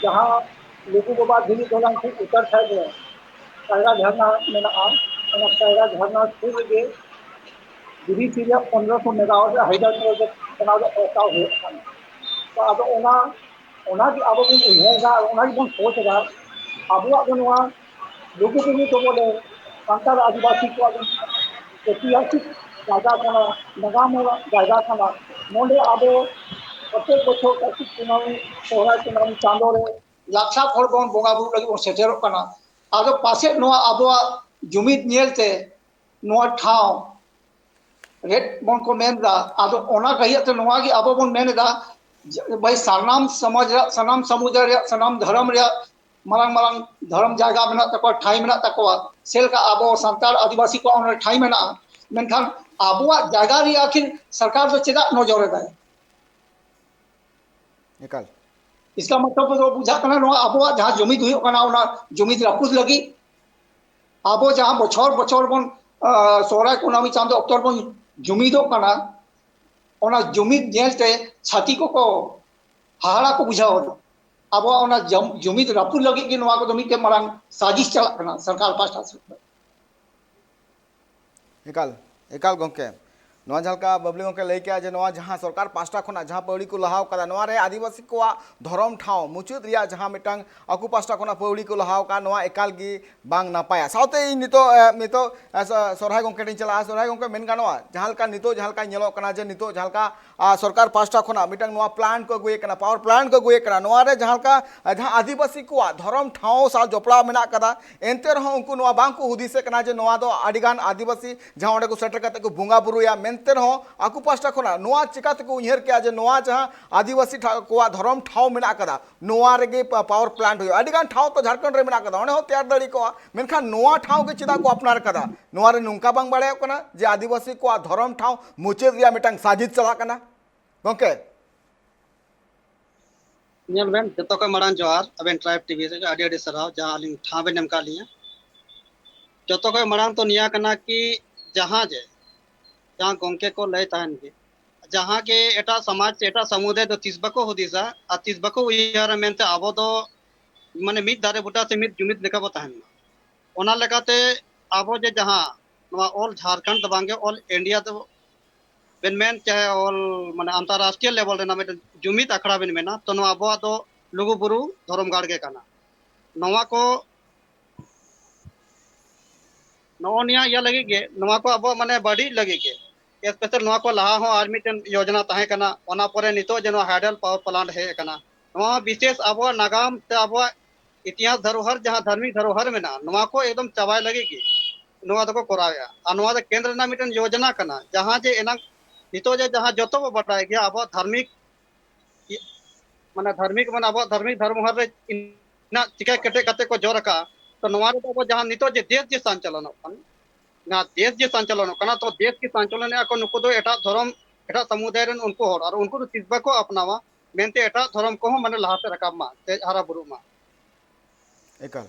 ᱡᱟᱦᱟᱸ ᱞᱩᱜᱩ ᱵᱟᱵᱟ ᱫᱷᱤᱨᱤ ᱫᱚᱞᱟᱱ ᱴᱷᱤᱠ ᱩᱛᱟᱹᱨ ᱥᱟᱭᱤᱰ ᱨᱮ ᱠᱟᱭᱨᱟ ᱡᱷᱟᱨᱱᱟ ᱢᱮᱱᱟᱜᱼᱟ, ᱚᱱᱟ ᱠᱟᱭᱨᱟ ᱡᱷᱟᱨᱱᱟ ᱥᱩᱨ ᱨᱮᱜᱮ ᱵᱤᱫᱮᱥᱤ ᱨᱮᱭᱟᱜ ᱯᱚᱱᱨᱚᱥᱚ ᱢᱮᱜᱟᱣᱟᱴ ᱨᱮ ᱦᱟᱭᱰᱨᱳ ᱯᱨᱚᱡᱮᱠᱴ ᱵᱮᱱᱟᱣ ᱨᱮᱭᱟᱜ ᱯᱨᱚᱥᱛᱟᱵ ᱦᱩᱭᱩᱜ ᱠᱟᱱᱟ᱾ ᱛᱚ ᱟᱫᱚ ᱚᱱᱟ, ᱚᱱᱟ ᱜᱮ ᱟᱵᱚ ᱵᱚᱱ ᱩᱭᱦᱟᱹᱨ ᱮᱫᱟ ᱟᱨ ᱚᱱᱟ ᱜᱮᱵᱚᱱ ᱥᱳᱪ ᱮᱫᱟ᱾ ᱟᱵᱚᱣᱟᱜ ᱫᱚ ᱱᱚᱣᱟ ᱞᱩᱜᱩᱵᱩᱨᱩ ᱫᱚ ᱵᱚᱞᱮ ᱥᱟᱱᱛᱟᱲ ᱟᱹᱫᱤᱵᱟᱹᱥᱤ ᱠᱚᱣᱟᱜ ᱫᱚ ᱟᱹᱛᱤᱦᱟᱥᱤᱠ ᱡᱟᱭᱜᱟ ᱠᱟᱱᱟ, ᱱᱟᱜᱟᱢ ᱟᱱᱟᱜ ᱡᱟᱭᱜᱟ ᱠᱟᱱᱟ᱾ ᱱᱚᱰᱮ ᱟᱵᱚ ᱯᱨᱚᱛᱮᱠ ᱵᱚᱪᱷᱚᱨ ᱠᱟᱨᱛᱤᱠ ᱠᱩᱱᱟᱹᱢᱤ, ᱥᱚᱦᱨᱟᱭ ᱠᱩᱱᱟᱹᱢᱤ ᱪᱟᱸᱫᱳ ᱨᱮ ᱞᱟᱠᱷ ᱞᱟᱠᱷ ᱦᱚᱲ ᱵᱚᱱ ᱵᱚᱸᱜᱟ ᱵᱩᱨᱩ ᱞᱟᱹᱜᱤᱫ ᱵᱚᱱ ᱥᱮᱴᱮᱨᱚᱜ ᱠᱟᱱᱟ᱾ ᱟᱫᱚ ᱯᱟᱥᱮᱡ ᱱᱚᱣᱟ ᱟᱵᱚᱣᱟᱜ ᱡᱩᱢᱤᱫ ᱧᱮᱞᱛᱮ ᱱᱚᱣᱟ ᱴᱷᱟᱶ ᱨᱮᱫ ᱵᱚᱱ ᱠᱚ ᱢᱮᱱ ᱮᱫᱟ᱾ ᱟᱫᱚ ᱚᱱᱟ ᱠᱟᱹᱦᱤᱭᱟᱜ ᱛᱮ ᱱᱚᱣᱟ ᱜᱮ ᱟᱵᱚ ᱵᱚᱱ ᱢᱮᱱ ᱮᱫᱟ, ᱡᱮ ᱵᱷᱟᱹᱭ, ᱥᱟᱱᱟᱢ ᱥᱚᱢᱟᱡᱽ ᱨᱮᱭᱟᱜ, ᱥᱟᱱᱟᱢ ᱥᱚᱢᱩᱫᱟᱭ ᱨᱮᱭᱟᱜ, ᱥᱟᱱᱟᱢ ᱫᱷᱚᱨᱚᱢ ᱨᱮᱭᱟᱜ ᱢᱟᱨᱟᱝ ᱢᱟᱨᱟᱝ ᱫᱷᱚᱨᱚᱢ ᱡᱟᱭᱜᱟ ᱢᱮᱱᱟᱜ ᱛᱟᱠᱚᱣᱟ, ᱴᱷᱟᱶ ᱢᱮᱱᱟᱜ ᱛᱟᱠᱚᱣᱟ᱾ ᱥᱮ ᱞᱮᱠᱟ ᱟᱵᱚ ᱥᱟᱱᱛᱟᱲ ᱟᱹᱫᱤᱵᱟᱹᱥᱤ ᱠᱚᱣᱟᱜ ᱚᱱᱟ ᱴᱷᱟᱶ ᱢᱮᱱᱟᱜᱼᱟ, ᱢᱮᱱᱠᱷᱟᱱ ᱟᱵᱚᱣᱟᱜ ᱡᱟᱭᱜᱟ ᱨᱮᱭᱟᱜ ᱟᱹᱠᱷᱤᱨ ᱥᱚᱨᱠᱟᱨ ᱫᱚ ᱪᱮᱫᱟᱜ ᱱᱚᱡᱚᱨ ᱮᱫᱟᱭ? ᱮᱠᱟᱞ᱾ ᱤᱥᱠᱟ ᱢᱚᱛᱞᱚᱵ ᱫᱚ ᱵᱩᱡᱷᱟᱹᱜ ᱠᱟᱱᱟ, ᱱᱚᱣᱟ ᱟᱵᱚᱣᱟᱜ ᱡᱟᱦᱟᱸ ᱡᱩᱢᱤᱫ ᱦᱩᱭᱩᱜ ᱠᱟᱱᱟ, ᱚᱱᱟ ᱡᱩᱢᱤᱫ ᱨᱟᱹᱯᱩᱫ ᱞᱟᱹᱜᱤᱫ ᱟᱵᱚ ᱡᱟᱦᱟᱸ ᱵᱚᱪᱷᱚᱨ ᱵᱚᱪᱷᱚᱨ ᱵᱚᱱ, ᱟᱸ, ᱥᱚᱦᱨᱟᱭ ᱠᱩᱱᱟᱹᱢᱤ ᱪᱟᱸᱫᱚ ᱚᱠᱛᱚ ᱨᱮᱵᱚᱱ ᱡᱩᱢᱤᱫᱚᱜ ᱠᱟᱱᱟ, ᱚᱱᱟ ᱡᱩᱢᱤᱫ ᱧᱮᱞᱛᱮ ᱪᱷᱟᱹᱛᱤᱠ ᱠᱚᱠᱚ ᱦᱟᱦᱟᱲᱟ ᱠᱚ ᱵᱩᱡᱷᱟᱹᱣ ᱮᱫᱟ᱾ ᱟᱵᱚᱣᱟᱜ ᱚᱱᱟ ᱡᱚᱢ-, ᱡᱩᱢᱤᱫ ᱨᱟᱹᱯᱩᱫ ᱞᱟᱹᱜᱤᱫ ᱜᱮ ᱱᱚᱣᱟ ᱠᱚᱫᱚ ᱢᱤᱫᱴᱮᱱ ᱢᱟᱨᱟᱝ ᱥᱟᱡᱤᱥ ᱪᱟᱞᱟᱜ ᱠᱟᱱᱟ ᱥᱚᱨᱠᱟᱨ ᱯᱟᱦᱴᱟ ᱥᱮᱫ ᱠᱷᱚᱱ᱾ ᱮᱠᱟᱞ, ᱮᱠᱟᱞ ᱜᱚᱢᱠᱮ, ᱱᱚᱣᱟ ᱡᱟᱦᱟᱸ ᱞᱮᱠᱟ ᱵᱟᱵᱞᱤ ᱜᱚᱢᱠᱮ ᱞᱟᱹᱭ ᱠᱮᱜᱼᱟ ᱡᱮ ᱱᱚᱣᱟ ᱡᱟᱦᱟᱸ ᱥᱚᱨᱠᱟᱨ ᱯᱟᱦᱴᱟ ᱠᱷᱚᱱᱟᱜ ᱡᱟᱦᱟᱸ ᱯᱟᱹᱣᱲᱤ ᱠᱚ ᱞᱟᱦᱟᱣ ᱠᱟᱫᱟ, ᱱᱚᱣᱟ ᱨᱮ ᱟᱹᱫᱤᱵᱟᱹᱥᱤ ᱠᱚᱣᱟᱜ ᱫᱷᱚᱨᱚᱢ ᱴᱷᱟᱶ ᱢᱩᱪᱟᱹᱫ ᱨᱮᱭᱟᱜ ᱡᱟᱦᱟᱸ ᱢᱤᱫᱴᱟᱝ ᱟᱠᱚ ᱯᱟᱦᱴᱟ ᱠᱷᱚᱱᱟᱜ ᱯᱟᱹᱣᱲᱤ ᱠᱚ ᱞᱟᱦᱟᱣ ᱠᱟᱜᱼᱟ, ᱱᱚᱣᱟ ᱮᱠᱟᱞ ᱜᱮ ᱵᱟᱝ ᱱᱟᱯᱟᱭᱟ᱾ ᱥᱟᱶᱛᱮ ᱤᱧ ᱱᱤᱛᱚᱜ, ᱮ, ᱱᱤᱛᱚᱜ, ᱮ, ᱥᱚ-, ᱥᱚᱨᱦᱟᱭ ᱜᱚᱢᱠᱮ ᱴᱷᱮᱱ ᱪᱟᱞᱟᱜᱼᱟ᱾ ᱥᱚᱨᱦᱟᱭ ᱜᱚᱢᱠᱮ, ᱢᱮᱱ ᱜᱟᱱᱚᱜᱼᱟ, ᱡᱟᱦᱟᱸ ᱞᱮᱠᱟ ᱱᱤᱛᱚᱜ ᱡᱟᱦᱟᱸ ᱞᱮᱠᱟ ᱧᱮᱞᱚᱜ ᱠᱟᱱᱟ ᱡᱮ ᱱᱤᱛᱚᱜ ᱡᱟᱦᱟᱸ ᱞᱮᱠᱟ, ᱟ, ᱥᱚᱨᱠᱟᱨ ᱯᱟᱦᱴᱟ ᱠᱷᱚᱱᱟᱜ ᱢᱤᱫᱴᱟᱝ ᱱᱚᱣᱟ ᱯᱞᱟᱱᱴ ᱠᱚ ᱟᱹᱜᱩᱭᱮᱫ ᱠᱟᱱᱟ, ᱯᱟᱣᱟᱨ ᱯᱞᱟᱱᱴ ᱠᱚ ᱟᱹᱜᱩᱭᱮᱫ ᱠᱟᱱᱟ, ᱱᱚᱣᱟ ᱨᱮ ᱡᱟᱦᱟᱸ ᱞᱮᱠᱟ, ᱟ, ᱡᱟᱦᱟᱸ ᱟᱹᱫᱤᱵᱟᱹᱥᱤ ᱠᱚᱣᱟᱜ ᱫᱷᱚᱨᱚᱢ ᱴᱷᱟᱶ ᱥᱟᱶ ᱡᱚᱯᱲᱟᱣ ᱢᱮᱱᱟᱜ ᱠᱟᱫᱟ, ᱮᱱᱛᱮ ᱨᱮᱦᱚᱸ ᱩᱱᱠᱩ ᱱᱚᱣᱟ ᱵᱟᱝ ᱠᱚ ᱦᱩᱫᱤᱥᱮᱫ ᱠᱟᱱᱟ ᱡᱮ ᱱᱚᱣᱟ ᱫᱚ ᱟᱹᱰᱤᱜᱟᱱ ᱟᱹᱫᱤᱵᱟᱹᱥᱤ ᱡᱟᱦᱟᱸ ᱚᱸᱰᱮ ᱠᱚ ᱥᱮᱴᱮᱨ ᱠᱟᱛᱮ ᱠᱚ ᱵᱚᱸᱜᱟ ᱵᱩᱨᱩᱭᱟ, ᱢᱮᱱᱛᱮ ᱨᱮᱦᱚᱸ ᱟᱠᱚ ᱯᱟᱦᱴᱟ ᱠᱷᱚᱱᱟᱜ ᱱᱚᱣᱟ ᱪᱤᱠᱟ ᱛᱮᱠᱚ ᱩᱭᱦᱟᱹᱨ ᱠᱮᱜᱼᱟ ᱡᱮ ᱱᱚᱣᱟ ᱡᱟᱦᱟᱸ ᱟᱹᱫᱤᱵᱟᱹᱥᱤ ᱴᱷᱟ-, ᱠᱚᱣᱟᱜ ᱫᱷᱚᱨᱚᱢ ᱴᱷᱟᱶ ᱢᱮᱱᱟᱜ ᱠᱟᱫᱟ, ᱱᱚᱣᱟ ᱨᱮᱜᱮ ᱯᱟ-, ᱯᱟᱣᱟᱨ ᱯᱞᱟᱱᱴ ᱦᱩᱭᱩᱜᱼᱟ? ᱟᱹᱰᱤᱜᱟᱱ ᱴᱷᱟᱶ ᱛᱚ ᱡᱷᱟᱲᱠᱷᱚᱸᱰ ᱨᱮ ᱢᱮᱱᱟᱜ ᱠᱟᱫᱟ, ᱚᱸᱰᱮ ᱦᱚᱸ ᱛᱮᱭᱟᱨ ᱫᱟᱲᱮ ᱠᱚᱜᱼᱟ, ᱢᱮᱱᱠᱷᱟᱱ ᱱᱚᱣᱟ ᱴᱷᱟᱶ ᱜᱮ ᱪᱮᱫᱟᱜ ᱠᱚ ᱟᱯᱱᱟᱨ ᱠᱟᱫᱟ? ᱱᱚᱣᱟ ᱨᱮ ᱱᱚᱝᱠᱟ ᱵᱟᱝ ᱵᱟᱲᱟᱭᱚᱜ ᱠᱟᱱᱟ ᱡᱮ ᱟᱹᱫᱤᱵᱟᱹᱥᱤ ᱠᱚᱣᱟᱜ ᱫᱷᱚᱨᱚᱢ ᱴᱷᱟᱶ ᱢᱩᱪᱟᱹᱫ ᱨᱮᱭᱟᱜ ᱢᱤᱫᱴᱟᱝ ᱥᱟᱡᱤᱥ ᱪᱟᱞᱟᱜ ᱠᱟᱱᱟ? ᱜᱚᱢᱠᱮ᱾ ᱧᱮᱞ ᱵᱮᱱ, ᱡᱚᱛᱚ ᱠᱷᱚᱱ ᱢᱟᱲᱟᱝ ᱡᱚᱦᱟᱨ, ᱟᱵᱮᱱ ᱴᱨᱟᱭᱤᱵᱽ ᱴᱤᱵᱷᱤ ᱨᱮ ᱟᱹᱰᱤ ᱟᱹᱰᱤ ᱥᱟᱨᱦᱟᱣ, ᱡᱟᱦᱟᱸ ᱟᱹᱞᱤᱧ ᱴᱷᱟᱶ ᱵᱮᱱ ᱮᱢ ᱠᱟᱜ ᱞᱤᱧᱟ᱾ ᱡᱚᱛᱚ ᱠᱷᱚᱱ ᱢᱟᱲᱟᱝ ᱛᱚ ᱱᱤᱭᱟᱹ ᱠᱟᱱᱟ ᱠᱤ ᱡᱟᱦᱟᱸ ᱡᱮ, ᱡᱟᱦᱟᱸ ᱜᱚᱢᱠᱮ ᱠᱚ ᱞᱟᱹᱭ ᱛᱟᱦᱮᱱ ᱜᱮ, ᱡᱟᱦᱟᱸ ᱜᱮ ᱮᱴᱟᱜ ᱥᱚᱢᱟᱡᱽ ᱥᱮ ᱮᱴᱟᱜ ᱥᱚᱢᱩᱫᱟᱭ ᱫᱚ ᱛᱤᱥ ᱵᱟᱠᱚ ᱦᱩᱫᱤᱥᱟ ᱟᱨ ᱛᱤᱥ ᱵᱟᱠᱚ ᱩᱭᱦᱟᱹᱨᱟ ᱢᱮᱱᱛᱮ ᱟᱵᱚ ᱫᱚ ᱢᱟᱱᱮ ᱢᱤᱫ ᱫᱟᱨᱮ ᱵᱩᱴᱟᱹ ᱥᱮ ᱢᱤᱫ ᱡᱩᱢᱤᱫ ᱞᱮᱠᱟ ᱵᱚ ᱛᱟᱦᱮᱱ ᱢᱟ᱾ ᱚᱱᱟ ᱞᱮᱠᱟᱛᱮ ᱟᱵᱚ ᱡᱮ ᱡᱟᱦᱟᱸ ᱱᱚᱣᱟ ᱚᱞ ᱡᱷᱟᱲᱠᱷᱚᱸᱰ ᱫᱚ ᱵᱟᱝᱜᱮ, ᱚᱞ ᱤᱱᱰᱤᱭᱟ ᱫᱚ ᱵᱮᱱ ᱢᱮᱱ ᱪᱟᱦᱮ ᱚᱞ ᱢᱟᱱᱮ ᱟᱱᱛᱟᱨᱨᱟᱥᱴᱨᱤᱭᱚ ᱞᱮᱵᱮᱞ ᱨᱮᱱᱟᱜ ᱢᱤᱫᱴᱮᱱ ᱡᱩᱢᱤᱫ ᱟᱠᱷᱲᱟ ᱵᱮᱱ ᱢᱮᱱᱟ, ᱛᱚ ᱱᱚᱣᱟ ᱟᱵᱚᱣᱟᱜ ᱫᱚ ᱞᱩᱜᱩᱵᱩᱨᱩ ᱫᱷᱚᱨᱚᱢ ᱜᱟᱲ ᱜᱮ ᱠᱟᱱᱟ᱾ ᱱᱚᱣᱟ ᱠᱚ ᱱᱚᱜᱼᱚ ᱱᱤᱭᱟᱹ ᱤᱭᱟᱹ ᱞᱟᱹᱜᱤᱫ ᱜᱮ, ᱱᱚᱣᱟ ᱠᱚ ᱟᱵᱚᱣᱟᱜ ᱢᱟᱱᱮ ᱵᱟᱹᱲᱤᱡ ᱞᱟᱹᱜᱤᱫ ᱜᱮ, ᱮᱥᱯᱮᱥᱟᱞ ᱱᱚᱣᱟ ᱠᱚ ᱞᱟᱦᱟ ᱦᱚᱸ ᱟᱨ ᱢᱤᱫᱴᱮᱱ ᱭᱳᱡᱚᱱᱟ ᱛᱟᱦᱮᱸ ᱠᱟᱱᱟ, ᱚᱱᱟ ᱯᱚᱨᱮ ᱱᱤᱛᱚᱜ ᱡᱮ ᱱᱚᱣᱟ ᱦᱟᱭᱰᱮᱞ ᱯᱟᱣᱟᱨ ᱯᱞᱟᱱᱴ ᱦᱮᱡ ᱟᱠᱟᱱᱟ, ᱱᱚᱣᱟ ᱵᱤᱥᱮᱥ ᱟᱵᱚᱣᱟᱜ ᱱᱟᱜᱟᱢ ᱥᱮ ᱟᱵᱚᱣᱟᱜ ᱤᱛᱤᱦᱟᱥ ᱫᱷᱟᱨᱚᱦᱟᱨ, ᱡᱟᱦᱟᱸ ᱫᱷᱟᱨᱢᱤᱠ ᱫᱷᱟᱨᱚᱦᱟᱨ ᱢᱮᱱᱟᱜᱼᱟ, ᱱᱚᱣᱟ ᱠᱚ ᱮᱠᱫᱚᱢ ᱪᱟᱵᱟᱭ ᱞᱟᱹᱜᱤᱫ ᱜᱮ ᱱᱚᱣᱟ ᱫᱚᱠᱚ ᱠᱚᱨᱟᱣᱮᱫᱼᱟ᱾ ᱟᱨ ᱱᱚᱣᱟ ᱫᱚ ᱠᱮᱱᱫᱨᱚ ᱨᱮᱱᱟᱜ ᱢᱤᱫᱴᱮᱱ ᱭᱳᱡᱚᱱᱟ ᱠᱟᱱᱟ, ᱡᱟᱦᱟᱸ ᱡᱮ ᱮᱱᱟᱝ ᱱᱤᱛᱚᱜ ᱡᱮ ᱡᱟᱦᱟᱸ ᱡᱚᱛᱚ ᱵᱚ ᱵᱟᱰᱟᱭ ᱜᱮᱭᱟ, ᱟᱵᱚᱣᱟᱜ ᱫᱷᱟᱨᱢᱤᱠ ᱢᱟᱱᱮ ᱫᱷᱟᱨᱢᱤᱠ ᱢᱟᱱᱮ ᱟᱵᱚᱣᱟᱜ ᱫᱷᱟᱨᱢᱤᱠ ᱫᱷᱚᱨᱢᱚ ᱦᱚᱨ ᱨᱮ ᱤᱱᱟᱹᱜ ᱪᱤᱠᱟ ᱠᱮᱴᱮᱡ ᱠᱟᱛᱮ ᱠᱚ ᱡᱳᱨ ᱟᱠᱟᱫᱼᱟ᱾ ᱛᱚ ᱱᱚᱣᱟ ᱨᱮᱫᱚ ᱟᱵᱚ ᱡᱟᱦᱟᱸ ᱱᱤᱛᱚᱜ ᱡᱮ ᱫᱮᱥ ᱡᱮ ᱥᱟᱱᱪᱟᱞᱚᱱᱚᱜ ᱠᱟᱱᱟ, ᱱᱚᱣᱟ ᱫᱮᱥ ᱡᱮ ᱥᱟᱱᱪᱟᱞᱚᱱᱚᱜ ᱠᱟᱱᱟ, ᱛᱚ ᱫᱮᱥ ᱜᱮ ᱥᱟᱱᱪᱟᱞᱚᱱᱮᱜᱼᱟ ᱠᱚ ᱱᱩᱠᱩ ᱫᱚ ᱮᱴᱟᱜ ᱫᱷᱚᱨᱚᱢ, ᱮᱴᱟᱜ ᱥᱚᱢᱩᱫᱟᱭ ᱨᱮᱱ ᱩᱱᱠᱩ ᱦᱚᱲ, ᱟᱨ ᱩᱱᱠᱩ ᱫᱚ ᱛᱤᱥ ᱵᱟᱠᱚ ᱟᱯᱱᱟᱣᱟ᱾ ᱢᱮᱱᱛᱮ ᱮᱴᱟᱜ ᱫᱷᱚᱨᱚᱢ ᱠᱚᱦᱚᱸ ᱢᱟᱱᱮ ᱞᱟᱦᱟ ᱥᱮᱫ ᱨᱟᱠᱟᱵ ᱢᱟ, ᱛᱮᱡ ᱦᱟᱨᱟ ᱵᱩᱨᱩᱜ ᱢᱟ᱾ ᱮᱠᱟᱞ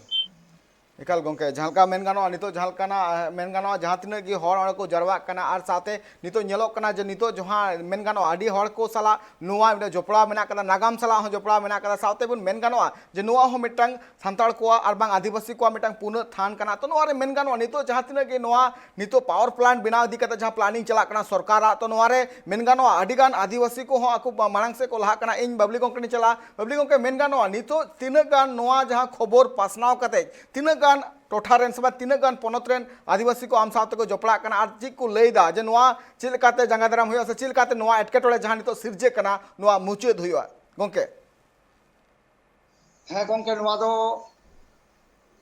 ᱮᱠᱟᱞ ᱜᱚᱢᱠᱮ, ᱡᱟᱦᱟᱸ ᱞᱮᱠᱟ ᱢᱮᱱ ᱜᱟᱱᱚᱜᱼᱟ, ᱱᱤᱛᱚᱜ ᱡᱟᱦᱟᱸ ᱞᱮᱠᱟᱱᱟᱜ ᱢᱮᱱ ᱜᱟᱱᱚᱜᱼᱟ, ᱡᱟᱦᱟᱸ ᱛᱤᱱᱟᱹᱜ ᱜᱮ ᱦᱚᱲ ᱚᱸᱰᱮ ᱠᱚ ᱡᱟᱨᱣᱟᱜ ᱠᱟᱱᱟ, ᱟᱨ ᱥᱟᱶᱛᱮ ᱱᱤᱛᱚᱜ ᱧᱮᱞᱚᱜ ᱠᱟᱱᱟ ᱡᱮ ᱱᱤᱛᱚᱜ ᱡᱟᱦᱟᱸ ᱢᱮᱱ ᱜᱟᱱᱚᱜᱼᱟ, ᱟᱹᱰᱤ ᱦᱚᱲ ᱠᱚ ᱥᱟᱞᱟᱜ ᱱᱚᱣᱟ ᱢᱤᱫᱴᱟᱝ ᱡᱚᱯᱲᱟᱣ ᱢᱮᱱᱟᱜ ᱠᱟᱫᱟ, ᱱᱟᱜᱟᱢ ᱥᱟᱞᱟᱜ ᱦᱚᱸ ᱡᱚᱯᱲᱟᱣ ᱢᱮᱱᱟᱜ ᱠᱟᱫᱟ, ᱥᱟᱶᱛᱮ ᱵᱚᱱ ᱢᱮᱱ ᱜᱟᱱᱚᱜᱼᱟ ᱡᱮ ᱱᱚᱣᱟ ᱦᱚᱸ ᱢᱤᱫᱴᱟᱝ ᱥᱟᱱᱛᱟᱲ ᱠᱚᱣᱟᱜ ᱟᱨ ᱵᱟᱝ ᱟᱹᱫᱤᱵᱟᱹᱥᱤ ᱠᱚᱣᱟᱜ ᱢᱤᱫᱴᱟᱝ ᱯᱩᱱᱟᱹᱜ ᱛᱷᱟᱱ ᱠᱟᱱᱟ᱾ ᱛᱚ ᱱᱚᱣᱟ ᱨᱮ ᱢᱮᱱ ᱜᱟᱱᱚᱜᱼᱟ, ᱱᱤᱛᱚᱜ ᱡᱟᱦᱟᱸ ᱛᱤᱱᱟᱹᱜ ᱜᱮ ᱱᱚᱣᱟ ᱱᱤᱛᱚᱜ power plant ᱵᱮᱱᱟᱣ ᱤᱫᱤ ᱠᱟᱛᱮ ᱡᱟᱦᱟᱸ planning ᱪᱟᱞᱟᱜ ᱠᱟᱱᱟ ᱥᱚᱨᱠᱟᱨᱟᱜ, ᱛᱚ ᱱᱚᱣᱟ ᱨᱮ ᱢᱮᱱ ᱜᱟᱱᱚᱜᱼᱟ, ᱟᱹᱰᱤ ᱜᱟᱱ ᱟᱹᱫᱤᱵᱟᱹᱥᱤ ᱠᱚᱦᱚᱸ ᱟᱠᱚ ᱢᱟᱲᱟᱝ ᱥᱮᱫ ᱠᱚ ᱞᱟᱦᱟᱜ ᱠᱟᱱᱟ᱾ ᱤᱧ ᱵᱟᱵᱞᱤ ᱜᱚᱢᱠᱮ ᱴᱷᱮᱱ ᱤᱧ ᱪᱟᱞᱟᱜᱼᱟ᱾ ᱵᱟᱵᱞᱤ ᱜᱚᱢᱠᱮ, ᱢᱮᱱ ᱜᱟᱱᱚᱜᱼᱟ, ᱱᱤᱛᱚᱜ ᱛᱤᱱᱟᱹᱜ ᱜᱟᱱ ᱱᱚᱣᱟ ᱡᱟᱦᱟᱸ ᱠᱷᱚᱵᱚᱨ ᱯᱟᱥᱱᱟᱣ ᱠᱟᱛᱮ ᱛᱤᱱᱟᱹᱜ ᱜᱟᱱ ᱴᱚᱴᱷᱟ ᱨᱮᱱ ᱥᱮ ᱵᱟᱝ ᱛᱤᱱᱟᱹᱜ ᱜᱟᱱ ᱯᱚᱱᱚᱛ ᱨᱮᱱ ᱟᱹᱫᱤᱵᱟᱹᱥᱤ ᱠᱚ ᱟᱢ ᱥᱟᱶ ᱛᱮᱠᱚ ᱡᱚᱯᱲᱟᱜ ᱠᱟᱱᱟ ᱟᱨ ᱪᱮᱫ ᱠᱚ ᱞᱟᱹᱭ ᱮᱫᱟ ᱡᱮ ᱱᱚᱣᱟ ᱪᱮᱫ ᱞᱮᱠᱟᱛᱮ ᱡᱟᱸᱜᱟ ᱫᱟᱨᱟᱢ ᱦᱩᱭᱩᱜᱼᱟ ᱥᱮ ᱪᱮᱫ ᱞᱮᱠᱟᱛᱮ ᱱᱚᱣᱟ ᱮᱴᱠᱮᱴᱚᱬᱮ ᱡᱟᱦᱟᱸ ᱱᱤᱛᱚᱜ ᱥᱤᱨᱡᱟᱹᱜ ᱠᱟᱱᱟ ᱱᱚᱣᱟ ᱢᱩᱪᱟᱹᱫ ᱦᱩᱭᱩᱜᱼᱟ ᱜᱚᱢᱠᱮ? ᱦᱮᱸ ᱜᱚᱢᱠᱮ, ᱱᱚᱣᱟ ᱫᱚ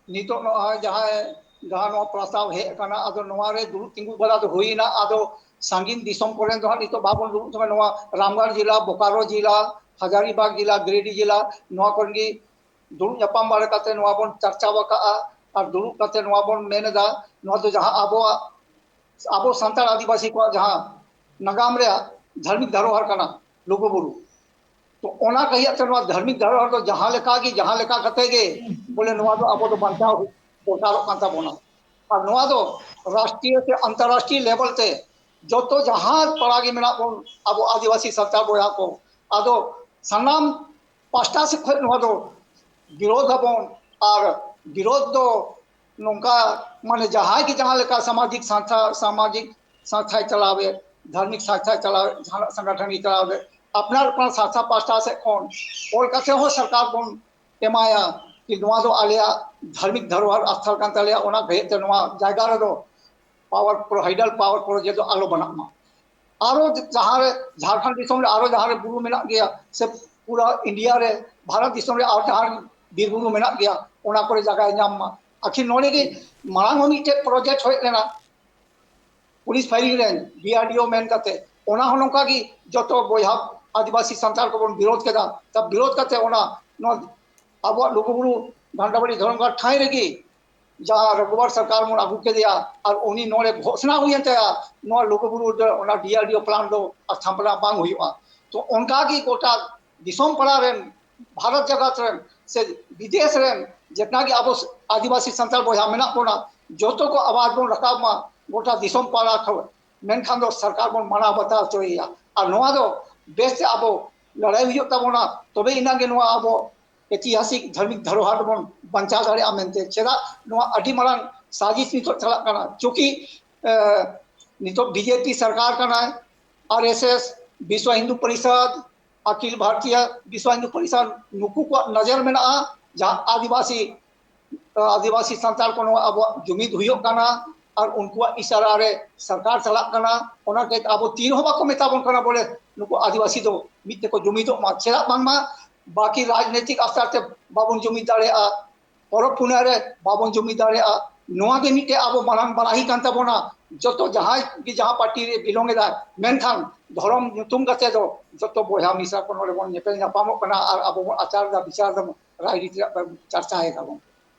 ᱱᱤᱛᱚᱜ ᱱᱚᱜᱼᱚᱭ ᱡᱟᱦᱟᱸᱭ ᱡᱟᱦᱟᱸ ᱱᱚᱣᱟ ᱯᱨᱚᱥᱛᱟᱵ ᱦᱮᱡ ᱟᱠᱟᱱᱟ, ᱟᱫᱚ ᱱᱚᱣᱟ ᱨᱮ ᱫᱩᱲᱩᱵ ᱛᱤᱸᱜᱩ ᱵᱟᱲᱟ ᱫᱚ ᱦᱩᱭᱮᱱᱟ᱾ ᱟᱫᱚ ᱥᱟᱺᱜᱤᱧ ᱫᱤᱥᱚᱢ ᱠᱚᱨᱮᱱ ᱫᱚ ᱦᱟᱸᱜ ᱱᱤᱛᱚᱜ ᱵᱟᱵᱚᱱ ᱫᱩᱲᱩᱵ ᱠᱟᱱᱟ᱾ ᱱᱚᱣᱟ ᱨᱟᱢᱜᱟᱲ ᱡᱮᱞᱟ, ᱵᱳᱠᱟᱨᱳ ᱡᱮᱞᱟ, ᱦᱟᱡᱟᱨᱤᱵᱟᱜᱽ ᱡᱮᱞᱟ, ᱜᱤᱨᱤᱰᱤ ᱡᱮᱞᱟ, ᱱᱚᱣᱟ ᱠᱚᱨᱮ ᱜᱮ ᱫᱩᱲᱩᱵ ᱧᱟᱯᱟᱢ ᱵᱟᱲᱟ ᱠᱟᱛᱮ ᱱᱚᱣᱟ ᱵᱚᱱ ᱪᱟᱨᱪᱟᱣ ᱟᱠᱟᱫᱼᱟ᱾ ᱟᱨ ᱫᱩᱲᱩᱵ ᱠᱟᱛᱮ ᱱᱚᱣᱟ ᱵᱚᱱ ᱢᱮᱱ ᱮᱫᱟ, ᱱᱚᱣᱟ ᱫᱚ ᱡᱟᱦᱟᱸ ᱟᱵᱚᱣᱟᱜ, ᱟᱵᱚ ᱥᱟᱱᱛᱟᱲ ᱟᱹᱫᱤᱵᱟᱹᱥᱤ ᱠᱚᱣᱟᱜ ᱡᱟᱦᱟᱸ ᱱᱟᱜᱟᱢ ᱨᱮᱭᱟᱜ ᱫᱷᱟᱨᱢᱤᱠ ᱫᱷᱚᱨᱚᱦᱚᱨ ᱠᱟᱱᱟ ᱞᱩᱜᱩᱵᱩᱨᱩ, ᱛᱚ ᱚᱱᱟ ᱠᱟᱹᱦᱤᱭᱟᱜ ᱛᱮ ᱱᱚᱣᱟ ᱫᱷᱟᱨᱢᱤᱠ ᱫᱷᱚᱨᱚᱦᱚᱨ ᱫᱚ ᱡᱟᱦᱟᱸ ᱞᱮᱠᱟ ᱜᱮ, ᱡᱟᱦᱟᱸ ᱞᱮᱠᱟ ᱠᱟᱛᱮ ᱜᱮ ᱵᱚᱞᱮ ᱱᱚᱣᱟ ᱫᱚ ᱟᱵᱚ ᱫᱚ ᱵᱟᱧᱪᱟᱣ ᱫᱚᱨᱠᱟᱨᱚᱜ ᱠᱟᱱ ᱛᱟᱵᱚᱱᱟ᱾ ᱟᱨ ᱱᱚᱣᱟ ᱫᱚ ᱨᱟᱥᱴᱨᱤᱭᱚ ᱥᱮ ᱟᱱᱛᱚᱨᱨᱟᱥᱴᱨᱤᱭᱚ level ᱛᱮ ᱡᱚᱛᱚ ᱡᱟᱦᱟᱸ ᱯᱟᱲᱟ ᱜᱮ ᱢᱮᱱᱟᱜ ᱵᱚᱱ ᱟᱵᱚ ᱟᱹᱫᱤᱵᱟᱹᱥᱤ ᱥᱟᱱᱛᱟᱲ ᱵᱚᱭᱦᱟ ᱠᱚ, ᱟᱫᱚ ᱥᱟᱱᱟᱢ ᱯᱟᱥᱴᱟ ᱥᱮᱫ ᱠᱷᱚᱱ ᱱᱚᱣᱟ ᱫᱚ ᱵᱤᱨᱳᱫᱷ ᱟᱵᱚᱱ᱾ ᱟᱨ ᱵᱤᱨᱳᱫᱷ ᱫᱚ ᱱᱚᱝᱠᱟ, ᱢᱟᱱᱮ ᱡᱟᱦᱟᱸᱭ ᱜᱮ ᱡᱟᱦᱟᱸ ᱞᱮᱠᱟ ᱥᱟᱢᱟᱡᱤᱠ ᱥᱟᱱᱛᱷᱟ, ᱥᱟᱢᱟᱡᱤᱠ ᱥᱟᱱᱛᱷᱟᱭ ᱪᱟᱞᱟᱣᱮᱫ, ᱫᱷᱟᱨᱢᱤᱠ ᱥᱟᱱᱛᱷᱟᱭ ᱪᱟᱞᱟᱣᱮᱫ, ᱡᱟᱦᱟᱱᱟᱜ ᱥᱚᱝᱜᱚᱴᱷᱚᱱ ᱜᱮ ᱪᱟᱞᱟᱣᱮᱫ, ᱟᱯᱱᱟᱨ ᱟᱯᱱᱟᱨ ᱥᱟᱱᱛᱷᱟ ᱯᱟᱥᱴᱟ ᱥᱮᱫ ᱠᱷᱚᱱ ᱚᱞ ᱠᱟᱛᱮ ᱦᱚᱸ ᱥᱚᱨᱠᱟᱨ ᱵᱚᱱ ᱮᱢᱟᱭᱟ ᱠᱤ ᱱᱚᱣᱟ ᱫᱚ ᱟᱞᱮᱭᱟᱜ ᱫᱷᱟᱨᱢᱤᱠ ᱫᱷᱚᱨᱚᱦᱚᱨ ᱟᱥᱛᱷᱟᱱ ᱠᱟᱱ ᱛᱟᱞᱮᱭᱟ, ᱚᱱᱟ ᱦᱚᱛᱮᱡ ᱛᱮ ᱱᱚᱣᱟ ᱡᱟᱭᱜᱟ ᱨᱮᱫᱚ power pro-, hydel power project ᱫᱚ ᱟᱞᱚ ᱵᱮᱱᱟᱜ ᱢᱟ᱾ ᱟᱨᱚ ᱡᱟᱦᱟᱸ ᱨᱮ ᱡᱷᱟᱲᱠᱷᱚᱸᱰ ᱫᱤᱥᱚᱢ ᱨᱮ ᱟᱨᱚ ᱡᱟᱦᱟᱸ ᱨᱮ ᱵᱩᱨᱩ ᱢᱮᱱᱟᱜ ᱜᱮᱭᱟ ᱥᱮ ᱯᱩᱨᱟᱹ ᱤᱱᱰᱤᱭᱟ ᱨᱮ ᱵᱷᱟᱨᱚᱛ ᱫᱤᱥᱚᱢ ᱨᱮ ᱟᱨ ᱡᱟᱦᱟᱸ ᱵᱤᱨ ᱵᱩᱨᱩ ᱢᱮᱱᱟᱜ ᱜᱮᱭᱟ, ᱚᱱᱟ ᱠᱚᱨᱮ ᱡᱟᱭᱜᱟᱭ ᱧᱟᱢ ᱢᱟ᱾ ᱟᱹᱠᱷᱤᱨ ᱱᱚᱰᱮ ᱜᱮ ᱢᱟᱲᱟᱝ ᱦᱚᱸ ᱢᱤᱫᱴᱮᱡ project ᱦᱮᱡ ᱞᱮᱱᱟ police firing range, D R D O ᱢᱮᱱ ᱠᱟᱛᱮ, ᱚᱱᱟ ᱦᱚᱸ ᱱᱚᱝᱠᱟ ᱜᱮ ᱡᱚᱛᱚ ᱵᱚᱭᱦᱟ ᱟᱹᱫᱤᱵᱟᱹᱥᱤ ᱥᱟᱱᱛᱟᱲ ᱠᱚᱵᱚᱱ ᱵᱤᱨᱳᱫ ᱠᱮᱫᱟ᱾ ᱛᱟ ᱵᱤᱨᱳᱫ ᱠᱟᱛᱮ ᱚᱱᱟ ᱱᱚᱣᱟ ᱟᱵᱚᱣᱟᱜ ᱞᱩᱜᱩᱵᱩᱨᱩ ᱜᱷᱟᱱᱴᱟᱵᱟᱲᱤ ᱫᱷᱚᱨᱚᱢ ᱜᱟᱲ ᱴᱷᱟᱶ ᱨᱮᱜᱮ ᱡᱟᱦᱟᱸ ᱨᱚᱜᱷᱩᱵᱚᱨ ᱥᱚᱨᱠᱟᱨ ᱵᱚᱱ ᱟᱹᱜᱩ ᱠᱮᱫᱮᱭᱟ ᱟᱨ ᱩᱱᱤ ᱱᱚᱰᱮ ᱜᱷᱳᱥᱱᱟ ᱦᱩᱭᱮᱱ ᱛᱟᱭᱟ, ᱱᱚᱣᱟ ᱞᱩᱜᱩᱵᱩᱨᱩ ᱨᱮ ᱚᱱᱟ D R D O plant ᱫᱚ ᱥᱛᱷᱟᱯᱚᱱᱟ ᱵᱟᱝ ᱦᱩᱭᱩᱜᱼᱟ᱾ ᱛᱚ ᱚᱱᱠᱟ ᱜᱮ ᱜᱚᱴᱟ ᱫᱤᱥᱚᱢ ᱯᱟᱲᱟ ᱨᱮᱱ, ᱵᱷᱟᱨᱚᱛ ᱡᱟᱠᱟᱛ ᱨᱮᱱ ᱥᱮ ᱵᱤᱫᱮᱥ ᱨᱮᱱ ᱡᱮᱛᱱᱟ ᱜᱮ ᱟᱵᱚ ᱟᱹᱫᱤᱵᱟᱹᱥᱤ ᱥᱟᱱᱛᱟᱲ ᱵᱚᱭᱦᱟ ᱢᱮᱱᱟᱜ ᱵᱚᱱᱟ, ᱡᱚᱛᱚ ᱠᱚ ᱟᱣᱟᱡ ᱵᱚᱱ ᱨᱟᱠᱟᱵ ᱢᱟ ᱜᱚᱴᱟ ᱫᱤᱥᱚᱢ ᱯᱟᱲᱟ ᱠᱷᱚᱱ᱾ ᱢᱮᱱᱠᱷᱟᱱ ᱫᱚ ᱥᱚᱨᱠᱟᱨ ᱵᱚᱱ ᱢᱟᱱᱟᱣ ᱵᱟᱛᱟᱣ ᱦᱚᱪᱚᱭᱮᱭᱟ᱾ ᱟᱨ ᱱᱚᱣᱟ ᱫᱚ ᱵᱮᱥ ᱛᱮ ᱟᱵᱚ ᱞᱟᱹᱲᱦᱟᱹᱭ ᱦᱩᱭᱩᱜ ᱛᱟᱵᱚᱱᱟ, ᱛᱚᱵᱮ ᱤᱱᱟᱹᱜ ᱜᱮ ᱱᱚᱣᱟ ᱟᱵᱚ ᱮᱛᱤᱦᱟᱥᱤᱠ ᱫᱷᱟᱨᱢᱤᱠ ᱫᱷᱚᱨᱚᱦᱚᱨ ᱵᱚᱱ ᱵᱟᱧᱪᱟᱣ ᱫᱟᱲᱮᱭᱟᱜᱼᱟ ᱢᱮᱱᱛᱮ᱾ ᱪᱮᱫᱟᱜ ᱱᱚᱣᱟ ᱟᱹᱰᱤ ᱢᱟᱨᱟᱝ ᱥᱟᱡᱤᱥ ᱱᱤᱛᱚᱜ ᱪᱟᱞᱟᱜ ᱠᱟᱱᱟ? ᱪᱩᱸᱠᱤ, ᱮ, ᱱᱤᱛᱚᱜ ᱵᱤᱡᱮᱯᱤ ᱥᱚᱨᱠᱟᱨ ᱠᱟᱱᱟᱭ, ᱟᱨ ᱮᱥ ᱮᱥ, ᱵᱤᱥᱣ ᱦᱤᱱᱫᱩ ᱯᱚᱨᱤᱥᱚᱫᱽ, ᱟᱠᱷᱤᱞ ᱵᱷᱟᱨᱛᱤᱭᱚ ᱵᱤᱥᱣ ᱦᱤᱱᱫᱩ ᱯᱚᱨᱤᱥᱚᱫᱽ, ᱱᱩᱠᱩ ᱠᱚᱣᱟᱜ ᱱᱚᱡᱚᱨ ᱢᱮᱱᱟᱜᱼᱟ ᱡᱟᱦᱟᱸ ᱟᱹᱫᱤᱵᱟᱹᱥᱤ, ᱟᱹᱫᱤᱵᱟᱹᱥᱤ ᱥᱟᱱᱛᱟᱲ ᱠᱚ ᱱᱚᱣᱟ ᱟᱵᱚᱣᱟᱜ ᱡᱩᱢᱤᱫ ᱦᱩᱭᱩᱜ ᱠᱟᱱᱟ ᱟᱨ ᱩᱱᱠᱩᱣᱟᱜ ᱤᱥᱟᱨᱟ ᱨᱮ ᱥᱚᱨᱠᱟᱨ ᱪᱟᱞᱟᱜ ᱠᱟᱱᱟ᱾ ᱚᱱᱟ ᱠᱟᱹᱡ ᱟᱵᱚ ᱛᱤᱱ ᱨᱮᱦᱚᱸ ᱵᱟᱠᱚ ᱢᱮᱛᱟ ᱵᱚᱱ ᱠᱟᱱᱟ ᱵᱚᱞᱮ ᱱᱩᱠᱩ ᱟᱹᱫᱤᱵᱟᱹᱥᱤ ᱫᱚ ᱢᱤᱫ ᱛᱮᱠᱚ ᱡᱩᱢᱤᱫᱚᱜ ᱢᱟ᱾ ᱪᱮᱫᱟᱜ ᱵᱟᱝᱢᱟ ᱵᱟᱹᱠᱤ ᱨᱟᱡᱽᱱᱳᱭᱛᱤᱠ ᱟᱥᱛᱟᱨ ᱛᱮ ᱵᱟᱵᱚᱱ ᱡᱩᱢᱤᱫ ᱫᱟᱲᱮᱭᱟᱜᱼᱟ, ᱯᱚᱨᱚᱵᱽ ᱯᱩᱱᱟᱹᱭ ᱨᱮ ᱵᱟᱵᱚᱱ ᱡᱩᱢᱤᱫ ᱫᱟᱲᱮᱭᱟᱜᱼᱟ᱾ ᱱᱚᱣᱟ ᱜᱮ ᱢᱤᱫᱴᱮᱡ ᱟᱵᱚ ᱢᱟᱨᱟᱝ ᱵᱟᱨᱟᱦᱤ ᱠᱟᱱ ᱛᱟᱵᱚᱱᱟ᱾ ᱡᱚᱛᱚ ᱡᱟᱦᱟᱸᱭ ᱜᱮ ᱡᱟᱦᱟᱸ ᱯᱟᱨᱴᱤ ᱨᱮ ᱵᱤᱞᱚᱝ ᱮᱫᱟᱭ, ᱢᱮᱱᱠᱷᱟᱱ ᱫᱷᱚᱨᱚᱢ ᱧᱩᱛᱩᱢ ᱠᱟᱛᱮ ᱫᱚ ᱡᱚᱛᱚ ᱵᱚᱭᱦᱟ ᱢᱤᱥᱨᱟ ᱠᱚ ᱱᱚᱰᱮ ᱵᱚᱱ ᱧᱮᱯᱮᱞ ᱧᱟᱯᱟᱢᱚᱜ ᱠᱟᱱᱟ ᱟᱨ ᱟᱵᱚ ᱵᱚᱱ ᱟᱪᱟᱨ ᱮᱫᱟ, ᱵᱤᱪᱟᱨ ᱮᱫᱟ, ᱨᱟᱡᱽᱱᱤᱛᱤ ᱨᱮᱭᱟᱜ ᱪᱟᱨᱪᱟᱭ ᱫᱟᱵᱚᱱ᱾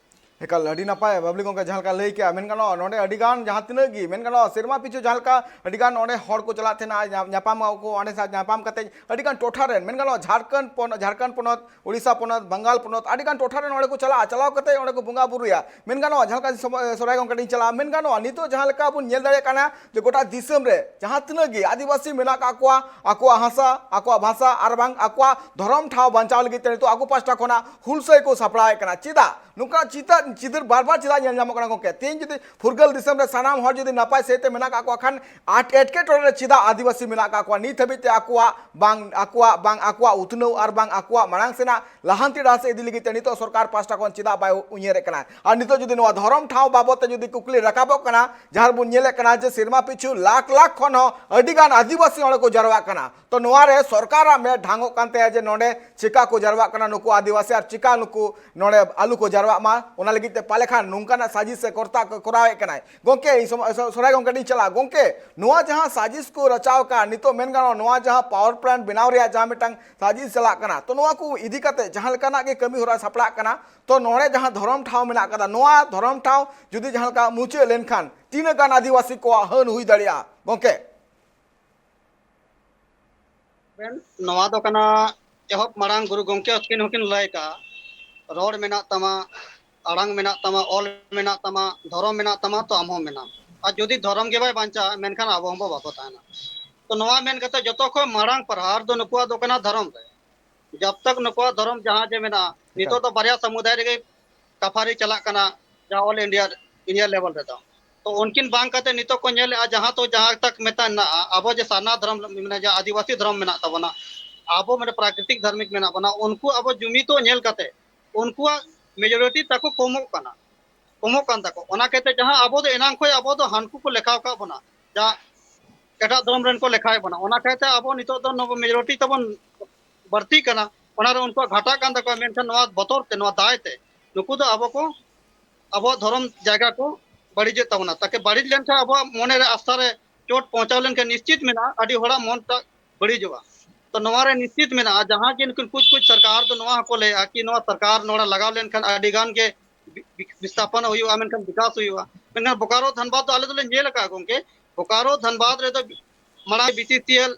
ᱮᱠᱟᱞ, ᱟᱹᱰᱤ ᱱᱟᱯᱟᱭ ᱵᱟᱵᱞᱤ ᱜᱚᱢᱠᱮ ᱡᱟᱦᱟᱸ ᱞᱮᱠᱟ ᱞᱟᱹᱭ ᱠᱮᱜᱼᱟ, ᱢᱮᱱ ᱜᱟᱱᱚᱜᱼᱟ ᱱᱚᱰᱮ ᱟᱹᱰᱤ ᱜᱟᱱ ᱡᱟᱦᱟᱸ ᱛᱤᱱᱟᱹᱜ ᱜᱮ ᱢᱮᱱ ᱜᱟᱱᱚᱜᱼᱟ ᱥᱮᱨᱢᱟ ᱯᱤᱪᱷᱩ ᱡᱟᱦᱟᱸ ᱞᱮᱠᱟ ᱟᱹᱰᱤ ᱜᱟᱱ ᱚᱸᱰᱮ ᱦᱚᱲ ᱠᱚ ᱪᱟᱞᱟᱜ ᱛᱟᱦᱮᱱᱟ, ᱧᱟ-, ᱧᱟᱯᱟᱢ ᱟᱠᱚ, ᱚᱸᱰᱮ ᱥᱟᱶ ᱧᱟᱯᱟᱢ ᱠᱟᱛᱮ ᱟᱹᱰᱤ ᱜᱟᱱ ᱴᱚᱴᱷᱟ ᱨᱮᱱ ᱢᱮᱱ ᱜᱟᱱᱚᱜᱼᱟ ᱡᱷᱟᱲᱠᱷᱚᱸᱰ ᱯᱚᱱ-, ᱡᱷᱟᱲᱠᱷᱚᱸᱰ ᱯᱚᱱᱚᱛ, ᱩᱲᱤᱥᱥᱟ ᱯᱚᱱᱚᱛ, ᱵᱟᱝᱜᱟᱞ ᱯᱚᱱᱚᱛ, ᱟᱹᱰᱤ ᱜᱟᱱ ᱴᱚᱴᱷᱟ ᱨᱮᱱ ᱚᱸᱰᱮ ᱠᱚ ᱪᱟᱞᱟᱜᱼᱟ, ᱪᱟᱞᱟᱣ ᱠᱟᱛᱮ ᱚᱸᱰᱮ ᱠᱚ ᱵᱚᱸᱜᱟ ᱵᱩᱨᱩᱭᱟ᱾ ᱢᱮᱱ ᱜᱟᱱᱚᱜᱼᱟ ᱡᱟᱦᱟᱸ ᱞᱮᱠᱟ ᱥᱚᱢᱚ-, ᱥᱚᱨᱟᱭ ᱜᱚᱢᱠᱮ ᱴᱷᱮᱱ ᱪᱟᱞᱟᱜᱼᱟ, ᱢᱮᱱ ᱜᱟᱱᱚᱜᱼᱟ ᱱᱤᱛᱚᱜ ᱡᱟᱦᱟᱸ ᱞᱮᱠᱟ ᱵᱚᱱ ᱧᱮᱞ ᱫᱟᱲᱮᱭᱟᱜ ᱠᱟᱱᱟ ᱡᱮ ᱜᱚᱴᱟ ᱫᱤᱥᱚᱢ ᱨᱮ ᱡᱟᱦᱟᱸ ᱛᱤᱱᱟᱹᱜ ᱜᱮ ᱟᱹᱫᱤᱵᱟᱹᱥᱤ ᱢᱮᱱᱟᱜ ᱠᱟᱜ ᱠᱚᱣᱟ, ᱟᱠᱚᱣᱟᱜ ᱦᱟᱥᱟ, ᱟᱠᱚᱣᱟᱜ ᱵᱷᱟᱥᱟ ᱟᱨ ᱵᱟᱝ ᱟᱠᱚᱣᱟᱜ ᱫᱷᱚᱨᱚᱢ ᱴᱷᱟᱶ ᱵᱟᱧᱪᱟᱣ ᱞᱟᱹᱜᱤᱫ ᱛᱮ ᱱᱤᱛᱚᱜ ᱟᱠᱚ ᱯᱟᱦᱴᱟ ᱠᱷᱚᱱᱟᱜ ᱦᱩᱞᱥᱟᱹᱭ ᱠᱚ ᱥᱟᱯᱲᱟᱣᱮᱫ ᱠᱟᱱᱟ᱾ ᱪᱮᱫᱟᱜ ᱱᱚᱝᱠᱟ ᱪᱤᱛᱟᱹ-, ᱪᱤᱛᱟᱹᱨ ᱵᱟᱨ ᱵᱟᱨ ᱪᱮᱫᱟᱜ ᱧᱮᱞ ᱧᱟᱢᱚᱜ ᱠᱟᱱᱟ ᱜᱚᱢᱠᱮ? ᱛᱮᱦᱮᱧ ᱡᱩᱫᱤ ᱯᱷᱩᱨᱜᱟᱹᱞ ᱫᱤᱥᱚᱢ ᱨᱮ ᱥᱟᱱᱟᱢ ᱦᱚᱲ ᱡᱩᱫᱤ ᱱᱟᱯᱟᱭ ᱥᱟᱹᱦᱤᱡ ᱛᱮ ᱢᱮᱱᱟᱜ ᱠᱟᱜ ᱠᱚᱣᱟ ᱠᱷᱟᱱ, ᱟᱴ-, ᱮᱴᱠᱮᱴᱚᱬᱮ ᱨᱮ ᱪᱮᱫᱟᱜ ᱟᱹᱫᱤᱵᱟᱹᱥᱤ ᱢᱮᱱᱟᱜ ᱠᱟᱜ ᱠᱚᱣᱟ? ᱱᱤᱛ ᱦᱟᱹᱵᱤᱡ ᱛᱮ ᱟᱠᱚᱣᱟᱜ ᱵᱟᱝ, ᱟᱠᱚᱣᱟᱜ ᱵᱟᱝ, ᱟᱠᱚᱣᱟᱜ ᱩᱛᱱᱟᱹᱣ ᱟᱨ ᱵᱟᱝ ᱟᱠᱚᱣᱟᱜ ᱢᱟᱲᱟᱝ ᱥᱮᱱᱟᱜ ᱞᱟᱦᱟᱱᱛᱤ ᱰᱟᱦᱟᱨ ᱥᱮᱫ ᱤᱫᱤ ᱞᱟᱹᱜᱤᱫ ᱛᱮ ᱱᱤᱛᱚᱜ ᱥᱚᱨᱠᱟᱨ ᱯᱟᱦᱴᱟ ᱠᱷᱚᱱ ᱪᱮᱫᱟᱜ ᱵᱟᱭ ᱩᱭᱦᱟᱹᱨᱮᱫ ᱠᱟᱱᱟ? ᱟᱨ ᱱᱤᱛᱚᱜ ᱡᱩᱫᱤ ᱱᱚᱣᱟ ᱫᱷᱚᱨᱚᱢ ᱴᱷᱟᱶ ᱵᱟᱵᱚᱫ ᱛᱮ ᱡᱩᱫᱤ ᱠᱩᱠᱞᱤ ᱨᱟᱠᱟᱵᱚᱜ ᱠᱟᱱᱟ, ᱡᱟᱦᱟᱸ ᱨᱮᱵᱚᱱ ᱧᱮᱞᱮᱫ ᱠᱟᱱᱟ ᱡᱮ ᱥᱮᱨᱢᱟ ᱯᱤᱪᱷᱩ ᱞᱟᱠᱷ ᱞᱟᱠᱷ ᱠᱷᱚᱱ ᱦᱚᱸ ᱟᱹᱰᱤ ᱜᱟᱱ ᱟᱹᱫᱤᱵᱟᱹᱥᱤ ᱚᱸᱰᱮ ᱠᱚ ᱡᱟᱨᱣᱟᱜ ᱠᱟᱱᱟ, ᱛᱚ ᱱᱚᱣᱟ ᱨᱮ ᱥᱚᱨᱠᱟᱨᱟᱜ ᱢᱮᱫ ᱰᱷᱟᱝᱚᱜ ᱠᱟᱱ ᱛᱟᱭᱟ ᱡᱮ ᱱᱚᱰᱮ ᱪᱮᱠᱟ ᱠᱚ ᱡᱟᱨᱣᱟᱜ ᱠᱟᱱᱟ ᱱᱩᱠᱩ ᱟᱹᱫᱤᱵᱟᱹᱥᱤ ᱟᱨ ᱪᱮᱠᱟ ᱱᱩᱠᱩ ᱱᱚᱰᱮ ᱟᱞᱚ ᱠᱚ ᱡᱟᱨᱣᱟᱜ ᱢᱟ, ᱚᱱᱟ ᱞᱟᱹᱜᱤᱫ ᱛᱮ ᱯᱟᱞᱮ ᱠᱷᱟᱱ ᱱᱚᱝᱠᱟᱱᱟᱜ ᱥᱟᱡᱤᱥ ᱥᱮ ᱠᱚᱨᱛᱟ ᱠᱚ ᱠᱚᱨᱟᱣᱮᱫ ᱠᱟᱱᱟᱭ᱾ ᱜᱚᱢᱠᱮ, ᱤᱧ ᱥᱚᱢ-, ᱥᱚ-, ᱥᱚᱨᱟᱭ ᱜᱚᱢᱠᱮ ᱴᱷᱮᱱ ᱤᱧ ᱪᱟᱞᱟᱜᱼᱟ᱾ ᱜᱚᱢᱠᱮ, ᱱᱚᱣᱟ ᱡᱟᱦᱟᱸ ᱥᱟᱡᱤᱥ ᱠᱚ ᱨᱟᱪᱟᱣ ᱟᱠᱟᱫ, ᱱᱤᱛᱚᱜ ᱢᱮᱱ ᱜᱟᱱᱚᱜᱼᱟ ᱱᱚᱣᱟ ᱡᱟᱦᱟᱸ power plant ᱵᱮᱱᱟᱣ ᱨᱮᱭᱟᱜ ᱡᱟᱦᱟᱸ ᱢᱤᱫᱴᱟᱝ ᱥᱟᱡᱤᱥ ᱪᱟᱞᱟᱜ ᱠᱟᱱᱟ, ᱛᱚ ᱱᱚᱣᱟ ᱠᱚ ᱤᱫᱤ ᱠᱟᱛᱮ ᱡᱟᱦᱟᱸ ᱞᱮᱠᱟᱱᱟᱜ ᱜᱮ ᱠᱟᱹᱢᱤ ᱦᱚᱨᱟ ᱥᱟᱯᱲᱟᱜ ᱠᱟᱱᱟ, ᱛᱚ ᱱᱚᱰᱮ ᱡᱟᱦᱟᱸ ᱫᱷᱚᱨᱚᱢ ᱴᱷᱟᱶ ᱢᱮᱱᱟᱜ ᱠᱟᱫᱟ, ᱱᱚᱣᱟ ᱫᱷᱚᱨᱚᱢ ᱴᱷᱟᱶ ᱡᱩᱫᱤ ᱡᱟᱦᱟᱸ ᱞᱮᱠᱟ ᱢᱩᱪᱟᱹᱫ ᱞᱮᱱᱠᱷᱟᱱ ᱛᱤᱱᱟᱹᱜ ᱜᱟᱱ ᱟᱹᱫᱤᱵᱟᱹᱥᱤ ᱠᱚᱣᱟᱜ ᱦᱟᱹᱱ ᱦᱩᱭ ᱫᱟᱲᱮᱭᱟᱜᱼᱟ ᱜᱚᱢᱠᱮ? ᱱᱚᱣᱟ ᱫᱚ ᱠᱟᱱᱟ ᱮᱦᱚᱵ ᱢᱟᱲᱟᱝ ᱜᱩᱨᱩ ᱜᱚᱢᱠᱮ ᱛᱟᱹᱠᱤᱱ ᱦᱚᱸᱠᱤᱱ ᱞᱟᱹᱭ ᱠᱟᱜᱼᱟ, ᱨᱚᱲ ᱢᱮᱱᱟᱜ ᱛᱟᱢᱟ, ᱟᱲᱟᱝ ᱢᱮᱱᱟᱜ ᱛᱟᱢᱟ, ᱚᱞ ᱢᱮᱱᱟᱜ ᱛᱟᱢᱟ, ᱫᱷᱚᱨᱚᱢ ᱢᱮᱱᱟᱜ ᱛᱟᱢᱟ, ᱛᱚ ᱟᱢ ᱦᱚᱸ ᱢᱮᱱᱟᱢ᱾ ᱟᱨ ᱡᱩᱫᱤ ᱫᱷᱚᱨᱚᱢ ᱜᱮ ᱵᱟᱭ ᱵᱟᱧᱪᱟᱜᱼᱟ, ᱢᱮᱱᱠᱷᱟᱱ ᱟᱵᱚ ᱦᱚᱸᱵᱚ ᱵᱟᱵᱚ ᱛᱟᱦᱮᱱᱟ᱾ ᱛᱚ ᱱᱚᱣᱟ ᱢᱮᱱ ᱠᱟᱛᱮ ᱡᱚᱛᱚ ᱠᱷᱚᱱ ᱢᱟᱲᱟᱝ ᱯᱨᱚᱦᱟᱨ ᱫᱚ ᱱᱩᱠᱩᱣᱟᱜ ᱫᱚ ᱠᱟᱱᱟ ᱫᱷᱚᱨᱚᱢ ᱨᱮ᱾ ᱡᱟᱵ ᱛᱟᱠ ᱱᱩᱠᱩᱣᱟᱜ ᱫᱷᱚᱨᱚᱢ ᱡᱟᱦᱟᱸ ᱡᱮ ᱢᱮᱱᱟᱜᱼᱟ, ᱱᱤᱛᱚᱜ ᱫᱚ ᱵᱟᱨᱭᱟ ᱥᱟᱢᱩᱫᱟᱭ ᱨᱮᱜᱮ ᱠᱟᱯᱷᱟᱨᱤ ᱪᱟᱞᱟᱜ ᱠᱟᱱᱟ, ᱡᱟᱦᱟᱸ all India, India level ᱨᱮᱫᱚ᱾ ᱛᱚ ᱩᱱᱠᱤᱱ ᱵᱟᱝ ᱠᱟᱛᱮ ᱱᱤᱛᱚᱜ ᱠᱚ ᱧᱮᱞᱮᱫᱼᱟ, ᱡᱟᱦᱟᱸ ᱛᱚ ᱡᱟᱦᱟᱸ ᱛᱟᱠ ᱢᱮᱛᱟ ᱢᱮᱱᱟᱜᱼᱟ, ᱟᱵᱚ ᱡᱮ ᱥᱟᱨᱱᱟ ᱫᱷᱚᱨᱚᱢ, ᱢᱟᱱᱮ ᱡᱟᱦᱟᱸ ᱟᱹᱫᱤᱵᱟᱹᱥᱤ ᱫᱷᱚᱨᱚᱢ ᱢᱮᱱᱟᱜ ᱛᱟᱵᱚᱱᱟ, ᱟᱵᱚ ᱢᱟᱱᱮ ᱯᱨᱟᱠᱨᱤᱛᱤᱠ ᱫᱷᱟᱨᱢᱤᱠ ᱢᱮᱱᱟᱜ ᱵᱚᱱᱟ, ᱩᱱᱠᱩ ᱟᱵᱚ ᱡᱩᱢᱤᱫᱚᱜ ᱧᱮᱞ ᱠᱟᱛᱮ ᱩᱱᱠᱩᱣᱟᱜ majority ᱛᱟᱠᱚ ᱠᱚᱢᱚᱜ ᱠᱟᱱᱟ, ᱠᱚᱢᱚᱜ ᱠᱟᱱ ᱛᱟᱠᱚ᱾ ᱚᱱᱟ ᱠᱟᱛᱮ ᱡᱟᱦᱟᱸ ᱟᱵᱚ ᱫᱚ ᱮᱱᱟᱝ ᱠᱷᱚᱱ ᱟᱵᱚ ᱫᱚ ᱦᱟᱱᱠᱩ ᱠᱚ ᱞᱮᱠᱷᱟᱣ ᱠᱟᱜ ᱵᱚᱱᱟ, ᱡᱟ ᱮᱴᱟᱜ ᱫᱷᱚᱨᱚᱢ ᱨᱮᱱ ᱠᱚ ᱞᱮᱠᱷᱟᱭᱮᱫ ᱵᱚᱱᱟ, ᱚᱱᱟ ᱠᱟᱭᱛᱮ ᱟᱵᱚ ᱱᱤᱛᱚᱜ ᱫᱚ majority ᱛᱟᱵᱚᱱ ᱵᱟᱹᱲᱛᱤ ᱠᱟᱱᱟ, ᱚᱱᱟᱨᱮ ᱩᱱᱠᱩᱣᱟᱜ ᱜᱷᱟᱴᱟᱜ ᱠᱟᱱ ᱛᱟᱠᱚᱣᱟ᱾ ᱢᱮᱱᱠᱷᱟᱱ ᱱᱚᱣᱟ ᱵᱚᱛᱚᱨ ᱛᱮ, ᱱᱚᱣᱟ ᱫᱟᱭ ᱛᱮ ᱱᱩᱠᱩ ᱫᱚ ᱟᱵᱚ ᱠᱚ, ᱟᱵᱚᱣᱟᱜ ᱫᱷᱚᱨᱚᱢ ᱡᱟᱭᱜᱟ ᱠᱚ ᱵᱟᱹᱲᱤᱡᱮᱫ ᱛᱟᱵᱚᱱᱟ᱾ ᱛᱟᱠᱮ ᱵᱟᱹᱲᱤᱡ ᱞᱮᱱᱠᱷᱟᱱ ᱟᱵᱚᱣᱟᱜ ᱢᱚᱱᱮ ᱨᱮ ᱟᱥᱛᱷᱟ ᱨᱮ ᱪᱳᱴ ᱯᱳᱸᱣᱪᱷᱟᱣ ᱞᱮᱱᱠᱷᱟᱱ ᱱᱤᱥᱪᱤᱛ ᱢᱮᱱᱟᱜᱼᱟ, ᱟᱹᱰᱤ ᱦᱚᱲᱟᱜ ᱢᱚᱱ ᱴᱟᱜ ᱵᱟᱹᱲᱤᱡᱚᱜᱼᱟ᱾ ᱛᱚ ᱱᱚᱣᱟ ᱨᱮ ᱱᱤᱥᱪᱤᱛ ᱢᱮᱱᱟᱜᱼᱟ, ᱡᱟᱦᱟᱸ ᱡᱮ ᱱᱩᱠᱤᱱ ᱠᱩᱪ ᱠᱩᱪ ᱥᱚᱨᱠᱟᱨ ᱫᱚ ᱱᱚᱣᱟ ᱦᱚᱸᱠᱚ ᱞᱟᱹᱭᱮᱫᱼᱟ ᱠᱤ ᱱᱚᱣᱟ ᱥᱚᱨᱠᱟᱨ ᱱᱚᱰᱮ ᱞᱟᱜᱟᱣ ᱞᱮᱱᱠᱷᱟᱱ ᱟᱹᱰᱤ ᱜᱟᱱ ᱜᱮ ᱵᱤ-, ᱵᱤ-, ᱵᱤᱥᱛᱷᱟᱯᱚᱱ ᱦᱩᱭᱩᱜᱼᱟ, ᱢᱮᱱᱠᱷᱟᱱ ᱵᱤᱠᱟᱥ ᱦᱩᱭᱩᱜᱼᱟ᱾ ᱢᱮᱱᱠᱷᱟᱱ ᱵᱳᱠᱟᱨᱳ ᱫᱷᱟᱱᱵᱟᱫᱽ ᱫᱚ ᱟᱞᱮ ᱫᱚᱞᱮ ᱧᱮᱞ ᱟᱠᱟᱫᱼᱟ ᱜᱚᱢᱠᱮ, ᱵᱳᱠᱟᱨᱳ ᱫᱷᱟᱱᱵᱟᱫᱽ ᱨᱮᱫᱚ ᱢᱟᱲᱟᱝ BCCL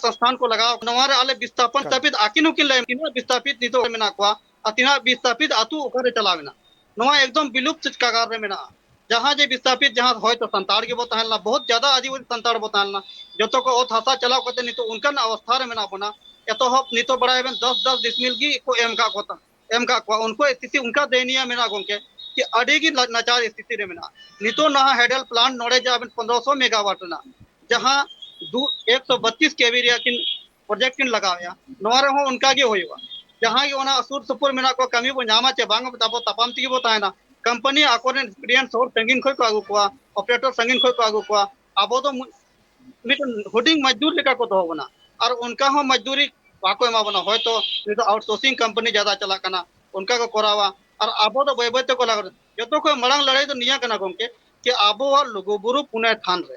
ᱥᱚᱝᱥᱛᱷᱟᱱ ᱠᱚ ᱞᱟᱜᱟᱣ, ᱱᱚᱣᱟ ᱨᱮ ᱟᱞᱮ ᱵᱤᱥᱛᱷᱟᱯᱚᱱ ᱠᱟᱱᱟ᱾ ᱥᱛᱷᱟᱯᱤᱛ ᱟᱹᱠᱤᱱ ᱦᱚᱸᱠᱤᱱ ᱞᱟᱹᱭ ᱛᱤᱱᱟᱹᱜ ᱵᱤᱥᱛᱷᱟᱯᱤᱛ ᱱᱤᱛᱚᱜ ᱨᱮ ᱢᱮᱱᱟᱜ ᱠᱚᱣᱟ ᱟᱨ ᱛᱤᱱᱟᱹᱜ ᱵᱤᱥᱛᱷᱟᱯᱤᱛ ᱟᱹᱛᱩ ᱚᱠᱟᱨᱮ ᱪᱟᱞᱟᱣ ᱮᱱᱟ᱾ ᱱᱚᱣᱟ ᱮᱠᱫᱚᱢ ᱵᱤᱞᱩᱯᱛ ᱠᱟᱜᱟᱨ ᱨᱮ ᱢᱮᱱᱟᱜᱼᱟ᱾ ᱡᱟᱦᱟᱸ ᱡᱮ ᱵᱤᱥᱛᱷᱟᱯᱤᱛ, ᱡᱟᱦᱟᱸ ᱦᱚᱭᱛᱚ ᱥᱟᱱᱛᱟᱲ ᱜᱮᱵᱚ ᱛᱟᱦᱮᱸ ᱞᱮᱱᱟ, ᱵᱚᱦᱩᱛ ᱡᱟᱫᱟ ᱟᱹᱫᱤᱵᱟᱹᱥᱤ ᱥᱟᱱᱛᱟᱲ ᱵᱚ ᱛᱟᱦᱮᱸ ᱞᱮᱱᱟ, ᱡᱚᱛᱚ ᱠᱚ ᱚᱛ ᱦᱟᱥᱟ ᱪᱟᱞᱟᱣ ᱠᱟᱛᱮ ᱱᱤᱛᱚᱜ ᱚᱱᱠᱟᱱ ᱚᱵᱚᱥᱛᱷᱟ ᱨᱮ ᱢᱮᱱᱟᱜ ᱵᱚᱱᱟ᱾ ᱮᱛᱚᱦᱚᱵ ᱱᱤᱛᱚᱜ ᱵᱟᱲᱟᱭ ᱵᱮᱱ ᱫᱚᱥ ᱫᱚᱥ ᱰᱤᱥᱢᱤᱞ ᱜᱮ ᱠᱚ ᱮᱢ ᱠᱟᱜ ᱠᱚ ᱛᱟ-, ᱮᱢ ᱠᱟᱜ ᱠᱚᱣᱟ᱾ ᱩᱱᱠᱩᱣᱟᱜ ᱥᱛᱷᱤᱛᱤ ᱚᱱᱠᱟ ᱫᱚᱭᱱᱤᱭᱟ ᱢᱮᱱᱟᱜᱼᱟ ᱜᱚᱢᱠᱮ, ᱠᱤ ᱟᱹᱰᱤ ᱜᱮ ᱱᱟ-, ᱱᱟᱪᱟᱨ ᱥᱛᱷᱤᱛᱤ ᱨᱮ ᱢᱮᱱᱟᱜᱼᱟ᱾ ᱱᱤᱛᱚᱜ ᱱᱟᱦᱟᱜ ᱦᱮᱰᱮᱞ ᱯᱞᱟᱱᱴ ᱱᱚᱰᱮ ᱡᱮ ᱟᱵᱮᱱ ᱯᱚᱱᱫᱽᱨᱚᱥᱚ ᱢᱮᱜᱟᱣᱟᱴ ᱨᱮᱱᱟᱜ ᱡᱟᱦᱟᱸ ᱫᱩ, ᱮᱠᱥᱚ ᱵᱟᱛᱤᱥ ᱠᱮᱵᱷᱤ ᱨᱮᱭᱟᱜ ᱠᱤᱱ ᱯᱨᱚᱡᱮᱠᱴ ᱠᱤᱱ ᱞᱟᱜᱟᱣᱮᱫᱼᱟ, ᱱᱚᱣᱟ ᱨᱮᱦᱚᱸ ᱚᱱᱠᱟ ᱜᱮ ᱦᱩᱭᱩᱜᱼᱟ᱾ ᱡᱟᱦᱟᱸᱭ ᱜᱮ ᱚᱱᱟ ᱥᱩᱨ ᱥᱩᱯᱩᱨ ᱢᱮᱱᱟᱜ ᱠᱚᱣᱟ, ᱠᱟᱹᱢᱤ ᱵᱚ ᱧᱟᱢᱟ ᱪᱮ ᱵᱟᱝ, ᱟᱵᱚ ᱛᱟᱯᱟᱢ ᱛᱮᱜᱮ ᱵᱚ ᱛᱟᱦᱮᱱᱟ᱾ ᱠᱳᱢᱯᱟᱱᱤ ᱟᱠᱚᱨᱮᱱ ᱮᱠᱥᱯᱤᱨᱤᱭᱮᱱᱥ ᱦᱚᱲ ᱥᱟᱺᱜᱤᱧ ᱠᱷᱚᱱ ᱠᱚ ᱟᱹᱜᱩ ᱠᱚᱣᱟ, ᱚᱯᱟᱨᱮᱴᱚᱨ ᱥᱟᱺᱜᱤᱧ ᱠᱷᱚᱱ ᱠᱚ ᱟᱹᱜᱩ ᱠᱚᱣᱟ᱾ ᱟᱵᱚ ᱫᱚ ᱢᱩ-, ᱢᱤᱫᱴᱮᱱ ᱦᱩᱰᱤᱧ ᱢᱚᱡᱫᱩᱨ ᱞᱮᱠᱟ ᱠᱚ ᱫᱚᱦᱚ ᱵᱚᱱᱟ, ᱟᱨ ᱚᱱᱠᱟ ᱦᱚᱸ ᱢᱚᱡᱫᱩᱨᱤ ᱵᱟᱠᱚ ᱮᱢᱟ ᱵᱚᱱᱟ᱾ ᱦᱚᱭᱛᱚ ᱱᱤᱛᱚᱜ ᱟᱣᱩᱴᱥᱳᱨᱥᱤᱝ ᱠᱳᱢᱯᱟᱱᱤ ᱡᱟᱫᱟ ᱪᱟᱞᱟᱜ ᱠᱟᱱᱟ, ᱚᱱᱠᱟ ᱠᱚ ᱠᱚᱨᱟᱣᱟ, ᱟᱨ ᱟᱵᱚ ᱫᱚ ᱵᱟᱹᱭ ᱵᱟᱹᱭ ᱛᱮᱠᱚ ᱞᱟᱜᱟᱣ᱾ ᱡᱚᱛᱚ ᱠᱷᱚᱱ ᱢᱟᱲᱟᱝ ᱞᱟᱹᱲᱦᱟᱹᱭ ᱫᱚ ᱱᱤᱭᱟᱹ ᱠᱟᱱᱟ ᱜᱚᱢᱠᱮ, ᱡᱮ ᱟᱵᱚᱣᱟᱜ ᱞᱩᱜᱩᱵᱩᱨᱩ ᱯᱩᱱᱟᱹᱭ ᱛᱷᱟᱱ ᱨᱮ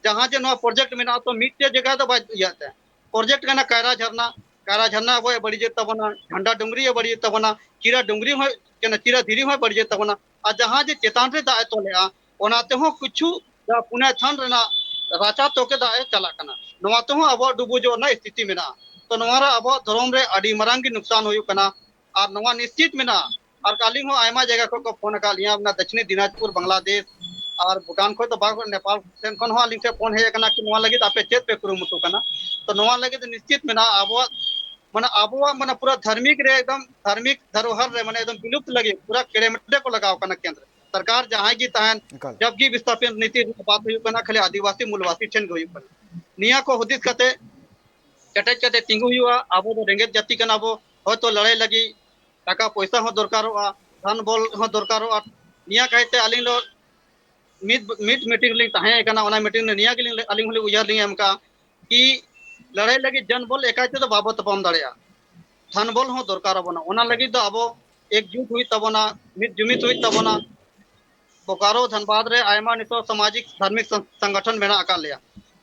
ᱡᱟᱦᱟᱸ ᱡᱮ ᱱᱚᱣᱟ ᱯᱨᱚᱡᱮᱠᱴ ᱢᱮᱱᱟᱜᱼᱟ, ᱛᱚ ᱢᱤᱫᱴᱮᱡ ᱡᱟᱭᱜᱟ ᱫᱚ ᱵᱟᱭ ᱤᱭᱟᱹᱜ ᱛᱮ, ᱯᱨᱚᱡᱮᱠᱴ ᱠᱟᱱᱟ ᱠᱟᱭᱨᱟ ᱡᱷᱟᱨᱱᱟ, ᱠᱟᱭᱨᱟ ᱡᱷᱟᱨᱱᱟ ᱟᱵᱚᱭ ᱵᱟᱹᱲᱤᱡᱮᱫ ᱛᱟᱵᱚᱱᱟ, ᱡᱷᱟᱱᱰᱟ ᱰᱩᱝᱨᱤ ᱮ ᱵᱟᱹᱲᱤᱡᱮᱫ ᱛᱟᱵᱚᱱᱟ, ᱪᱤᱨᱟ ᱰᱩᱝᱨᱤ ᱦᱚᱸ ᱠᱟᱱᱟ, ᱪᱤᱨᱟ ᱫᱷᱤᱨᱤ ᱦᱚᱸᱭ ᱵᱟᱹᱲᱤᱡᱮᱫ ᱛᱟᱵᱚᱱᱟ, ᱟᱨ ᱡᱟᱦᱟᱸ ᱡᱮ ᱪᱮᱛᱟᱱ ᱨᱮ ᱫᱟᱜ ᱮ ᱛᱚᱞᱮᱜᱼᱟ, ᱚᱱᱟ ᱛᱮᱦᱚᱸ ᱠᱤᱪᱷᱩ ᱡᱟᱦᱟᱸ ᱯᱩᱱᱟᱭ ᱛᱷᱟᱱ ᱨᱮᱱᱟᱜ ᱨᱟᱪᱟ ᱛᱚᱠᱮ ᱫᱟᱜ ᱮ ᱪᱟᱞᱟᱜ ᱠᱟᱱᱟ, ᱱᱚᱣᱟ ᱛᱮᱦᱚᱸ ᱟᱵᱚᱣᱟᱜ ᱰᱩᱵᱩᱡᱚᱜ ᱨᱮᱱᱟᱜ ᱥᱛᱷᱤᱛᱤ ᱢᱮᱱᱟᱜᱼᱟ᱾ ᱛᱚ ᱱᱚᱣᱟ ᱨᱮ ᱟᱵᱚᱣᱟᱜ ᱫᱷᱚᱨᱚᱢ ᱨᱮ ᱟᱹᱰᱤ ᱢᱟᱨᱟᱝ ᱜᱮ ᱱᱩᱠᱥᱟᱱ ᱦᱩᱭᱩᱜ ᱠᱟᱱᱟ᱾ ᱟᱨ ᱱᱚᱣᱟ ᱱᱤᱥᱪᱤᱛ ᱢᱮᱱᱟᱜᱼᱟ, ᱟᱨ ᱟᱹᱞᱤᱧ ᱦᱚᱸ ᱟᱭᱢᱟ ᱡᱟᱭᱜᱟ ᱠᱷᱚᱱ ᱠᱚ ᱯᱷᱳᱱ ᱟᱠᱟᱫ ᱞᱤᱧᱟ, ᱚᱱᱟ ᱫᱟᱠᱷᱤᱱᱤ ᱫᱤᱱᱟᱡᱽᱯᱩᱨ, ᱵᱟᱝᱞᱟᱫᱮᱥ, ᱟᱨ ᱵᱷᱩᱴᱟᱱ ᱠᱷᱚᱱ ᱫᱚ ᱵᱟᱝ, ᱱᱮᱯᱟᱞ ᱥᱮᱱ ᱠᱷᱚᱱ ᱦᱚᱸ ᱟᱹᱞᱤᱧ ᱴᱷᱮᱱ ᱯᱷᱳᱱ ᱦᱮᱡ ᱟᱠᱟᱱᱟ ᱠᱤ ᱱᱚᱣᱟ ᱞᱟᱹᱜᱤᱫ ᱟᱯᱮ ᱪᱮᱫ ᱯᱮ ᱠᱩᱨᱩᱢᱩᱴᱩ ᱠᱟᱱᱟ? ᱛᱚ ᱱᱚᱣᱟ ᱞᱟᱹᱜᱤᱫ ᱱᱤᱥᱪᱤᱛ ᱢᱮᱱᱟᱜᱼᱟ, ᱟᱵᱚᱣᱟᱜ ᱢᱟᱱᱮ ᱟᱵᱚᱣᱟᱜ ᱢᱟᱱᱮ ᱯᱩᱨᱟᱹ ᱫᱷᱟᱨᱢᱤᱠ ᱨᱮ ᱮᱠᱫᱚᱢ ᱫᱷᱟᱨᱢᱤᱠ ᱫᱷᱟᱨᱚᱦᱟᱨ ᱨᱮ ᱢᱟᱱᱮ ᱮᱠᱫᱚᱢ ᱵᱤᱞᱩᱯᱛ ᱞᱟᱹᱜᱤᱫ ᱯᱩᱨᱟᱹ ᱠᱮᱲᱮ ᱢᱮᱴᱮ ᱠᱚ ᱞᱟᱜᱟᱣ ᱠᱟᱱᱟ ᱠᱮᱱᱫᱨᱚ ᱥᱚᱨᱠᱟᱨ ᱡᱟᱦᱟᱸᱭ ᱜᱮ ᱛᱟᱦᱮᱱ, ᱮᱠᱟᱞ᱾ ᱡᱟᱵᱠᱤ ᱵᱤᱥᱛᱷᱟᱯᱤᱛ ᱱᱤᱛᱤ ᱵᱟᱫ ᱦᱩᱭᱩᱜ ᱠᱟᱱᱟ, ᱠᱷᱟᱹᱞᱤ ᱟᱹᱫᱤᱵᱟᱹᱥᱤ ᱢᱩᱞᱵᱟᱥᱤ ᱴᱷᱮᱱ ᱜᱮ ᱦᱩᱭᱩᱜ ᱠᱟᱱᱟ᱾ ᱱᱤᱭᱟᱹ ᱠᱚ ᱦᱩᱫᱤᱥ ᱠᱟᱛᱮ ᱠᱮᱴᱮᱡ ᱠᱟᱛᱮ ᱛᱤᱸᱜᱩ ᱦᱩᱭᱩᱜᱼᱟ᱾ ᱟᱵᱚ ᱫᱚ ᱨᱮᱸᱜᱮᱡ ᱡᱟᱹᱛᱤ ᱠᱟᱱᱟ ᱵᱚ, ᱦᱚᱭᱛᱚ ᱞᱟᱹᱲᱦᱟᱹᱭ ᱞᱟᱹᱜᱤᱫ ᱴᱟᱠᱟ ᱯᱚᱭᱥᱟ ᱦᱚᱸ ᱫᱚᱨᱠᱟᱨᱚᱜᱼᱟ, ᱫᱷᱚᱱ ᱵᱚᱞ ᱦᱚᱸ ᱫᱚᱨᱠᱟᱨᱚᱜᱼᱟ᱾ ᱱᱤᱭᱟᱹ ᱠᱟᱭᱛᱮ ᱟᱹᱞᱤᱧ ᱫᱚ ᱢᱤᱫ, ᱢᱤᱫ ᱢᱤᱴᱤᱝ ᱨᱮᱞᱤᱧ ᱛᱟᱦᱮᱸ ᱠᱟᱱᱟ, ᱚᱱᱟ ᱢᱤᱴᱤᱝ ᱨᱮ ᱱᱤᱭᱟᱹ ᱜᱮᱞᱤᱧ, ᱟᱹᱞᱤᱧ ᱦᱚᱸᱞᱤᱧ ᱩᱭᱦᱟᱹᱨ ᱞᱤᱧ ᱮᱢ ᱠᱟᱜᱼᱟ ᱠᱤ ᱞᱟᱹᱲᱦᱟᱹᱭ ᱞᱟᱹᱜᱤᱫ ᱡᱚᱱ ᱵᱚᱞ ᱮᱠᱟᱭ ᱛᱮᱫᱚ ᱵᱟᱵᱚ ᱛᱟᱯᱟᱢ ᱫᱟᱲᱮᱭᱟᱜᱼᱟ, ᱫᱷᱚᱱ ᱵᱚᱞ ᱦᱚᱸ ᱫᱚᱨᱠᱟᱨ ᱟᱵᱚᱱᱟ᱾ ᱚᱱᱟ ᱞᱟᱹᱜᱤᱫ ᱫᱚ ᱟᱵᱚ ᱮᱠᱡᱩᱴ ᱦᱩᱭᱩᱜ ᱛᱟᱵᱚᱱᱟ, ᱢᱤᱫ ᱡᱩᱢᱤᱫ ᱦᱩᱭᱩᱜ ᱛᱟᱵᱚᱱᱟ᱾ ᱵᱳᱠᱟᱨᱳ ᱫᱷᱟᱱᱵᱟᱫᱽ ᱨᱮ ᱟᱭᱢᱟ ᱱᱤᱛᱚᱜ ᱥᱟᱢᱟᱡᱤᱠ ᱫᱷᱟᱨᱢᱤᱠ ᱥᱚᱝ-, ᱥᱚᱝᱜᱚᱴᱷᱚᱱ ᱢᱮᱱᱟᱜ ᱟᱠᱟᱫ ᱞᱮᱭᱟ,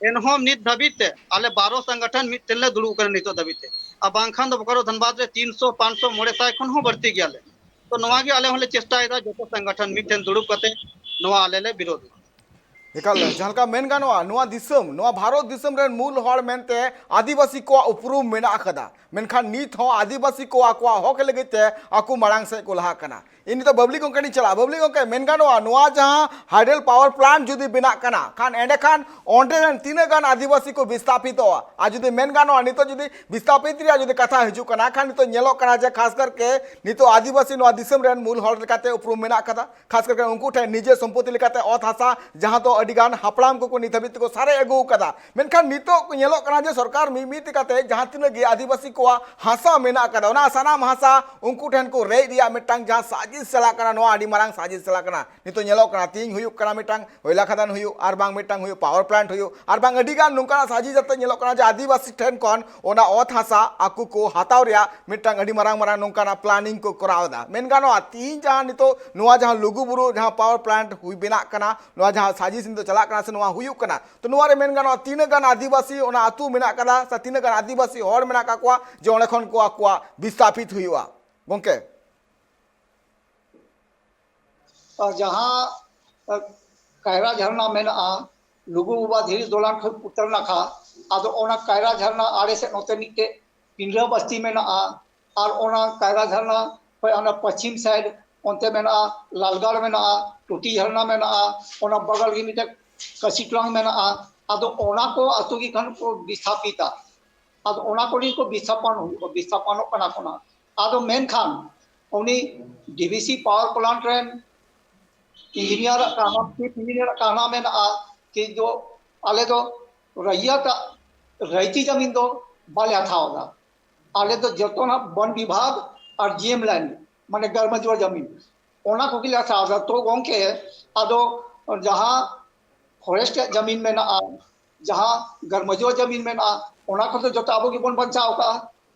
ᱮᱱᱦᱚᱸ ᱱᱤᱛ ᱫᱷᱟᱹᱵᱤᱡ ᱛᱮ ᱟᱞᱮ ᱵᱟᱨᱚ ᱥᱚᱝᱜᱚᱴᱷᱚᱱ ᱢᱤᱫ ᱴᱷᱮᱱ ᱞᱮ ᱫᱩᱲᱩᱵ ᱠᱟᱱᱟ ᱱᱤᱛᱚᱜ ᱫᱷᱟᱹᱵᱤᱡ ᱛᱮ᱾ ᱟᱨ ᱵᱟᱝᱠᱷᱟᱱ ᱫᱚ ᱵᱳᱠᱟᱨᱳ ᱫᱷᱟᱱᱵᱟᱫᱽ ᱨᱮ ᱛᱤᱱᱥᱚ, ᱯᱟᱸᱪᱥᱚ, ᱢᱚᱬᱮ ᱥᱟᱭ ᱠᱷᱚᱱ ᱦᱚᱸ ᱵᱟᱹᱲᱛᱤ ᱜᱮᱭᱟᱞᱮ᱾ ᱛᱚ ᱱᱚᱣᱟ ᱜᱮ ᱟᱞᱮ ᱦᱚᱸᱞᱮ ᱪᱮᱥᱴᱟᱭᱮᱫᱟ, ᱡᱚᱛᱚ ᱥᱚᱝᱜᱚᱴᱷᱚᱱ ᱢᱤᱫ ᱴᱷᱮᱱ ᱫᱩᱲᱩᱵ ᱠᱟᱛᱮ ᱱᱚᱣᱟ ᱟᱞᱮ ᱞᱮ ᱵᱤᱨᱳᱫᱷ᱾ ᱮᱠᱟᱞ, ᱡᱟᱦᱟᱸ ᱞᱮᱠᱟ ᱢᱮᱱ ᱜᱟᱱᱚᱜᱼᱟ, ᱱᱚᱣᱟ ᱫᱤᱥᱚᱢ, ᱱᱚᱣᱟ ᱵᱷᱟᱨᱚᱛ ᱫᱤᱥᱚᱢ ᱨᱮᱱ ᱢᱩᱞ ᱦᱚᱲ ᱢᱮᱱᱛᱮ ᱟᱹᱫᱤᱵᱟᱹᱥᱤ ᱠᱚᱣᱟᱜ ᱩᱯᱨᱩᱢ ᱢᱮᱱᱟᱜ ᱟᱠᱟᱫᱟ, ᱢᱮᱱᱠᱷᱟᱱ ᱱᱤᱛ ᱦᱚᱸ ᱟᱹᱫᱤᱵᱟᱹᱥᱤ ᱠᱚ ᱟᱠᱚᱣᱟᱜ ᱦᱚᱠ ᱞᱟᱹᱜᱤᱫ ᱛᱮ ᱟᱠᱚ ᱢᱟᱲᱟᱝ ᱥᱮᱫ ᱠᱚ ᱞᱟᱦᱟᱜ ᱠᱟᱱᱟ᱾ ᱤᱧ ᱱᱤᱛᱚᱜ ᱵᱟᱵᱽᱞᱤ ᱜᱚᱢᱠᱮ ᱴᱷᱮᱱᱤᱧ ᱪᱟᱞᱟᱜᱼᱟ᱾ ᱵᱟᱵᱽᱞᱤ ᱜᱚᱢᱠᱮ, ᱢᱮᱱ ᱜᱟᱱᱚᱜᱼᱟ, ᱱᱚᱣᱟ ᱡᱟᱦᱟᱸ ᱦᱟᱭᱰᱮᱞ ᱯᱟᱣᱟᱨ ᱯᱞᱟᱱᱴ ᱡᱩᱫᱤ ᱵᱮᱱᱟᱜ ᱠᱟᱱᱟ ᱠᱷᱟᱱ, ᱮᱸᱰᱮᱠᱷᱟᱱ ᱚᱸᱰᱮ ᱨᱮᱱ ᱛᱤᱱᱟᱹᱜ ᱜᱟᱱ ᱟᱹᱫᱤᱵᱟᱹᱥᱤ ᱠᱚ ᱵᱤᱥᱛᱷᱟᱯᱤᱛᱚᱜᱼᱟ? ᱟᱨ ᱡᱩᱫᱤ ᱢᱮᱱ ᱜᱟᱱᱚᱜᱼᱟ, ᱱᱤᱛᱚᱜ ᱡᱩᱫᱤ ᱵᱤᱥᱛᱷᱟᱯᱤᱛ ᱨᱮᱭᱟᱜ ᱡᱩᱫᱤ ᱠᱟᱛᱷᱟ ᱦᱤᱡᱩᱜ ᱠᱟᱱᱟ ᱠᱷᱟᱱ, ᱱᱤᱛᱚᱜ ᱧᱮᱞᱚᱜ ᱠᱟᱱᱟ ᱡᱮ ᱠᱷᱟᱥ ᱠᱟᱨᱠᱮ ᱱᱤᱛᱚᱜ ᱟᱹᱫᱤᱵᱟᱹᱥᱤ ᱱᱚᱣᱟ ᱫᱤᱥᱚᱢ ᱨᱮᱱ ᱢᱩᱞ ᱦᱚᱲ ᱞᱮᱠᱟᱛᱮ ᱩᱯᱨᱩᱢ ᱢᱮᱱᱟᱜ ᱟᱠᱟᱫᱟ᱾ ᱠᱷᱟᱥ ᱠᱟᱨᱠᱮ ᱩᱱᱠᱩ ᱴᱷᱮᱱ ᱱᱤᱡᱮ ᱥᱚᱢᱯᱚᱛᱤ ᱞᱮᱠᱟᱛᱮ ᱚᱛ ᱦᱟᱥᱟ, ᱡᱟᱦᱟᱸ ᱫᱚ ᱟᱹᱰᱤ ᱜᱟᱱ ᱦᱟᱯᱲᱟᱢ ᱠᱚᱠᱚ ᱱᱤᱛ ᱦᱟᱹᱵᱤᱡ ᱛᱮᱠᱚ ᱥᱟᱨᱮᱡ ᱟᱹᱜᱩ ᱟᱠᱟᱫᱟ, ᱢᱮᱱᱠᱷᱟᱱ ᱱᱤᱛᱚᱜ ᱧᱮᱞᱚᱜ ᱠᱟᱱᱟ ᱡᱮ ᱥᱚᱨᱠᱟᱨ ᱢᱤᱫ ᱢᱤᱫ ᱠᱟᱛᱮ ᱡᱟᱦᱟᱸ ᱛᱤᱱᱟᱹᱜ ᱜᱮ ᱟᱹᱫᱤᱵᱟᱹᱥᱤ ᱠᱚᱣᱟᱜ ᱦᱟᱥᱟ ᱢᱮᱱᱟᱜ ᱟᱠᱟᱫᱟ, ᱚᱱᱟ ᱥᱟᱱᱟᱢ ᱦᱟᱥᱟ ᱩᱱᱠᱩ ᱴᱷᱮᱱ ᱠᱚ ᱨᱮᱡ ᱨᱮᱭᱟᱜ ᱢᱤᱫᱴᱟᱝ ᱡᱟᱦᱟᱸ ᱥᱟᱡᱤᱥ ᱪᱟᱞᱟᱜ ᱠᱟᱱᱟ, ᱱᱚᱣᱟ ᱟᱹᱰᱤ ᱢᱟᱨᱟᱝ ᱥᱟᱡᱤᱥ ᱪᱟᱞᱟᱜ ᱠᱟᱱᱟ᱾ ᱱᱤᱛᱚᱜ ᱧᱮᱞᱚᱜ ᱠᱟᱱᱟ, ᱛᱤᱦᱤᱧ ᱦᱩᱭᱩᱜ ᱠᱟᱱᱟ ᱢᱤᱫᱴᱟᱝ ᱠᱚᱭᱞᱟ ᱠᱷᱟᱫᱟᱱ ᱦᱩᱭᱩᱜ, ᱟᱨ ᱵᱟᱝ ᱢᱤᱫᱴᱟᱝ ᱦᱩᱭᱩᱜ ᱯᱟᱣᱟᱨ ᱯᱞᱟᱱᱴ ᱦᱩᱭᱩᱜ, ᱟᱨ ᱵᱟᱝ ᱟᱹᱰᱤ ᱜᱟᱱ ᱱᱚᱝᱠᱟᱱᱟᱜ ᱥᱟᱡᱤᱥ ᱡᱟᱛᱮ ᱧᱮᱞᱚᱜ ᱠᱟᱱᱟ ᱡᱮ ᱟᱹᱫᱤᱵᱟᱹᱥᱤ ᱴᱷᱮᱱ ᱠᱷᱚᱱ ᱚᱱᱟ ᱚᱛ ᱦᱟᱥᱟ ᱟᱠᱚ ᱠᱚ ᱦᱟᱛᱟᱣ ᱨᱮᱭᱟᱜ ᱢᱤᱫᱴᱟᱝ ᱟᱹᱰᱤ ᱢᱟᱨᱟᱝ ᱢᱟᱨᱟᱝ ᱱᱚᱝᱠᱟᱱᱟᱜ ᱯᱞᱟᱱᱤᱝ ᱠᱚ ᱠᱚᱨᱟᱣ ᱮᱫᱟ᱾ ᱢᱮᱱ ᱜᱟᱱᱚᱜᱼᱟ, ᱛᱤᱦᱤᱧ ᱡᱟᱦᱟᱸ ᱱᱤᱛᱚᱜ ᱱᱚᱣᱟ ᱡᱟᱦᱟᱸ ᱞᱩᱜᱩᱵᱩᱨᱩ ᱡᱟᱦᱟᱸ ᱯᱟᱣᱟᱨ ᱯᱞᱟᱱᱴ ᱦᱩᱭ ᱵᱮᱱᱟᱜ ᱠᱟᱱᱟ, ᱱᱚᱣᱟ ᱡᱟᱦᱟᱸ ᱥᱟᱡᱤᱥ ᱱᱤᱛᱚᱜ ᱪᱟᱞᱟᱜ ᱠᱟᱱᱟ ᱥᱮ ᱱᱚᱣᱟ ᱦᱩᱭᱩᱜ ᱠᱟᱱᱟ, ᱛᱚ ᱱᱚᱣᱟ ᱨᱮ ᱢᱮᱱ ᱜᱟᱱᱚᱜᱼᱟ, ᱛᱤᱱᱟᱹᱜ ᱜᱟᱱ ᱟᱹᱫᱤᱵᱟᱹᱥᱤ ᱚᱱᱟ ᱟᱹᱛᱩ ᱢᱮᱱᱟᱜ ᱠᱟᱫᱟ ᱥᱮ ᱛᱤᱱᱟᱹᱜ ᱜᱟᱱ ᱟᱹᱫᱤᱵᱟᱹᱥᱤ ᱦᱚᱲ ᱢᱮᱱᱟᱜ ᱠᱟᱜ ᱠᱚᱣᱟ ᱡᱮ ᱚᱸᱰᱮ ᱠᱷᱚᱱ ᱠᱚ ᱟᱠᱚᱣᱟᱜ ᱵᱤᱥᱛᱷᱟᱯᱤᱛ ᱦᱩᱭᱩᱜᱼᱟ? ᱜᱚᱝᱠᱮ᱾ ᱟᱨ ᱡᱟᱦᱟᱸ, ᱟᱨ, ᱠᱟᱭᱨᱟ ᱡᱷᱟᱨᱱᱟ ᱢᱮᱱᱟᱜᱼᱟ, ᱞᱩᱜᱩ ᱵᱟᱵᱟ ᱫᱷᱤᱨᱤ ᱫᱚᱞᱟᱱ ᱠᱷᱚᱱ ᱩᱛᱛᱚᱨ ᱱᱟᱠᱷᱟ, ᱟᱫᱚ ᱚᱱᱟ ᱠᱟᱭᱨᱟ ᱡᱷᱟᱨᱱᱟ ᱟᱲᱮ ᱥᱮᱫ ᱱᱚᱛᱮ ᱢᱤᱫᱴᱮᱡ ᱯᱤᱸᱰᱨᱟᱹ ᱵᱟᱥᱛᱤ ᱢᱮᱱᱟᱜᱼᱟ, ᱟᱨ ᱚᱱᱟ ᱠᱟᱭᱨᱟ ᱡᱷᱟᱨᱱᱟ ᱠᱷᱚᱱ ᱚᱱᱟ ᱯᱚᱪᱷᱤᱢ ᱥᱟᱭᱤᱰ ᱚᱱᱛᱮ ᱢᱮᱱᱟᱜᱼᱟ ᱞᱟᱞᱜᱟᱲ ᱢᱮᱱᱟᱜᱼᱟ, ᱴᱩᱴᱤ ᱡᱷᱟᱨᱱᱟ ᱢᱮᱱᱟᱜᱼᱟ, ᱚᱱᱟ ᱵᱟᱜᱟᱞ ᱜᱮ ᱢᱤᱫᱴᱮᱡ ᱠᱟᱥᱤᱴᱞᱟᱝ ᱢᱮᱱᱟᱜᱼᱟ᱾ ᱟᱫᱚ ᱚᱱᱟ ᱠᱚ ᱟᱹᱛᱩ ᱜᱮ ᱠᱷᱟᱱ ᱠᱚ ᱵᱤᱥᱛᱷᱟᱯᱤᱛᱟ᱾ ᱟᱫᱚ ᱚᱱᱟ ᱠᱚᱨᱮ ᱠᱚ ᱵᱤᱥᱛᱷᱟᱯᱚᱱ ᱦᱩᱭᱩᱜᱼᱟ, ᱵᱤᱥᱛᱷᱟᱯᱚᱱᱚᱜ ᱠᱟᱱᱟ ᱠᱚ ᱱᱟᱜ᱾ ᱟᱫᱚ ᱢᱮᱱᱠᱷᱟᱱ ᱩᱱᱤ ᱰᱤ ᱵᱷᱤ ᱥᱤ ᱯᱟᱣᱟᱨ ᱯᱞᱟᱱᱴ ᱨᱮᱱ ᱤᱧᱡᱤᱱᱤᱭᱟᱨᱟᱜ ᱠᱟᱦᱱᱟ, ᱪᱤᱯ ᱤᱧᱡᱤᱱᱤᱭᱟᱨᱟᱜ ᱠᱟᱦᱱᱟ ᱢᱮᱱᱟᱜᱼᱟ ᱠᱤ ᱡᱚ ᱟᱞᱮ ᱫᱚ ᱨᱟᱭᱤᱭᱟᱛᱟᱜ ᱨᱟᱭᱛᱤ ᱡᱟᱢᱤᱱ ᱫᱚ ᱵᱟᱞᱮ ᱦᱟᱛᱟᱣ ᱮᱫᱟ, ᱟᱞᱮ ᱫᱚ ᱡᱚᱛᱚᱱᱟᱜ ᱵᱚᱱ ᱵᱤᱵᱷᱟᱜᱽ ᱟᱨ ᱡᱤ ᱮᱢ ᱞᱮᱱᱰ, ᱢᱟᱱᱮ ᱜᱟᱨᱢᱟᱡᱩᱣᱟ ᱡᱟᱢᱤᱱ, ᱚᱱᱟ ᱠᱚᱜᱮ ᱞᱮ ᱦᱟᱛᱟᱣ ᱮᱫᱟ᱾ ᱛᱚ ᱜᱚᱝᱠᱮ, ᱟᱫᱚ ᱡᱟᱦᱟᱸ ᱯᱷᱚᱨᱮᱥᱴ ᱨᱮᱭᱟᱜ ᱡᱟᱢᱤᱱ ᱢᱮᱱᱟᱜᱼᱟ, ᱡᱟᱦᱟᱸ ᱜᱟᱨᱢᱟᱡᱩᱣᱟ ᱡᱟᱢᱤᱱ ᱢᱮᱱᱟᱜᱼᱟ, ᱚᱱᱟ ᱠᱚᱫᱚ ᱡᱚᱛᱚ ᱟᱵᱚ ᱜᱮᱵᱚᱱ ᱵᱟᱧᱪᱟᱣ ᱟᱠᱟᱫᱼᱟ᱾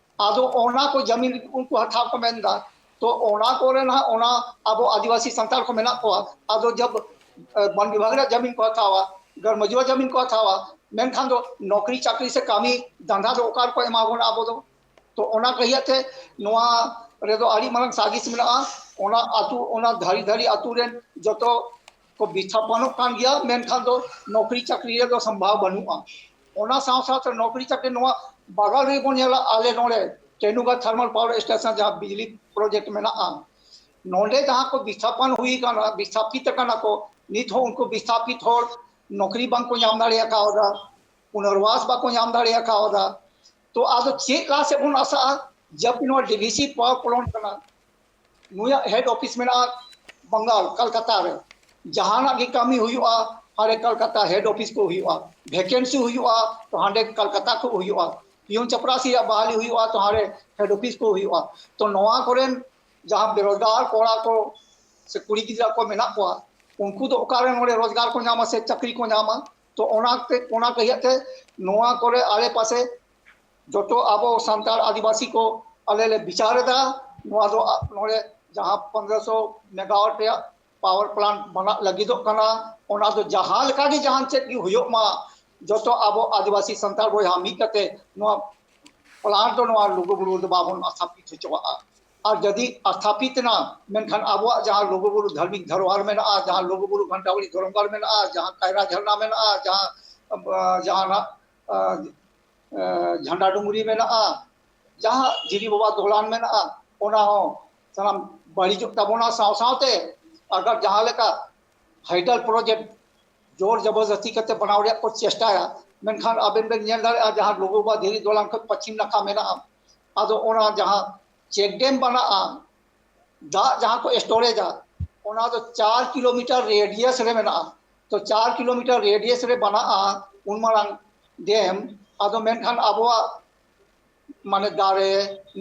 ᱟᱫᱚ ᱚᱱᱟ ᱠᱚ ᱡᱟᱢᱤᱱ ᱩᱱᱠᱩ ᱦᱟᱛᱟᱣ ᱠᱚ ᱢᱮᱱ ᱮᱫᱟ, ᱛᱚ ᱚᱱᱟ ᱠᱚᱨᱮ ᱱᱟᱦᱟᱜ ᱚᱱᱟ ᱟᱵᱚ ᱟᱹᱫᱤᱵᱟᱹᱥᱤ ᱥᱟᱱᱛᱟᱲ ᱠᱚ ᱢᱮᱱᱟᱜ ᱠᱚᱣᱟ, ᱟᱫᱚ ᱡᱟᱵ ᱵᱚᱱ ᱵᱤᱵᱷᱟᱜᱽ ᱨᱮᱭᱟᱜ ᱡᱟᱢᱤᱱ ᱠᱚ ᱦᱟᱛᱟᱣᱟ, ᱜᱟᱨᱢᱟᱡᱩᱣᱟ ᱡᱟᱢᱤᱱ ᱠᱚ ᱦᱟᱛᱟᱣᱟ, ᱢᱮᱱᱠᱷᱟᱱ ᱫᱚ ᱱᱚᱠᱨᱤ ᱪᱟᱠᱨᱤ ᱥᱮ ᱠᱟᱹᱢᱤ ᱫᱷᱟᱱᱫᱟ ᱫᱚ ᱚᱠᱟ ᱨᱮᱠᱚ ᱮᱢᱟ ᱵᱚᱱᱟ ᱟᱵᱚ ᱫᱚ? ᱛᱚ ᱚᱱᱟ ᱠᱟᱹᱦᱤᱭᱟᱹ ᱛᱮ ᱱᱚᱣᱟ ᱨᱮᱫᱚ ᱟᱹᱰᱤ ᱢᱟᱨᱟᱝ ᱥᱟᱡᱤᱥ ᱢᱮᱱᱟᱜᱼᱟ᱾ ᱚᱱᱟ ᱟᱹᱛᱩ, ᱚᱱᱟ ᱫᱷᱟᱹᱨᱤ ᱫᱷᱟᱹᱨᱤ ᱟᱹᱛᱩ ᱨᱮᱱ ᱡᱚᱛᱚ ᱠᱚ ᱵᱤᱥᱛᱷᱟᱯᱚᱱᱚᱜ ᱠᱟᱱ ᱜᱮᱭᱟ, ᱢᱮᱱᱠᱷᱟᱱ ᱫᱚ ᱱᱚᱠᱨᱤ ᱪᱟᱹᱠᱨᱤ ᱨᱮᱫᱚ ᱥᱚᱢᱵᱷᱟᱣ ᱵᱟᱹᱱᱩᱜᱼᱟ᱾ ᱚᱱᱟ ᱥᱟᱶ ᱥᱟᱶᱛᱮ ᱱᱚᱠᱨᱤ ᱪᱟᱹᱠᱨᱤ ᱱᱚᱣᱟ ᱵᱟᱜᱟᱞ ᱨᱮᱵᱚᱱ ᱧᱮᱞᱟ, ᱟᱞᱮ ᱱᱚᱰᱮ ᱴᱮᱱᱩᱜᱟ ᱛᱷᱟᱨᱢᱟᱞ ᱯᱟᱣᱟᱨ ᱥᱴᱮᱥᱚᱱ ᱡᱟᱦᱟᱸ ᱵᱤᱡᱽᱞᱤ ᱯᱨᱚᱡᱮᱠᱴ ᱢᱮᱱᱟᱜᱼᱟ, ᱱᱚᱰᱮ ᱡᱟᱦᱟᱸ ᱠᱚ ᱵᱤᱥᱛᱷᱟᱯᱚᱱ ᱦᱩᱭ ᱟᱠᱟᱱᱟ, ᱵᱤᱥᱛᱷᱟᱯᱤᱛ ᱟᱠᱟᱱᱟ ᱠᱚ, ᱱᱤᱛ ᱦᱚᱸ ᱩᱱᱠᱩ ᱵᱤᱥᱛᱷᱟᱯᱤᱛ ᱦᱚᱲ ᱱᱚᱠᱨᱤ ᱵᱟᱝ ᱠᱚ ᱧᱟᱢ ᱫᱟᱲᱮ ᱟᱠᱟᱣᱫᱟ, ᱯᱩᱱᱚᱨᱵᱟᱥ ᱵᱟᱠᱚ ᱧᱟᱢ ᱫᱟᱲᱮ ᱟᱠᱟᱣᱫᱟ᱾ ᱛᱚ ᱟᱫᱚ ᱪᱮᱫ ᱞᱟᱦᱟ ᱥᱮᱫ ᱵᱚᱱ ᱟᱥᱟᱜᱼᱟ? ᱡᱟᱵᱠᱤ ᱱᱚᱣᱟ ᱰᱤ ᱵᱷᱤ ᱥᱤ ᱯᱟᱣᱟᱨ ᱯᱞᱟᱱᱴ ᱠᱟᱱᱟ, ᱱᱩᱭᱟᱜ ᱦᱮᱰ ᱚᱯᱷᱤᱥ ᱢᱮᱱᱟᱜᱼᱟ ᱵᱟᱝᱜᱟᱞ, ᱠᱟᱞᱠᱟᱛᱟ ᱨᱮ᱾ ᱡᱟᱦᱟᱱᱟᱜ ᱜᱮ ᱠᱟᱹᱢᱤ ᱦᱩᱭᱩᱜᱼᱟ, ᱦᱟᱸᱰᱮ ᱠᱟᱞᱠᱟᱛᱟ ᱦᱮᱰ ᱚᱯᱷᱤᱥ ᱠᱚ ᱦᱩᱭᱩᱜᱼᱟ᱾ ᱵᱷᱮᱠᱮᱱᱥᱤ ᱦᱩᱭᱩᱜᱼᱟ, ᱛᱚ ᱦᱟᱸᱰᱮ ᱠᱟᱞᱠᱟᱛᱟ ᱠᱚ ᱦᱩᱭᱩᱜᱼᱟ᱾ ᱯᱤᱭᱚᱱ ᱪᱟᱯᱨᱟᱥᱤ ᱨᱮᱭᱟᱜ ᱵᱟᱦᱟᱞᱤ ᱦᱩᱭᱩᱜᱼᱟ, ᱛᱚ ᱦᱟᱸᱰᱮ ᱦᱮᱰ ᱚᱯᱷᱤᱥ ᱠᱚ ᱦᱩᱭᱩᱜᱼᱟ᱾ ᱛᱚ ᱱᱚᱣᱟ ᱠᱚᱨᱮᱱ ᱡᱟᱦᱟᱸ ᱵᱮᱨᱳᱡᱽᱜᱟᱨ ᱠᱚᱲᱟ ᱠᱚ ᱥᱮ ᱠᱩᱲᱤ ᱜᱤᱫᱽᱨᱟᱹ ᱠᱚ ᱢᱮᱱᱟᱜ ᱠᱚᱣᱟ, ᱩᱱᱠᱩ ᱫᱚ ᱚᱠᱟᱨᱮ ᱱᱚᱰᱮ ᱨᱳᱡᱽᱜᱟᱨ ᱠᱚ ᱧᱟᱢᱟ ᱥᱮ ᱪᱟᱹᱠᱨᱤ ᱠᱚ ᱧᱟᱢᱟ? ᱛᱚ ᱚᱱᱟᱛᱮ, ᱚᱱᱟ ᱠᱟᱹᱦᱤᱭᱟᱹ ᱛᱮ ᱱᱚᱣᱟ ᱠᱚᱨᱮ ᱟᱲᱮ ᱯᱟᱥᱮ ᱡᱚᱛᱚ ᱟᱵᱚ ᱥᱟᱱᱛᱟᱲ ᱟᱹᱫᱤᱵᱟᱹᱥᱤ ᱠᱚ ᱟᱞᱮ ᱞᱮ ᱵᱤᱪᱟᱨ ᱮᱫᱟ᱾ ᱱᱚᱣᱟ ᱫᱚ ᱟ-, ᱱᱚᱰᱮ ᱡᱟᱦᱟᱸ ᱯᱚᱱᱫᱽᱨᱚᱥᱚ ᱢᱮᱜᱟᱣᱟᱴ ᱨᱮᱭᱟᱜ ᱯᱟᱣᱟᱨ ᱯᱞᱟᱱᱴ ᱵᱮᱱᱟᱜ ᱞᱟᱹᱜᱤᱫᱚᱜ ᱠᱟᱱᱟ, ᱚᱱᱟ ᱫᱚ ᱡᱟᱦᱟᱸ ᱞᱮᱠᱟ ᱜᱮ ᱡᱟᱦᱟᱸ ᱪᱮᱫ ᱜᱮ ᱦᱩᱭᱩᱜ ᱢᱟ, ᱡᱚᱛᱚ ᱟᱵᱚ ᱟᱹᱫᱤᱵᱟᱹᱥᱤ ᱥᱟᱱᱛᱟᱲ ᱵᱚᱭᱦᱟ ᱢᱤᱫ ᱠᱟᱛᱮ ᱱᱚᱣᱟ ᱯᱞᱟᱱᱴ ᱫᱚ ᱱᱚᱣᱟ ᱞᱩᱜᱩᱵᱩᱨᱩ ᱨᱮᱫᱚ ᱵᱟᱵᱚᱱ ᱥᱛᱷᱟᱯᱤᱛ ᱦᱚᱪᱚᱣᱟᱜᱼᱟ᱾ ᱟᱨ ᱡᱩᱫᱤ ᱥᱛᱷᱟᱯᱤᱛ ᱮᱱᱟ, ᱢᱮᱱᱠᱷᱟᱱ ᱟᱵᱚᱣᱟᱜ ᱡᱟᱦᱟᱸ ᱞᱩᱜᱩᱵᱩᱨᱩ ᱫᱷᱟᱨᱢᱤᱠ ᱫᱷᱚᱨᱚᱦᱚᱨ ᱢᱮᱱᱟᱜᱼᱟ, ᱡᱟᱦᱟᱸ ᱞᱩᱜᱩᱵᱩᱨᱩ ᱜᱷᱟᱱᱴᱟᱵᱟᱲᱤ ᱫᱷᱚᱨᱚᱢᱜᱟᱲ ᱢᱮᱱᱟᱜᱼᱟ, ᱡᱟᱦᱟᱸ ᱠᱟᱭᱨᱟ ᱡᱷᱟᱨᱱᱟ ᱢᱮᱱᱟᱜᱼᱟ, ᱡᱟᱦᱟᱸ, ᱟᱸ, ᱡᱟᱦᱟᱱᱟᱜ ᱡᱷᱟᱱᱰᱟ ᱰᱩᱝᱨᱤ ᱢᱮᱱᱟᱜᱼᱟ, ᱡᱟᱦᱟᱸ ᱫᱷᱤᱨᱤ ᱵᱟᱵᱟ ᱫᱚᱞᱟᱱ ᱢᱮᱱᱟᱜᱼᱟ, ᱚᱱᱟ ᱦᱚᱸ ᱥᱟᱱᱟᱢ ᱵᱟᱹᱲᱤᱡᱚᱜ ᱛᱟᱵᱚᱱᱟ᱾ ᱥᱟᱶ ᱥᱟᱶᱛᱮ ᱟᱜᱟᱨ ᱡᱟᱦᱟᱸ ᱞᱮᱠᱟ ᱦᱟᱭᱰᱟᱞ ᱯᱨᱚᱡᱮᱠᱴ ᱡᱳᱨ ᱡᱚᱵᱚᱨᱫᱚᱥᱛᱤ ᱠᱟᱛᱮ ᱵᱮᱱᱟᱣ ᱨᱮᱭᱟᱜ ᱠᱚ ᱪᱮᱥᱴᱟᱭᱟ, ᱢᱮᱱᱠᱷᱟᱱ ᱟᱵᱮᱱ ᱵᱮᱱ ᱧᱮᱞ ᱫᱟᱲᱮᱭᱟᱜᱼᱟ, ᱡᱟᱦᱟᱸ ᱞᱩᱜᱩ ᱵᱟᱵᱟ ᱫᱷᱤᱨᱤ ᱫᱚᱞᱟᱱ ᱠᱷᱚᱱ ᱯᱚᱪᱷᱤᱢ ᱱᱟᱠᱷᱟ ᱢᱮᱱᱟᱜᱼᱟ, ᱟᱫᱚ ᱚᱱᱟ ᱡᱟᱦᱟᱸ ᱪᱮᱠ ᱰᱮᱢ ᱵᱮᱱᱟᱜᱼᱟ, ᱫᱟᱜ ᱡᱟᱦᱟᱸ ᱠᱚ ᱥᱴᱳᱨᱮᱡᱟ, ᱚᱱᱟ ᱫᱚ ᱪᱟᱨ ᱠᱤᱞᱳᱢᱤᱴᱟᱨ ᱨᱮᱰᱤᱭᱟᱥ ᱨᱮ ᱢᱮᱱᱟᱜᱼᱟ᱾ ᱛᱚ ᱪᱟᱨ ᱠᱤᱞᱳᱢᱤᱴᱟᱨ ᱨᱮᱰᱤᱭᱟᱥ ᱨᱮ ᱵᱮᱱᱟᱜᱼᱟ ᱩᱱ ᱢᱟᱨᱟᱝ ᱰᱮᱢ, ᱟᱫᱚ ᱢᱮᱱᱠᱷᱟᱱ ᱟᱵᱚᱣᱟᱜ ᱢᱟᱱᱮ ᱫᱟᱨᱮ,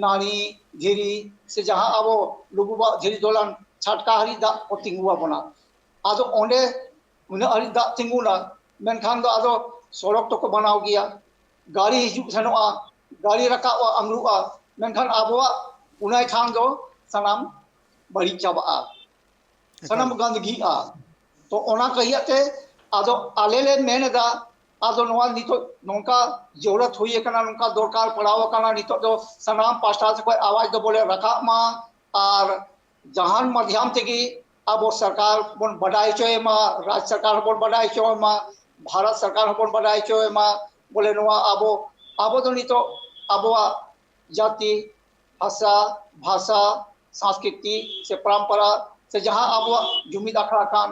ᱱᱟᱹᱲᱤ, ᱫᱷᱤᱨᱤ ᱥᱮ ᱡᱟᱦᱟᱸ ᱟᱵᱚ ᱞᱩᱜᱩ ᱵᱟᱵᱟ ᱫᱷᱤᱨᱤ ᱫᱚᱞᱟᱱ ᱪᱷᱟᱴᱠᱟ ᱦᱟᱹᱨᱤ ᱫᱟᱜ ᱠᱚ ᱛᱤᱸᱜᱩ ᱟᱵᱚᱱᱟ᱾ ᱟᱫᱚ ᱚᱸᱰᱮ ᱩᱱᱟᱹᱜ ᱦᱟᱹᱨᱤ ᱫᱟᱜ ᱛᱤᱸᱜᱩᱱᱟ, ᱢᱮᱱᱠᱷᱟᱱ ᱫᱚ ᱟᱫᱚ ᱥᱚᱲᱚᱠ ᱫᱚᱠᱚ ᱵᱮᱱᱟᱣ ᱜᱮᱭᱟ, ᱜᱟᱹᱲᱤ ᱦᱤᱡᱩᱜ ᱥᱮᱱᱚᱜᱼᱟ, ᱜᱟᱹᱲᱤ ᱨᱟᱠᱟᱵᱼᱟ, ᱟᱝᱲᱩᱜᱼᱟ, ᱢᱮᱱᱠᱷᱟᱱ ᱟᱵᱚᱣᱟᱜ ᱚᱱᱟ ᱠᱷᱟᱱ ᱫᱚ ᱥᱟᱱᱟᱢ ᱵᱟᱹᱲᱤᱡ ᱪᱟᱵᱟᱜᱼᱟ, ᱥᱟᱱᱟᱢ ᱮᱠᱟᱞ᱾ ᱜᱟᱸᱫᱽᱜᱤᱜᱼᱟ᱾ ᱛᱚ ᱚᱱᱟ ᱠᱚ ᱤᱭᱟᱹᱛᱮ ᱟᱫᱚ ᱟᱞᱮ ᱞᱮ ᱢᱮᱱ ᱮᱫᱟ, ᱟᱫᱚ ᱱᱚᱣᱟ ᱱᱤᱛᱚᱜ ᱱᱚᱝᱠᱟ ᱡᱚᱨᱩᱨᱟᱛ ᱦᱩᱭ ᱟᱠᱟᱱᱟ, ᱱᱚᱝᱠᱟ ᱫᱚᱨᱠᱟᱨ ᱯᱟᱲᱟᱣ ᱟᱠᱟᱱᱟ, ᱱᱤᱛᱚᱜ ᱫᱚ ᱥᱟᱱᱟᱢ ᱯᱟᱦᱴᱟ ᱥᱮᱫ ᱠᱷᱚᱱ ᱟᱣᱟᱡ ᱫᱚ ᱵᱚᱞᱮ ᱨᱟᱠᱟᱵ ᱢᱟ, ᱟᱨ ᱡᱟᱦᱟᱱ ᱢᱟᱫᱷᱭᱟᱢ ᱛᱮᱜᱮ ᱟᱵᱚ ᱥᱚᱨᱠᱟᱨ ᱵᱚᱱ ᱵᱟᱰᱟᱭ ᱦᱚᱪᱚᱭᱮ ᱢᱟ, ᱨᱟᱡᱽ ᱥᱚᱨᱠᱟᱨ ᱦᱚᱸᱵᱚᱱ ᱵᱟᱰᱟᱭ ᱦᱚᱪᱚᱭᱮ ᱢᱟ, ᱵᱷᱟᱨᱚᱛ ᱥᱚᱨᱠᱟᱨ ᱦᱚᱸᱵᱚᱱ ᱵᱟᱰᱟᱭ ᱦᱚᱪᱚᱭᱮ ᱢᱟ, ᱵᱚᱞᱮ ᱱᱚᱣᱟ ᱟᱵᱚ, ᱟᱵᱚ ᱫᱚ ᱱᱤᱛᱚᱜ ᱟᱵᱚᱣᱟᱜ ᱡᱟᱹᱛᱤ, ᱵᱷᱟᱥᱟ, ᱵᱷᱟᱥᱟ, ᱥᱚᱝᱥᱠᱨᱤᱛᱤ ᱥᱮ ᱯᱚᱨᱚᱢᱯᱚᱨᱟ ᱥᱮ ᱡᱟᱦᱟᱸ ᱟᱵᱚᱣᱟᱜ ᱡᱩᱢᱤᱫ ᱟᱠᱷᱲᱟ ᱠᱟᱱ,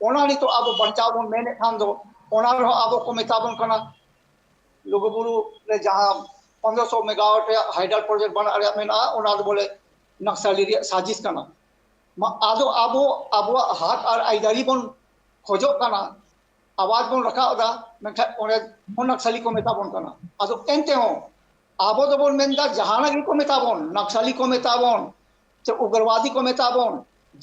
ᱚᱱᱟ ᱱᱤᱛᱚᱜ ᱟᱵᱚ ᱵᱟᱧᱪᱟᱣ ᱵᱚᱱ ᱢᱮᱱᱮᱫ ᱠᱷᱟᱱ ᱫᱚ, ᱚᱱᱟ ᱨᱮᱦᱚᱸ ᱟᱵᱚ ᱠᱚ ᱢᱮᱛᱟ ᱵᱚᱱ ᱠᱟᱱᱟ, ᱞᱩᱜᱩᱵᱩᱨᱩ ᱨᱮ ᱡᱟᱦᱟᱸ ᱯᱚᱱᱫᱽᱨᱚᱥᱚ ᱢᱮᱜᱟᱣᱟᱴ ᱨᱮᱭᱟᱜ ᱦᱟᱭᱰᱟᱞ ᱯᱨᱚᱡᱮᱠᱴ ᱵᱮᱱᱟᱣ ᱨᱮᱭᱟᱜ ᱢᱮᱱᱟᱜᱼᱟ, ᱚᱱᱟ ᱫᱚ ᱵᱚᱞᱮ ᱱᱟᱠᱥᱟᱞᱤ ᱨᱮᱭᱟᱜ ᱥᱟᱡᱤᱥ ᱠᱟᱱᱟ᱾ ᱢᱟ ᱟᱫᱚ ᱟᱵᱚ ᱟᱵᱚᱣᱟᱜ ᱦᱟᱠ ᱟᱨ ᱟᱹᱭᱫᱟᱹᱨᱤ ᱵᱚᱱ ᱠᱷᱚᱡᱚᱜ ᱠᱟᱱᱟ, ᱟᱣᱟᱡ ᱵᱚᱱ ᱨᱟᱠᱟᱵ ᱮᱫᱟ, ᱢᱮᱱᱠᱷᱟᱱ ᱚᱸᱰᱮ ᱦᱚᱸ ᱱᱟᱠᱥᱟᱞᱤ ᱠᱚ ᱢᱮᱛᱟ ᱵᱚᱱ ᱠᱟᱱᱟ᱾ ᱟᱫᱚ ᱮᱱᱛᱮ ᱦᱚᱸ ᱟᱵᱚ ᱫᱚᱵᱚᱱ ᱢᱮᱱᱫᱟ, ᱡᱟᱦᱟᱱᱟᱜ ᱜᱮᱠᱚ ᱢᱮᱛᱟ ᱵᱚᱱ, ᱱᱟᱠᱥᱟᱞᱤ ᱠᱚ ᱢᱮᱛᱟ ᱵᱚᱱ, ᱥᱮ ᱩᱜᱨᱚᱵᱟᱫᱤ ᱠᱚ ᱢᱮᱛᱟ ᱵᱚᱱ,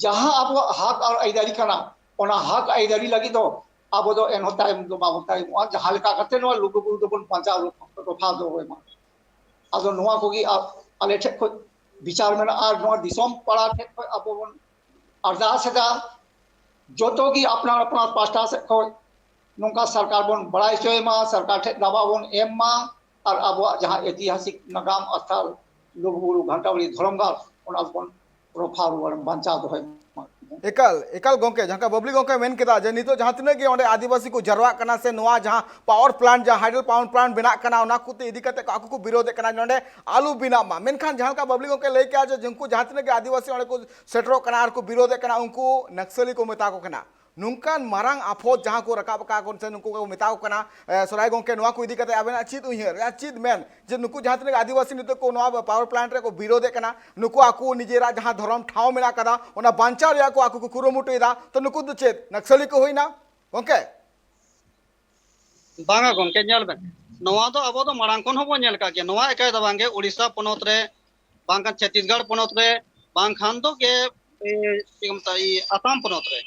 ᱡᱟᱦᱟᱸ ᱟᱵᱚᱣᱟᱜ ᱦᱟᱠ ᱟᱨ ᱟᱹᱭᱫᱟᱹᱨᱤ ᱠᱟᱱᱟ, ᱚᱱᱟ ᱦᱟᱠ ᱟᱹᱭᱫᱟᱹᱨᱤ ᱞᱟᱹᱜᱤᱫ ᱫᱚ ᱟᱵᱚ ᱫᱚ ᱮᱱᱦᱚᱸ ᱛᱟᱭᱚᱢ ᱫᱚ ᱵᱟᱵᱚᱱ ᱛᱟᱭᱚᱢᱚᱜᱼᱟ᱾ ᱡᱟᱦᱟᱸ ᱞᱮᱠᱟ ᱠᱟᱛᱮ ᱱᱚᱣᱟ ᱞᱩᱜᱩᱵᱩᱨᱩ ᱫᱚᱵᱚᱱ ᱵᱟᱧᱪᱟᱣ ᱨᱚᱠᱷᱟ ᱫᱚᱦᱚᱭ ᱢᱟ᱾ ᱟᱫᱚ ᱱᱚᱣᱟ ᱠᱚᱜᱮ ᱟ-, ᱟᱞᱮ ᱴᱷᱮᱱ ᱠᱷᱚᱱ ᱵᱤᱪᱟᱨ ᱢᱮᱱᱟᱜᱼᱟ, ᱟᱨ ᱱᱚᱣᱟ ᱫᱤᱥᱚᱢ ᱯᱟᱲᱟ ᱴᱷᱮᱱ ᱠᱷᱚᱱ ᱟᱵᱚ ᱵᱚᱱ ᱟᱨᱫᱟᱥ ᱮᱫᱟ, ᱡᱚᱛᱚ ᱜᱮ ᱟᱯᱱᱟᱨ ᱟᱯᱱᱟᱨ ᱯᱟᱦᱴᱟ ᱥᱮᱫ ᱠᱷᱚᱱ ᱱᱚᱝᱠᱟ ᱥᱚᱨᱠᱟᱨ ᱵᱚᱱ ᱵᱟᱲᱟᱭ ᱦᱚᱪᱚᱭ ᱢᱟ, ᱥᱚᱨᱠᱟᱨ ᱴᱷᱮᱱ ᱫᱟᱵᱟᱣ ᱵᱚᱱ ᱮᱢ ᱢᱟ, ᱟᱨ ᱟᱵᱚᱣᱟᱜ ᱡᱟᱦᱟᱸ ᱮᱛᱤᱦᱟᱥᱤᱠ ᱱᱟᱜᱟᱢ ᱟᱨ ᱛᱟᱞ ᱞᱩᱜᱩᱵᱩᱨᱩ ᱜᱷᱟᱱᱴᱟᱵᱟᱲᱤ ᱫᱷᱚᱨᱚᱢ ᱜᱟᱲ, ᱚᱱᱟ ᱵᱚᱱ ᱨᱚᱯᱷᱟ ᱨᱩᱣᱟᱹᱲ, ᱵᱟᱧᱪᱟᱣ ᱫᱚᱦᱚᱭ ᱢᱟ᱾ ᱮᱠᱟᱞ ᱮᱠᱟᱞ ᱜᱚᱝᱠᱮ, ᱡᱟᱦᱟᱸ ᱞᱮᱠᱟ ᱵᱟᱵᱞᱤ ᱜᱚᱝᱠᱮ ᱢᱮᱱ ᱠᱮᱫᱟ ᱡᱮ ᱱᱤᱛᱚᱜ ᱡᱟᱦᱟᱸ ᱛᱤᱱᱟᱹᱜ ᱜᱮ ᱚᱸᱰᱮ ᱟᱹᱫᱤᱵᱟᱹᱥᱤ ᱠᱚ ᱡᱟᱨᱣᱟᱜ ᱠᱟᱱᱟ ᱥᱮ ᱱᱚᱣᱟ ᱡᱟᱦᱟᱸ ᱯᱟᱣᱟᱨ ᱯᱞᱟᱱᱴ, ᱡᱟᱦᱟᱸ ᱦᱟᱭᱰᱨᱳ ᱯᱟᱣᱟᱨ ᱯᱞᱟᱱᱴ ᱵᱮᱱᱟᱜ ᱠᱟᱱᱟ, ᱚᱱᱟ ᱠᱚᱛᱮ ᱤᱫᱤ ᱠᱟᱛᱮ ᱠᱚ ᱟᱠᱚ ᱠᱚ ᱵᱤᱨᱳᱫᱮᱫ ᱠᱟᱱᱟ, ᱱᱚᱸᱰᱮ ᱟᱞᱚ ᱵᱮᱱᱟᱜ ᱢᱟ᱾ ᱢᱮᱱᱠᱷᱟᱱ ᱡᱟᱦᱟᱸ ᱞᱮᱠᱟ ᱵᱟᱵᱞᱤ ᱜᱚᱝᱠᱮ ᱞᱟᱹᱭ ᱠᱮᱜᱼᱟ ᱡᱮ ᱩᱱᱠᱩ ᱡᱟᱦᱟᱸ ᱛᱤᱱᱟᱹᱜ ᱜᱮ ᱟᱹᱫᱤᱵᱟᱹᱥᱤ ᱚᱸᱰᱮ ᱠᱚ ᱥᱮᱴᱮᱨᱚᱜ ᱠᱟᱱᱟ ᱟᱨ ᱠᱚ ᱵᱤᱨᱳᱫᱮᱫ ᱠᱟᱱᱟ, ᱩᱱᱠᱩ ᱱᱟᱠᱥᱟᱞᱤ ᱠᱚ ᱢᱮᱛᱟ ᱠᱚ ᱠᱟᱱᱟ᱾ ᱱᱚᱝᱠᱟᱱ ᱢᱟᱨᱟᱝ ᱟᱯᱷᱚᱫ ᱡᱟᱦᱟᱸ ᱠᱚ ᱨᱟᱠᱟᱵ ᱟᱠᱟᱫ ᱠᱚ ᱥᱮ ᱱᱩᱠᱩ ᱠᱚ ᱢᱮᱛᱟ ᱠᱚ ᱠᱟᱱᱟ, ᱮ, ᱥᱚᱨᱟᱭ ᱜᱚᱝᱠᱮ, ᱱᱚᱣᱟ ᱠᱚ ᱤᱫᱤ ᱠᱟᱛᱮ ᱟᱵᱮᱱᱟᱜ ᱪᱮᱫ ᱩᱭᱦᱟᱹᱨ, ᱟᱨ ᱪᱮᱫ ᱢᱮᱱ ᱡᱮ ᱱᱩᱠᱩ ᱡᱟᱦᱟᱸ ᱛᱤᱱᱟᱹᱜ ᱟᱹᱫᱤᱵᱟᱹᱥᱤ ᱱᱤᱛᱚᱜ ᱠᱚ ᱱᱚᱣᱟ ᱯᱟᱣᱟᱨ ᱯᱞᱟᱱᱴ ᱨᱮᱠᱚ ᱵᱤᱨᱳᱫᱮᱫ ᱠᱟᱱᱟ, ᱱᱩᱠᱩ ᱟᱠᱚ ᱱᱤᱡᱮᱨᱟᱜ ᱡᱟᱦᱟᱸ ᱫᱷᱚᱨᱚᱢ ᱴᱷᱟᱶ ᱢᱮᱱᱟᱜ ᱠᱟᱫᱟ, ᱚᱱᱟ ᱵᱟᱧᱪᱟᱣ ᱨᱮᱭᱟᱜ ᱠᱚ ᱟᱠᱚ ᱠᱚ ᱠᱩᱨᱩᱢᱩᱴᱩᱭᱮᱫᱟ, ᱛᱚ ᱱᱩᱠᱩ ᱫᱚ ᱪᱮᱫ ᱱᱟᱠᱥᱟᱞᱤ ᱠᱚ ᱦᱩᱭᱱᱟ ᱜᱚᱝᱠᱮ? ᱵᱟᱝᱟ ᱜᱚᱝᱠᱮ, ᱧᱮᱞ ᱵᱮᱱ, ᱱᱚᱣᱟ ᱫᱚ ᱟᱵᱚ ᱫᱚ ᱢᱟᱲᱟᱝ ᱠᱷᱚᱱ ᱦᱚᱸᱵᱚᱱ ᱧᱮᱞ ᱟᱠᱟᱫ ᱜᱮᱭᱟ᱾ ᱱᱚᱣᱟ ᱮᱠᱟᱭ ᱫᱚ ᱵᱟᱝᱜᱮ, ᱩᱲᱤᱥᱥᱟ ᱯᱚᱱᱚᱛ ᱨᱮ, ᱵᱟᱝᱠᱷᱟᱱ ᱪᱷᱚᱛᱤᱥᱜᱚᱲ ᱯᱚᱱᱚᱛ ᱨᱮ, ᱵᱟᱝᱠᱷᱟᱱ ᱫᱚ ᱜᱮ, ᱮ, ᱪᱮᱫ ᱠᱚ ᱢᱮᱛᱟᱜᱼᱟ, ᱤᱭᱟᱹ, ᱟᱥᱟᱢ ᱯᱚᱱᱚᱛ ᱨᱮ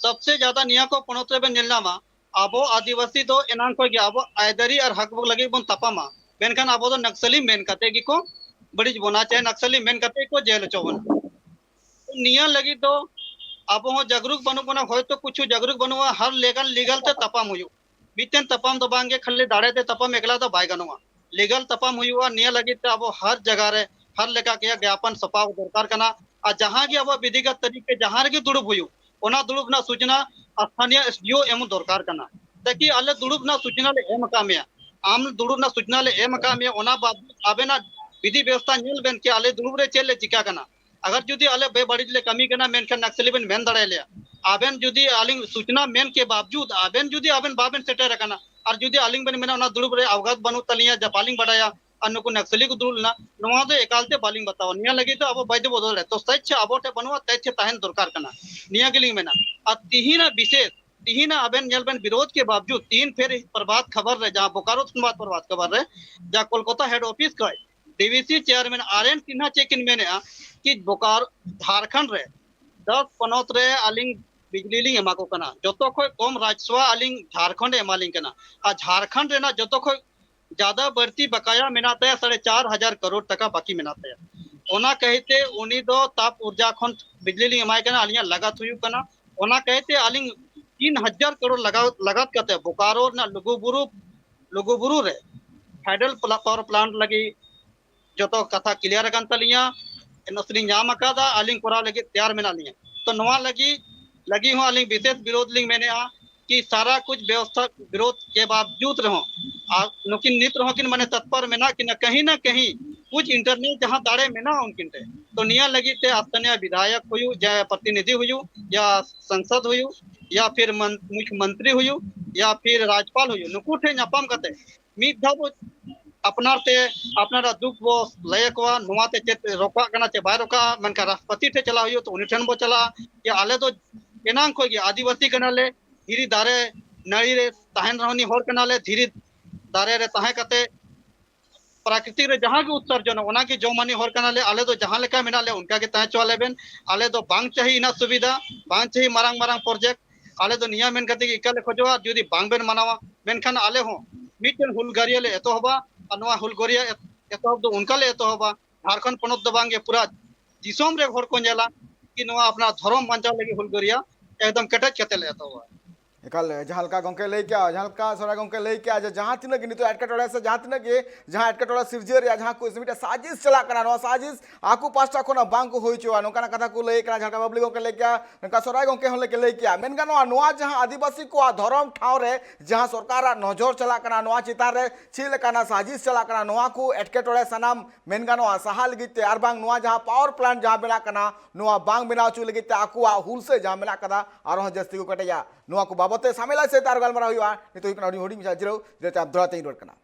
ᱥᱚᱵᱥᱮ ᱡᱟᱫᱟ ᱱᱤᱭᱟᱹ ᱠᱚ ᱯᱚᱱᱚᱛ ᱨᱮᱵᱮᱱ ᱧᱮᱞ ᱧᱟᱢᱟ᱾ ᱟᱵᱚ ᱟᱹᱫᱤᱵᱟᱹᱥᱤ ᱫᱚ ᱮᱱᱟᱝ ᱠᱷᱚᱱ ᱜᱮ ᱟᱵᱚ ᱟᱹᱭᱫᱟᱹᱨᱤ ᱟᱨ ᱦᱚᱠ ᱞᱟᱹᱜᱤᱫ ᱵᱚᱱ ᱛᱟᱯᱟᱢᱟ, ᱢᱮᱱᱠᱷᱟᱱ ᱟᱵᱚ ᱫᱚ ᱱᱟᱠᱥᱟᱞᱤ ᱢᱮᱱ ᱠᱟᱛᱮ ᱜᱮᱠᱚ ᱵᱟᱹᱲᱤᱡ ᱵᱚᱱᱟ, ᱪᱟᱦᱮ ᱱᱟᱠᱥᱟᱞᱤ ᱢᱮᱱ ᱠᱟᱛᱮ ᱜᱮᱠᱚ ᱡᱮᱞ ᱦᱚᱪᱚ ᱵᱚᱱᱟ᱾ ᱱᱤᱭᱟᱹ ᱞᱟᱹᱜᱤᱫ ᱫᱚ ᱟᱵᱚ ᱦᱚᱸ ᱡᱟᱜᱽᱨᱩᱠ ᱵᱟᱹᱱᱩᱜ ᱵᱚᱱᱟ, ᱦᱚᱭᱛᱳ ᱠᱩᱪᱷᱩ ᱡᱟᱜᱽᱨᱩᱠ ᱵᱟᱹᱱᱩᱜᱼᱟ, ᱦᱟᱨ ᱞᱮᱜᱟᱞ ᱞᱤᱜᱟᱞ ᱛᱮ ᱛᱟᱯᱟᱢ ᱦᱩᱭᱩᱜ᱾ ᱢᱤᱫᱴᱮᱱ ᱛᱟᱯᱟᱢ ᱫᱚ ᱵᱟᱝᱜᱮ, ᱠᱷᱟᱹᱞᱤ ᱫᱟᱲᱮ ᱛᱮ ᱛᱟᱯᱟᱢ ᱮᱠᱞᱟ ᱫᱚ ᱵᱟᱭ ᱜᱟᱱᱚᱜᱼᱟ, ᱞᱤᱜᱟᱞ ᱛᱟᱯᱟᱢ ᱦᱩᱭᱩᱜᱼᱟ᱾ ᱱᱤᱭᱟᱹ ᱞᱟᱹᱜᱤᱫ ᱛᱮ ᱟᱵᱚ ᱦᱟᱨ ᱡᱟᱭᱜᱟ ᱨᱮ ᱦᱟᱨ ᱞᱮᱠᱟ ᱜᱮ ᱜᱮᱭᱟᱯᱚᱱ ᱥᱟᱯᱟᱣ ᱫᱚᱨᱠᱟᱨ ᱠᱟᱱᱟ᱾ ᱟᱨ ᱡᱟᱦᱟᱸ ᱜᱮ ᱟᱵᱚᱣᱟᱜ ᱵᱤᱫᱷᱤᱜᱚᱛ ᱛᱟᱹᱨᱤᱠ ᱛᱮ ᱡᱟᱦᱟᱸ ᱨᱮᱜᱮ ᱫᱩᱲᱩᱵ ᱦᱩᱭᱩᱜ, ᱚᱱᱟ ᱫᱩᱲᱩᱵ ᱨᱮᱱᱟᱜ ᱥᱩᱪᱱᱟ ᱥᱛᱷᱟᱱᱤᱭᱚ ᱮᱥ ᱰᱤ ᱳ ᱮᱢ ᱫᱚᱨᱠᱟᱨ ᱠᱟᱱᱟ, ᱛᱟᱠᱤ ᱟᱞᱮ ᱫᱩᱲᱩᱵ ᱨᱮᱱᱟᱜ ᱥᱩᱪᱱᱟ ᱞᱮ ᱮᱢ ᱟᱠᱟᱫ ᱢᱮᱭᱟ, ᱟᱢ ᱫᱩᱲᱩᱵ ᱨᱮᱱᱟᱜ ᱥᱩᱪᱱᱟ ᱞᱮ ᱮᱢ ᱟᱠᱟᱫ ᱢᱮᱭᱟ, ᱚᱱᱟ ᱵᱟᱵᱚᱫ ᱟᱵᱮᱱᱟᱜ ᱵᱤᱫᱷᱤ ᱵᱮᱵᱚᱥᱛᱷᱟ ᱧᱮᱞ ᱵᱮᱱ ᱠᱤ ᱟᱞᱮ ᱫᱩᱲᱩᱵ ᱨᱮ ᱪᱮᱫ ᱞᱮ ᱪᱤᱠᱟ ᱠᱟᱱᱟ᱾ ᱟᱜᱟᱨ ᱡᱩᱫᱤ ᱟᱞᱮ ᱵᱮᱵᱟᱹᱲᱤᱡ ᱞᱮ ᱠᱟᱹᱢᱤ ᱠᱟᱱᱟ ᱢᱮᱱᱠᱷᱟᱱ ᱱᱟᱠᱥᱟᱞᱤ ᱵᱮᱱ ᱢᱮᱱ ᱫᱟᱲᱮᱭᱟᱞᱮᱭᱟ᱾ ᱟᱵᱮᱱ ᱡᱩᱫᱤ ᱟᱹᱞᱤᱧ ᱥᱩᱪᱱᱟ ᱢᱮᱱ ᱠᱮ ᱵᱟᱵᱡᱩᱫ ᱟᱵᱮᱱ ᱡᱩᱫᱤ ᱟᱵᱮᱱ ᱵᱟᱵᱮᱱ ᱥᱮᱴᱮᱨ ᱟᱠᱟᱱᱟ, ᱟᱨ ᱡᱩᱫᱤ ᱟᱹᱞᱤᱧ ᱵᱮᱱ ᱢᱮᱱᱟ ᱚᱱᱟ ᱫᱩᱲᱩᱵ ᱨᱮ ᱚᱵᱜᱟᱛ ᱵᱟᱹᱱᱩᱜ ᱛᱟᱹᱞᱤᱧᱟ, ᱡᱟ ᱵᱟᱹᱞᱤᱧ ᱵᱟᱰᱟᱭᱟ, ᱟᱨ ᱱᱩᱠᱩ ᱱᱟᱠᱥᱟᱞᱤ ᱠᱚ ᱫᱩᱲᱩᱵ ᱞᱮᱱᱟ, ᱱᱚᱣᱟ ᱫᱚ ᱮᱠᱟᱞ ᱛᱮ ᱵᱟᱹᱞᱤᱧ ᱵᱟᱛᱟᱣᱟ᱾ ᱱᱤᱭᱟᱹ ᱞᱟᱹᱜᱤᱫ ᱫᱚ ᱟᱵᱚ ᱵᱟᱫᱽᱫᱷᱚ ᱵᱚᱫᱚᱞ ᱨᱮ, ᱛᱚ ᱥᱟᱪᱪᱷᱟ ᱟᱵᱚ ᱴᱷᱮᱱ ᱵᱟᱹᱱᱩᱜᱼᱟ, ᱛᱮᱪᱪᱷᱟ ᱛᱟᱦᱮᱱ ᱫᱚᱨᱠᱟᱨ ᱠᱟᱱᱟ, ᱱᱤᱭᱟᱹ ᱜᱮᱞᱤᱧ ᱢᱮᱱᱟ᱾ ᱟᱨ ᱛᱤᱦᱤᱧᱟᱜ ᱵᱤᱥᱮᱥ, ᱛᱤᱦᱤᱧᱟᱜ ᱟᱵᱮᱱ ᱧᱮᱞ ᱵᱮᱱ, ᱵᱤᱨᱳᱫᱷ ᱠᱮ ᱵᱟᱵᱡᱩᱫ ᱛᱤᱦᱤᱧ ᱯᱷᱮᱨ ᱯᱨᱚᱵᱷᱟᱛ ᱠᱷᱚᱵᱚᱨ ᱨᱮ, ᱡᱟᱦᱟᱸ ᱵᱳᱠᱟᱨᱳ ᱥᱚᱝᱵᱟᱫ ᱯᱨᱚᱵᱷᱟᱛ ᱠᱷᱚᱵᱚᱨ ᱨᱮ, ᱡᱟᱦᱟᱸ ᱠᱳᱞᱠᱟᱛᱟ ᱦᱮᱰ ᱚᱯᱷᱤᱥ ᱠᱷᱚᱱ ᱰᱤ ᱵᱷᱤ ᱥᱤ ᱪᱮᱭᱟᱨᱢᱮᱱ ᱟᱨ ᱮᱱ ᱥᱤᱱᱦᱟ ᱪᱮᱫ ᱠᱤᱱ ᱢᱮᱱᱮᱫᱼᱟ ᱠᱤ ᱵᱳᱠᱟᱨ, ᱡᱷᱟᱲᱠᱷᱚᱸᱰ ᱨᱮ ᱫᱚᱥ ᱯᱚᱱᱚᱛ ᱨᱮ ᱟᱹᱞᱤᱧ ᱵᱤᱡᱽᱞᱤ ᱞᱤᱧ ᱮᱢᱟ ᱠᱚ ᱠᱟᱱᱟ, ᱡᱚᱛᱚ ᱠᱷᱚᱱ ᱠᱚᱢ ᱨᱟᱡᱽᱥᱚᱵᱷᱟ ᱟᱹᱞᱤᱧ ᱡᱷᱟᱲᱠᱷᱚᱸᱰ ᱮ ᱮᱢᱟᱞᱤᱧ ᱠᱟᱱᱟ, ᱟᱨ ᱡᱷᱟᱲᱠᱷᱚᱸᱰ ᱨᱮᱱᱟᱜ ᱡᱚᱛᱚ ᱠᱷᱚᱱ ᱡᱟᱫᱟ ᱵᱟᱹᱲᱛᱤ ᱵᱟᱠᱟᱭᱟ ᱢᱮᱱᱟᱜ ᱛᱟᱭᱟ ᱥᱟᱲᱮ ᱪᱟᱨ ᱦᱟᱡᱟᱨ ᱠᱟᱨᱳᱲ ᱴᱟᱠᱟ ᱵᱟᱹᱠᱤ ᱢᱮᱱᱟᱜ ᱛᱟᱭᱟ᱾ ᱚᱱᱟ ᱠᱟᱹᱦᱤᱛᱮ ᱩᱱᱤ ᱫᱚ ᱛᱟᱯ ᱩᱨᱡᱟ ᱠᱷᱚᱱ ᱵᱤᱡᱽᱞᱤ ᱞᱤᱧ ᱮᱢᱟᱭ ᱠᱟᱱᱟ, ᱟᱹᱞᱤᱧᱟᱜ ᱞᱟᱜᱟᱛ ᱦᱩᱭᱩᱜ ᱠᱟᱱᱟ᱾ ᱚᱱᱟ ᱠᱟᱹᱦᱤᱛᱮ ᱟᱹᱞᱤᱧ ᱛᱤᱱ ᱦᱟᱡᱟᱨ ᱠᱟᱨᱳᱲ ᱞᱟᱜᱟᱣ, ᱞᱟᱜᱟᱛ ᱠᱟᱛᱮ ᱵᱳᱠᱟᱨᱳ ᱨᱮᱱᱟᱜ ᱞᱩᱜᱩᱵᱩᱨᱩ, ᱞᱩᱜᱩᱵᱩᱨᱩ ᱨᱮ ᱦᱟᱭᱰᱨᱳ ᱯᱞᱟ-, ᱯᱟᱣᱟᱨ ᱯᱞᱟᱱᱴ ᱞᱟᱹᱜᱤᱫ ᱡᱚᱛᱚ ᱠᱟᱛᱷᱟ ᱠᱞᱤᱭᱟᱨ ᱟᱠᱟᱱ ᱛᱟᱹᱞᱤᱧᱟ, ᱮᱱ ᱳ ᱥᱤ ᱞᱤᱧ ᱧᱟᱢ ᱟᱠᱟᱫᱟ, ᱟᱹᱞᱤᱧ ᱠᱚᱨᱟᱣ ᱞᱟᱹᱜᱤᱫ ᱛᱮᱭᱟᱨ ᱢᱮᱱᱟᱜ ᱞᱤᱧᱟ᱾ ᱱᱚᱣᱟ ᱞᱟᱹᱜᱤᱫ ᱞᱟᱹᱜᱤᱫ ᱦᱚᱸ ᱟᱹᱞᱤᱧ ᱵᱤᱥᱮᱥ ᱵᱤᱨᱳᱫᱷ ᱞᱤᱧ ᱢᱮᱱᱮᱫᱼᱟ ᱠᱤ ᱥᱟᱨᱟ ᱠᱩᱪ ᱵᱮᱵᱚᱥᱛᱷᱟ ᱵᱤᱨᱳᱫᱷ ᱠᱮ ᱵᱟᱵᱡᱩᱫ ᱨᱮᱦᱚᱸ ᱟᱨ ᱱᱩᱠᱤᱱ ᱱᱤᱛ ᱨᱮᱦᱚᱸ ᱠᱤᱱ ᱢᱟᱱᱮ ᱛᱚᱛᱯᱚᱨ ᱢᱮᱱᱟᱜ ᱠᱤᱱᱟ ᱠᱟᱹᱦᱤ ᱱᱟ ᱠᱟᱹᱦᱤ ᱠᱩᱪ ᱤᱱᱴᱟᱨᱱᱮᱞ ᱡᱟᱦᱟᱸ ᱫᱟᱲᱮ ᱢᱮᱱᱟᱜᱼᱟ ᱩᱱᱠᱤᱱ ᱴᱷᱮᱱ᱾ ᱛᱚ ᱱᱤᱭᱟᱹ ᱞᱟᱹᱜᱤᱫ ᱛᱮ ᱟᱥᱛᱟᱱᱤᱭᱟ ᱵᱤᱫᱷᱟᱭᱚᱠ ᱦᱩᱭᱩᱜ ᱡᱟ ᱯᱨᱚᱛᱤᱱᱤᱫᱷᱤ ᱦᱩᱭᱩᱜ ᱭᱟ ᱥᱟᱝᱥᱚᱫ ᱦᱩᱭᱩᱜ ᱭᱟ ᱯᱷᱤᱨ ᱢᱩᱠᱷᱭᱚᱢᱚᱱᱛᱨᱤ ᱦᱩᱭᱩᱜ ᱭᱟ ᱯᱷᱤᱨ ᱨᱟᱡᱽᱯᱟᱞ ᱦᱩᱭᱩᱜ ᱱᱩᱠᱩ ᱴᱷᱮᱱ ᱧᱟᱯᱟᱢ ᱠᱟᱛᱮ ᱢᱤᱫ ᱫᱷᱟᱣ ᱵᱚ ᱟᱯᱱᱟᱨ ᱛᱮ ᱟᱯᱱᱟᱨᱟᱜ ᱫᱩᱠ ᱵᱚ ᱞᱟᱹᱭ ᱟᱠᱚᱣᱟ ᱱᱚᱣᱟ ᱛᱮ ᱪᱮᱫ ᱨᱚᱠᱟᱜ ᱠᱟᱱᱟ ᱪᱮ ᱵᱟᱭ ᱨᱚᱠᱟᱜᱼᱟ᱾ ᱢᱮᱱᱠᱷᱟᱱ ᱨᱟᱥᱴᱨᱚᱯᱚᱛᱤ ᱴᱷᱮᱱ ᱪᱟᱞᱟᱣ ᱦᱩᱭᱩᱜ ᱛᱚ ᱩᱱᱤ ᱴᱷᱮᱱ ᱵᱚ ᱪᱟᱞᱟᱜᱼᱟ ᱡᱮ ᱟᱞᱮ ᱫᱚ ᱮᱱᱟᱝ ᱠᱷᱚᱱ ᱜᱮ ᱟᱹᱫᱤᱵᱟᱹᱥᱤ ᱠᱟᱱᱟᱞᱮ, ᱫᱷᱤᱨᱤ ᱫᱟᱨᱮ ᱱᱟᱹᱲᱤ ᱨᱮ ᱛᱟᱦᱮᱱ ᱨᱮᱦᱚᱸ ᱱᱤ ᱦᱚᱲ ᱠᱟᱱᱟᱞᱮ, ᱫᱷᱤᱨᱤ ᱫᱟᱨᱮ ᱨᱮ ᱛᱟᱦᱮᱸ ᱠᱟᱛᱮ ᱯᱨᱟᱠᱨᱤᱛᱤᱠ ᱨᱮ ᱡᱟᱦᱟᱸ ᱜᱮ ᱩᱛᱥᱚᱨᱡᱚᱱᱚᱜ ᱚᱱᱟ ᱜᱮ ᱡᱚᱢ ᱟᱹᱱᱤᱡ ᱦᱚᱲ ᱠᱟᱱᱟᱞᱮ᱾ ᱟᱞᱮ ᱫᱚ ᱡᱟᱦᱟᱸ ᱞᱮᱠᱟ ᱢᱮᱱᱟᱜ ᱞᱮᱭᱟ ᱚᱱᱠᱟ ᱜᱮ ᱛᱟᱦᱮᱸ ᱦᱚᱪᱚ ᱟᱞᱮ ᱵᱮᱱ᱾ ᱟᱞᱮ ᱫᱚ ᱵᱟᱝ ᱪᱟᱹᱦᱤ ᱤᱱᱟᱹᱜ ᱥᱩᱵᱤᱫᱷᱟ, ᱵᱟᱝ ᱪᱟᱹᱦᱤ ᱢᱟᱨᱟᱝ ᱢᱟᱨᱟᱝ ᱯᱨᱚᱡᱮᱠᱴ᱾ ᱟᱞᱮ ᱫᱚ ᱱᱤᱭᱟᱹ ᱢᱮᱱ ᱠᱟᱛᱮ ᱜᱮ ᱮᱠᱟᱞ ᱞᱮ ᱠᱷᱚᱡᱚᱜᱼᱟ ᱡᱩᱫᱤ ᱵᱟᱝ ᱵᱮᱱ ᱢᱟᱱᱟᱣᱟ ᱢᱮᱱᱠᱷᱟᱱ ᱟᱞᱮ ᱦᱚᱸ ᱢᱤᱫᱴᱮᱱ ᱦᱩᱞᱜᱟᱹᱨᱤᱭᱟᱹ ᱞᱮ ᱮᱛᱚᱦᱚᱵᱟ᱾ ᱟᱨ ᱱᱚᱣᱟ ᱦᱩᱞᱜᱟᱹᱨᱤᱭᱟᱹ ᱮᱛᱚᱦᱚᱵ ᱫᱚ ᱚᱱᱠᱟ ᱞᱮ ᱮᱛᱚᱦᱚᱵᱟ ᱡᱷᱟᱲᱠᱷᱚᱸᱰ ᱯᱚᱱᱚᱛ ᱫᱚ ᱵᱟᱝ ᱜᱮ ᱯᱩᱨᱟᱹ ᱫᱤᱥᱚᱢ ᱨᱮ ᱦᱚᱲ ᱠᱚ ᱧᱮᱞᱟ ᱠᱤ ᱱᱚᱣᱟ ᱟᱯᱱᱟᱨ ᱫᱷᱚᱨᱚᱢ ᱵᱟᱧᱪᱟᱣ ᱞᱟᱹᱜᱤᱫ ᱦᱩᱞᱜᱟᱹᱨᱤᱭᱟᱹ ᱮᱠᱫᱚᱢ ᱠᱮᱴᱮᱡ ᱠᱟᱛᱮ ᱞᱮ ᱮᱛᱚᱦᱚᱵᱟ᱾ ᱮᱠᱟᱞ ᱡᱟᱦᱟᱸ ᱞᱮᱠᱟ ᱜᱚᱝᱠᱮ ᱞᱟᱹᱭ ᱠᱮᱜᱼᱟ, ᱡᱟᱦᱟᱸ ᱞᱮᱠᱟ ᱥᱚᱨᱟᱭ ᱜᱚᱝᱠᱮ ᱞᱟᱹᱭ ᱠᱮᱜᱼᱟ ᱡᱮ ᱡᱟᱦᱟᱸ ᱛᱤᱱᱟᱹᱜ ᱜᱮ ᱱᱤᱛᱚᱜ ᱮᱴᱠᱮᱴᱚᱬᱮ ᱥᱮ ᱡᱟᱦᱟᱸ ᱛᱤᱱᱟᱹᱜ ᱜᱮ ᱡᱟᱦᱟᱸ ᱮᱴᱠᱮᱴᱚᱬᱮ ᱥᱤᱨᱡᱟᱹᱣ ᱨᱮᱭᱟᱜ ᱡᱟᱦᱟᱸ ᱠᱚ ᱢᱤᱫᱴᱮᱱ ᱥᱟᱡᱤᱥ ᱪᱟᱞᱟᱜ ᱠᱟᱱᱟ, ᱱᱚᱣᱟ ᱥᱟᱡᱤᱥ ᱟᱠᱚ ᱯᱟᱥᱴᱟ ᱠᱷᱚᱱᱟᱜ ᱵᱟᱝ ᱠᱚ ᱦᱩᱭ ᱦᱚᱪᱚᱣᱟ, ᱱᱚᱝᱠᱟᱱᱟᱜ ᱠᱟᱛᱷᱟ ᱠᱚ ᱞᱟᱹᱭ ᱠᱟᱱᱟ᱾ ᱡᱟᱦᱟᱸ ᱞᱮᱠᱟ ᱵᱟᱵᱞᱤ ᱜᱚᱝᱠᱮ ᱞᱟᱹᱭ ᱠᱮᱜᱼᱟ, ᱱᱚᱝᱠᱟ ᱥᱚᱨᱟᱭ ᱜᱚᱝᱠᱮ ᱦᱚᱸ ᱞᱟᱹᱭ ᱠᱮᱜᱼᱟ᱾ ᱢᱮᱱ ᱜᱟᱱᱚᱜᱼᱟ ᱱᱚᱣᱟ ᱡᱟᱦᱟᱸ ᱟᱹᱫᱤᱵᱟᱹᱥᱤ ᱠᱚᱣᱟᱜ ᱫᱷᱚᱨᱚᱢ ᱴᱷᱟᱶ ᱨᱮ ᱡᱟᱦᱟᱸ ᱥᱚᱨᱠᱟᱨᱟᱜ ᱱᱚᱡᱚᱨ ᱪᱟᱞᱟᱜ ᱠᱟᱱᱟ, ᱱᱚᱣᱟ ᱪᱮᱛᱟᱱ ᱨᱮ ᱪᱮᱫ ᱞᱮᱠᱟᱱᱟᱜ ᱥᱟᱡᱤᱥ ᱪᱟᱞᱟᱜ ᱠᱟᱱᱟ, ᱱᱚᱣᱟ ᱠᱚ ᱮᱴᱠᱮᱴᱚᱬᱮ ᱥᱟᱱᱟᱢ ᱢᱮᱱ ᱜᱟᱱᱚᱜᱼᱟ ᱥᱟᱦᱟ ᱞᱟᱹᱜᱤᱫ ᱛᱮ ᱟᱨ ᱵᱟᱝ ᱱᱚᱣᱟ ᱡᱟᱦᱟᱸ ᱯᱟᱣᱟᱨ ᱯᱞᱟᱱᱴ ᱡᱟᱦᱟᱸ ᱵᱮᱱᱟᱜ ᱠᱟᱱᱟ ᱱᱚᱣᱟ ᱵᱟᱝ ᱵᱮᱱᱟᱣ ᱦᱚᱪᱚ ᱞᱟᱹᱜᱤᱫ ᱛᱮ ᱟᱠᱚᱣᱟᱜ ᱦᱩᱞᱥᱟᱹᱭ ᱡᱟᱦᱟᱸ ᱢᱮᱱᱟᱜ ᱠᱟᱫᱟ ᱟᱨᱦᱚᱸ ᱡᱟᱹᱥᱛᱤ ᱠᱚ ᱠᱮᱴᱮᱡᱟ᱾ ᱱᱚᱣᱟ ᱠᱚ ᱵᱟᱵᱚᱛ ᱛᱮ ᱥᱟᱢᱮᱞᱟᱭ ᱥᱮᱫ ᱟᱨ ᱜᱟᱞᱢᱟᱨᱟᱣ ᱦᱩᱭᱩᱜᱼᱟ᱾ ᱱᱤᱛᱚᱜ ᱦᱩᱭᱩᱜ ᱠᱟᱱᱟ ᱦᱩᱰᱤᱧ ᱦᱩᱰᱤᱧ ᱢᱟᱪᱷᱟ ᱡᱤᱨᱟᱹᱣ, ᱡᱤᱨᱟᱹᱣ ᱛᱟᱭᱚᱢ ᱫᱚᱦᱲᱟ ᱛᱮᱧ ᱨᱩᱣᱟᱹᱲ ᱠᱟᱱᱟ᱾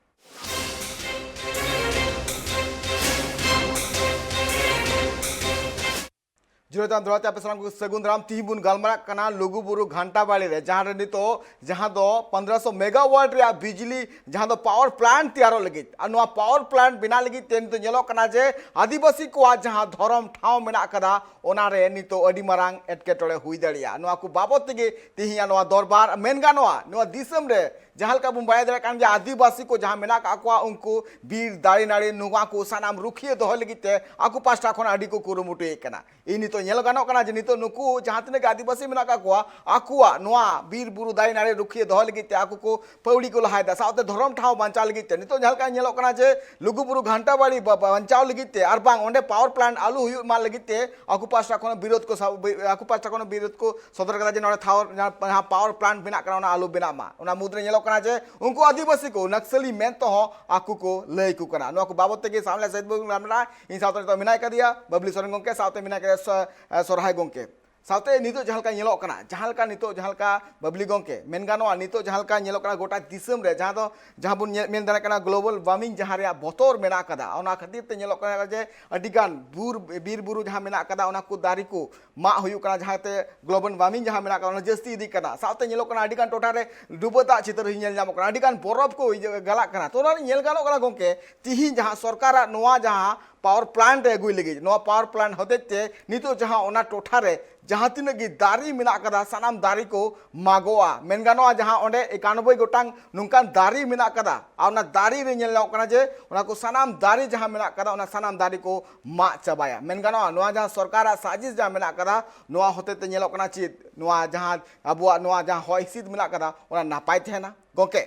ᱡᱤᱨᱟᱹᱣ ᱛᱟᱭᱚᱢ ᱫᱚᱦᱲᱟ ᱛᱮ ᱟᱯᱮ ᱥᱟᱱᱟᱢ ᱠᱚ ᱥᱟᱹᱜᱩᱱ ᱫᱟᱨᱟᱢ᱾ ᱛᱤᱦᱤᱧ ᱵᱚᱱ ᱜᱟᱞᱢᱟᱨᱟᱜ ᱠᱟᱱᱟ ᱞᱩᱜᱩ ᱵᱩᱨᱩ ᱜᱷᱟᱱᱴᱟ ᱵᱟᱲᱮ ᱨᱮ, ᱡᱟᱦᱟᱸ ᱨᱮ ᱱᱤᱛᱚᱜ ᱡᱟᱦᱟᱸ ᱫᱚ ᱯᱚᱱᱫᱽᱨᱚᱥᱚ ᱢᱮᱜᱟᱣᱟᱴ ᱨᱮᱭᱟᱜ ᱵᱤᱡᱽᱞᱤ ᱡᱟᱦᱟᱸ ᱫᱚ ᱯᱟᱣᱟᱨ ᱯᱞᱟᱱᱴ ᱛᱮᱭᱟᱨᱚᱜ ᱞᱟᱹᱜᱤᱫ, ᱟᱨ ᱱᱚᱣᱟ ᱯᱟᱣᱟᱨ ᱯᱞᱟᱱᱴ ᱵᱮᱱᱟᱣ ᱞᱟᱹᱜᱤᱫ ᱛᱮ ᱱᱤᱛᱚᱜ ᱧᱮᱞᱚᱜ ᱠᱟᱱᱟ ᱡᱮ ᱟᱹᱫᱤᱵᱟᱹᱥᱤ ᱠᱚᱣᱟᱜ ᱡᱟᱦᱟᱸ ᱫᱷᱚᱨᱚᱢ ᱴᱷᱟᱶ ᱢᱮᱱᱟᱜ ᱟᱠᱟᱫᱟ ᱚᱱᱟ ᱨᱮ ᱱᱤᱛᱚᱜ ᱟᱹᱰᱤ ᱢᱟᱨᱟᱝ ᱮᱴᱠᱮᱴᱚᱬᱮ ᱦᱩᱭ ᱫᱟᱲᱮᱭᱟᱜᱼᱟ᱾ ᱱᱚᱣᱟ ᱠᱚ ᱵᱟᱵᱚᱛ ᱛᱮᱜᱮ ᱛᱤᱦᱤᱧᱟᱜ ᱱᱚᱣᱟ ᱫᱚᱨᱵᱟᱨ ᱢᱮᱱ ᱜᱟᱱᱚᱜᱼᱟ᱾ ᱱᱚᱣᱟ ᱫᱤᱥᱚᱢ ᱨᱮ ᱡᱟᱦᱟᱸ ᱞᱮᱠᱟ ᱵᱚᱱ ᱵᱟᱲᱟᱭ ᱫᱟᱲᱮᱭᱟᱜ ᱠᱟᱱ ᱜᱮᱭᱟ ᱟᱹᱫᱤᱵᱟᱹᱥᱤ ᱠᱚ ᱡᱟᱦᱟᱸ ᱢᱮᱱᱟᱜ ᱟᱠᱟᱫ ᱠᱚᱣᱟ ᱩᱱᱠᱩ ᱵᱤᱨ ᱫᱟᱨᱮ ᱱᱟᱹᱲᱤ ᱱᱚᱣᱟ ᱠᱚ ᱥᱟᱱᱟᱢ ᱨᱩᱠᱷᱤᱭᱟᱹ ᱫᱚᱦᱚᱭ ᱞᱟᱹᱜᱤᱫ ᱛᱮ ᱟᱠᱚ ᱯᱟᱥᱴᱟ ᱠᱷᱚᱱ ᱟᱹᱰᱤ ᱠᱚ ᱠᱩᱨᱩᱢᱩᱴᱩᱭᱮᱫ ᱠᱟᱱᱟ᱾ ᱤᱧ ᱱᱤᱛᱚᱜ ᱧᱮᱞ ᱜᱟᱱᱚᱜ ᱠᱟᱱᱟ ᱡᱮ ᱱᱤᱛᱚᱜ ᱱᱩᱠᱩ ᱡᱟᱦᱟᱸ ᱛᱤᱱᱟᱹᱜ ᱜᱮ ᱟᱹᱫᱤᱵᱟᱹᱥᱤ ᱢᱮᱱᱟᱜ ᱟᱠᱟᱫ ᱠᱚᱣᱟ, ᱟᱠᱚᱣᱟᱜ ᱱᱚᱣᱟ ᱵᱤᱨ ᱵᱩᱨᱩ ᱫᱟᱨᱮ ᱱᱟᱹᱲᱤ ᱨᱩᱠᱷᱤᱭᱟᱹ ᱫᱚᱦᱚᱭ ᱞᱟᱹᱜᱤᱫ ᱛᱮ ᱟᱠᱚ ᱠᱚ ᱯᱟᱹᱣᱲᱤ ᱠᱚ ᱞᱟᱦᱟᱭᱮᱫᱟ, ᱥᱟᱶᱛᱮ ᱫᱷᱚᱨᱚᱢ ᱴᱷᱟᱶ ᱵᱟᱧᱪᱟᱣ ᱞᱟᱹᱜᱤᱫ ᱛᱮ᱾ ᱱᱤᱛᱚᱜ ᱡᱟᱦᱟᱸ ᱞᱮᱠᱟ ᱧᱮᱞᱚᱜ ᱠᱟᱱᱟ ᱡᱮ ᱞᱩᱜᱩᱵᱩᱨᱩ ᱜᱷᱟᱱᱴᱟ ᱵᱟᱲᱤ ᱵᱟ-, ᱵᱟᱧᱪᱟᱣ ᱞᱟᱹᱜᱤᱫ ᱛᱮ ᱟᱨ ᱵᱟᱝ ᱚᱸᱰᱮ power plant ᱟᱞᱚ ᱦᱩᱭᱩᱜ ᱢᱟ ᱞᱟᱹᱜᱤᱫ ᱛᱮ ᱟᱠᱚ ᱯᱟᱥᱴᱟ ᱠᱷᱚᱱ ᱵᱤᱨᱳᱫ ᱠᱚ ᱥᱟᱵ-, ᱟᱠᱚ ᱯᱟᱥᱴᱟ ᱠᱷᱚᱱ ᱵᱤᱨᱳᱫ ᱠᱚ ᱥᱚᱫᱚᱨ ᱠᱟᱫᱟ ᱡᱮ ᱱᱚᱰᱮ ᱴᱷᱟᱶ ᱡᱟᱦᱟᱸ, ᱡᱟᱦᱟᱸ power plant ᱢᱮᱱᱟᱜ ᱠᱟᱱᱟ ᱚᱱᱟ ᱟᱞᱚ ᱵᱮᱱᱟᱜ ᱢᱟ᱾ ᱚᱱᱟ ᱢᱩᱫᱽᱨᱮ ᱧᱮᱞᱚᱜ ᱠᱟᱱᱟ ᱡᱮ ᱩᱱᱠᱩ ᱟᱹᱫᱤᱵᱟᱹᱥᱤ ᱠᱚ ᱱᱟᱠᱥᱟᱞᱤ ᱢᱮᱱ ᱛᱮᱦᱚᱸ ᱟᱠᱚ ᱠᱚ ᱞᱟᱹᱭ ᱟᱠᱚ ᱠᱟᱱᱟ᱾ ᱱᱚᱣᱟ ᱠᱚ ᱵᱟᱵᱚᱫ ᱛᱮᱜᱮ ᱥᱟᱶᱞᱮ ᱥᱟᱹᱦᱤᱫ ᱵᱟᱹᱵᱩ ᱨᱟᱢᱱᱟ, ᱤᱧ ᱥᱟᱶᱛᱮ ᱱᱤᱛᱚᱜ ᱢᱮᱱᱟᱭ ᱠᱟᱫᱮᱭᱟ ᱵᱟᱵᱞᱤ ᱥᱚᱨᱮᱱ ᱜᱚᱢᱠᱮ, ᱥᱟᱶᱛᱮ ᱢᱮᱱᱟᱭ ᱠᱟᱫᱮᱭᱟ ᱥᱚ-, ᱥᱚᱨᱦᱟᱭ ᱜᱚᱢᱠᱮ᱾ ᱥᱟᱶᱛᱮ ᱱᱤᱛᱚᱜ ᱡᱟᱦᱟᱸ ᱞᱮᱠᱟ ᱧᱮᱞᱚᱜ ᱠᱟᱱᱟ, ᱡᱟᱦᱟᱸ ᱞᱮᱠᱟ ᱱᱤᱛᱚᱜ ᱡᱟᱦᱟᱸ ᱞᱮᱠᱟ ᱵᱟᱵᱞᱤ ᱜᱚᱢᱠᱮ ᱢᱮᱱ ᱜᱟᱱᱚᱜᱼᱟ, ᱱᱤᱛᱚᱜ ᱡᱟᱦᱟᱸ ᱞᱮᱠᱟ ᱧᱮᱞᱚᱜ ᱠᱟᱱᱟ ᱜᱚᱴᱟ ᱫᱤᱥᱚᱢ ᱨᱮ, ᱡᱟᱦᱟᱸ ᱫᱚ, ᱡᱟᱦᱟᱸ ᱵᱚᱱ ᱧᱮᱞ, ᱢᱮᱱ ᱫᱟᱲᱮᱭᱟᱜ ᱠᱟᱱᱟ global warming ᱡᱟᱦᱟᱸ ᱨᱮᱭᱟᱜ ᱵᱚᱛᱚᱨ ᱢᱮᱱᱟᱜ ᱟᱠᱟᱫᱟ, ᱚᱱᱟ ᱠᱷᱟᱹᱛᱤᱨ ᱛᱮ ᱧᱮᱞᱚᱜ ᱠᱟᱱᱟ ᱡᱮ ᱟᱹᱰᱤ ᱜᱟᱱ ᱵᱩᱨ-, ᱵᱤᱨ ᱵᱩᱨᱩ ᱡᱟᱦᱟᱸ ᱢᱮᱱᱟᱜ ᱟᱠᱟᱫᱟ ᱚᱱᱟ ᱠᱚ ᱫᱟᱨᱮ ᱠᱚ ᱢᱟᱜ ᱦᱩᱭᱩᱜ ᱠᱟᱱᱟ, ᱡᱟᱦᱟᱸᱛᱮ global warming ᱡᱟᱦᱟᱸ ᱢᱮᱱᱟᱜ ᱟᱠᱟᱫᱟ ᱚᱱᱟ ᱡᱟᱹᱥᱛᱤ ᱤᱫᱤᱜ ᱠᱟᱱᱟ᱾ ᱥᱟᱶᱛᱮ ᱧᱮᱞᱚᱜ ᱠᱟᱱᱟ ᱟᱹᱰᱤ ᱜᱟᱱ ᱴᱚᱴᱷᱟ ᱨᱮ ᱰᱩᱵᱟᱹ ᱫᱟᱜ ᱪᱤᱛᱟᱹᱨ ᱦᱚᱸ ᱧᱮᱞ ᱧᱟᱢᱚᱜ ᱠᱟᱱᱟ, ᱟᱹᱰᱤ ᱜᱟᱱ ᱵᱚᱨᱚᱯᱷ ᱠᱚ ᱤᱭᱟᱹ ᱜᱟᱞᱟᱜ ᱠᱟᱱᱟ᱾ ᱛᱚ ᱚᱱᱟ ᱧᱮᱞ ᱜᱟᱱᱚᱜ ᱠᱟᱱᱟ ᱜᱚᱢᱠᱮ, ᱛᱤᱦᱤᱧ ᱡᱟᱦᱟᱸ ᱥᱚᱨᱠᱟᱨᱟᱜ ᱱᱚᱣᱟ ᱡᱟᱦᱟᱸ power plant ᱨᱮ ᱟᱹᱜᱩᱭ ᱞᱟᱹᱜᱤᱫ, ᱱᱚᱣᱟ power plant ᱦᱚᱛᱮᱡ ᱛᱮ ᱱᱤᱛᱚᱜ ᱡᱟᱦᱟᱸ ᱚᱱᱟ ᱴᱚᱴᱷᱟ ᱨᱮ ᱡᱟᱦᱟᱸ ᱛᱤᱱᱟᱹᱜ ᱜᱮ ᱫᱟᱨᱮ ᱢᱮᱱᱟᱜ ᱟᱠᱟᱫᱟ, ᱥᱟᱱᱟᱢ ᱫᱟᱨᱮ ᱠᱚ ᱢᱟᱜᱚᱜᱼᱟ᱾ ᱢᱮᱱ ᱜᱟᱱᱚᱜᱼᱟ, ᱡᱟᱦᱟᱸ ᱚᱸᱰᱮ ᱮᱠᱟᱱᱚᱵᱵᱳᱭ ᱜᱚᱴᱟᱝ ᱱᱚᱝᱠᱟᱱ ᱫᱟᱨᱮ ᱢᱮᱱᱟᱜ ᱟᱠᱟᱫᱟ, ᱟᱨ ᱚᱱᱟ ᱫᱟᱨᱮ ᱨᱮ ᱧᱮᱞ ᱧᱟᱢᱚᱜ ᱠᱟᱱᱟ ᱡᱮ ᱚᱱᱟ ᱠᱚ ᱥᱟᱱᱟᱢ ᱫᱟᱨᱮ ᱡᱟᱦᱟᱸ ᱢᱮᱱᱟᱜ ᱟᱠᱟᱫᱟ, ᱚᱱᱟ ᱥᱟᱱᱟᱢ ᱫᱟᱨᱮ ᱠᱚ ᱢᱟᱜ ᱪᱟᱵᱟᱭᱟ᱾ ᱢᱮᱱ ᱜᱟᱱᱚᱜᱼᱟ, ᱱᱚᱣᱟ ᱡᱟᱦᱟᱸ ᱥᱚᱨᱠᱟᱨᱟᱜ ᱥᱟᱡᱤᱥ ᱡᱟᱦᱟᱸ ᱢᱮᱱᱟᱜ ᱟᱠᱟᱫᱟ, ᱱᱚᱣᱟ ᱦᱚᱛᱮ ᱛᱮ ᱧᱮᱞᱚᱜ ᱠᱟᱱᱟ ᱪᱮᱫ, ᱱᱚᱣᱟ ᱡᱟᱦᱟᱸ ᱟᱵᱚᱣᱟᱜ ᱱᱚᱣᱟ ᱡᱟᱦᱟᱸ ᱦᱚᱭ ᱦᱤᱸᱥᱤᱫ ᱢᱮᱱᱟᱜ ᱟᱠᱟᱫᱟ, ᱚᱱᱟ ᱱᱟᱯᱟᱭ ᱛᱟᱦᱮᱱᱟ ᱜᱚᱢᱠᱮ?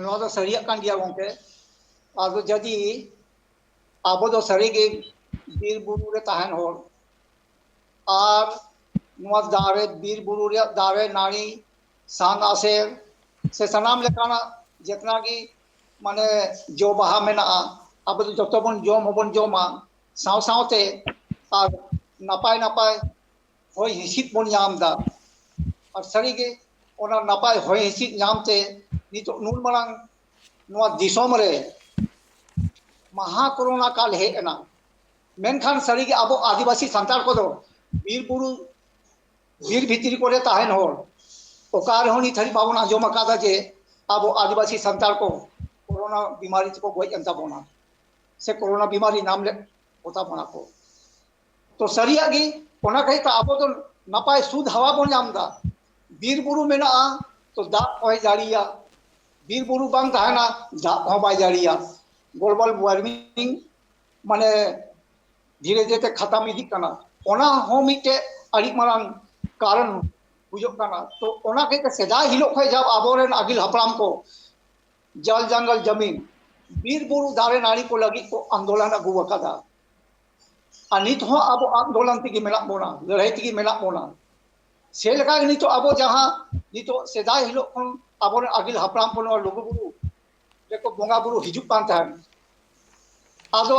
ᱱᱚᱣᱟ ᱫᱚ ᱥᱟᱹᱨᱤᱭᱟᱜ ᱠᱟᱱ ᱜᱮᱭᱟ ᱜᱚᱢᱠᱮ᱾ ᱟᱫᱚ ᱡᱩᱫᱤ ᱟᱵᱚ ᱫᱚ ᱥᱟᱹᱨᱤᱜᱮ ᱵᱤᱨ ᱵᱩᱨᱩ ᱨᱮ ᱛᱟᱦᱮᱱ ᱦᱚᱲ, ᱟᱨ ᱱᱚᱣᱟ ᱫᱟᱨᱮ, ᱵᱤᱨ ᱵᱩᱨᱩ ᱨᱮᱭᱟᱜ ᱫᱟᱨᱮ ᱱᱟᱹᱲᱤ, ᱥᱟᱱ ᱟᱥᱮᱨ ᱥᱮ ᱥᱟᱱᱟᱢ ᱞᱮᱠᱟᱱᱟᱜ ᱡᱮᱛᱱᱟ ᱜᱮ ᱢᱟᱱᱮ ᱡᱚ ᱵᱟᱦᱟ ᱢᱮᱱᱟᱜᱼᱟ, ᱟᱵᱚ ᱫᱚ ᱡᱚᱛᱚ ᱵᱚᱱ ᱡᱚᱢ ᱦᱚᱸᱵᱚᱱ ᱡᱚᱢᱟ, ᱥᱟᱶ ᱥᱟᱶᱛᱮ ᱟᱨ ᱱᱟᱯᱟᱭ ᱱᱟᱯᱟᱭ ᱦᱚᱭ ᱦᱤᱸᱥᱤᱫ ᱵᱚᱱ ᱧᱟᱢ ᱮᱫᱟ᱾ ᱟᱨ ᱥᱟᱹᱨᱤᱜᱮ ᱚᱱᱟ ᱱᱟᱯᱟᱭ ᱦᱚᱭ ᱦᱤᱸᱥᱤᱫ ᱧᱟᱢ ᱛᱮ ᱱᱤᱛᱚᱜ ᱱᱩᱱ ᱢᱟᱨᱟᱝ ᱱᱚᱣᱟ ᱫᱤᱥᱚᱢ ᱨᱮ ᱢᱟᱦᱟ ᱠᱳᱨᱳᱱᱟ ᱠᱟᱞ ᱦᱮᱡ ᱮᱱᱟ᱾ ᱢᱮᱱᱠᱷᱟᱱ ᱥᱟᱹᱨᱤᱜᱮ ᱟᱵᱚ ᱟᱹᱫᱤᱵᱟᱹᱥᱤ ᱥᱟᱱᱛᱟᱲ ᱠᱚᱫᱚ ᱵᱤᱨ ᱵᱩᱨᱩ, ᱵᱤᱨ ᱵᱷᱤᱛᱨᱤ ᱠᱚᱨᱮ ᱛᱟᱦᱮᱱ ᱦᱚᱲ, ᱚᱠᱟ ᱨᱮᱦᱚᱸ ᱱᱤᱛ ᱦᱟᱹᱵᱤᱡ ᱵᱟᱵᱚᱱ ᱟᱸᱡᱚᱢ ᱟᱠᱟᱫᱟ ᱡᱮ ᱟᱵᱚ ᱟᱹᱫᱤᱵᱟᱹᱥᱤ ᱥᱟᱱᱛᱟᱲ ᱠᱚ ᱠᱳᱨᱳᱱᱟ ᱵᱤᱢᱟᱨᱤ ᱛᱮᱠᱚ ᱜᱚᱡ ᱮᱱ ᱛᱟᱵᱚᱱᱟ ᱥᱮ ᱠᱳᱨᱳᱱᱟ ᱵᱤᱢᱟᱨᱤ ᱧᱟᱢ ᱞᱮᱫ ᱠᱚ ᱛᱟᱵᱚᱱᱟ ᱠᱚ᱾ ᱛᱚ ᱥᱟᱹᱨᱤᱭᱟᱜ ᱜᱮ ᱚᱱᱟ ᱠᱷᱟᱹᱛᱤᱨ ᱛᱮ ᱟᱵᱚ ᱫᱚ ᱱᱟᱯᱟᱭ ᱥᱩᱫᱽ ᱦᱟᱣᱟ ᱵᱚᱱ ᱧᱟᱢ ᱮᱫᱟ᱾ ᱵᱤᱨ ᱵᱩᱨᱩ ᱢᱮᱱᱟᱜᱼᱟ, ᱛᱚ ᱫᱟᱜ ᱦᱚᱸᱭ ᱡᱟᱹᱲᱤᱭᱟ᱾ ᱵᱤᱨ ᱵᱩᱨᱩ ᱵᱟᱝ ᱛᱟᱦᱮᱱᱟ, ᱫᱟᱜ ᱦᱚᱸ ᱵᱟᱭ ᱡᱟᱹᱲᱤᱭᱟ᱾ global warming ᱢᱟᱱᱮ ᱫᱷᱤᱨᱮ ᱫᱷᱤᱨᱮ ᱛᱮ ᱠᱷᱟᱛᱟᱢ ᱤᱫᱤᱜ ᱠᱟᱱᱟ᱾ ᱚᱱᱟ ᱦᱚᱸ ᱢᱤᱫᱴᱮᱡ ᱟᱹᱰᱤ ᱢᱟᱨᱟᱝ ᱠᱟᱨᱚᱱ ᱦᱩᱭᱩᱜ ᱠᱟᱱᱟ᱾ ᱛᱚ ᱚᱱᱟ ᱠᱷᱟᱹᱛᱤᱨ ᱛᱮ ᱥᱮᱫᱟᱭ ᱦᱤᱞᱳᱜ ᱠᱷᱚᱱ ᱡᱟᱦᱟᱸ ᱟᱵᱚᱨᱮᱱ ᱟᱹᱜᱤᱞ ᱦᱟᱯᱲᱟᱢ ᱠᱚ ᱡᱚᱞ ᱡᱚᱝᱜᱚᱞ ᱡᱟᱢᱤᱱ, ᱵᱤᱨ ᱵᱩᱨᱩ ᱫᱟᱨᱮ ᱱᱟᱹᱲᱤ ᱠᱚ ᱞᱟᱹᱜᱤᱫ ᱠᱚ ᱟᱱᱫᱳᱞᱚᱱ ᱟᱹᱜᱩ ᱟᱠᱟᱫᱟ᱾ ᱟᱨ ᱱᱤᱛ ᱦᱚᱸ ᱟᱵᱚ ᱟᱱᱫᱳᱞᱚᱱ ᱛᱮᱜᱮ ᱢᱮᱱᱟᱜ ᱵᱚᱱᱟ, ᱞᱟᱹᱲᱦᱟᱹᱭ ᱛᱮᱜᱮ ᱢᱮᱱᱟᱜ ᱵᱚᱱᱟ᱾ ᱥᱮ ᱞᱮᱠᱟ ᱜᱮ ᱱᱤᱛᱚᱜ ᱟᱵᱚ ᱡᱟᱦᱟᱸ ᱱᱤᱛᱚᱜ ᱥᱮᱫᱟᱭ ᱦᱤᱞᱳᱜ ᱠᱷᱚᱱ ᱟᱵᱚᱨᱮᱱ ᱟᱹᱜᱤᱞ ᱦᱟᱯᱲᱟᱢ ᱠᱚ ᱱᱚᱣᱟ ᱞᱩᱜᱩᱵᱩᱨᱩ ᱨᱮᱠᱚ ᱵᱚᱸᱜᱟ ᱵᱩᱨᱩ ᱦᱤᱡᱩᱜ ᱠᱟᱱ ᱛᱟᱦᱮᱸᱱ᱾ ᱟᱫᱚ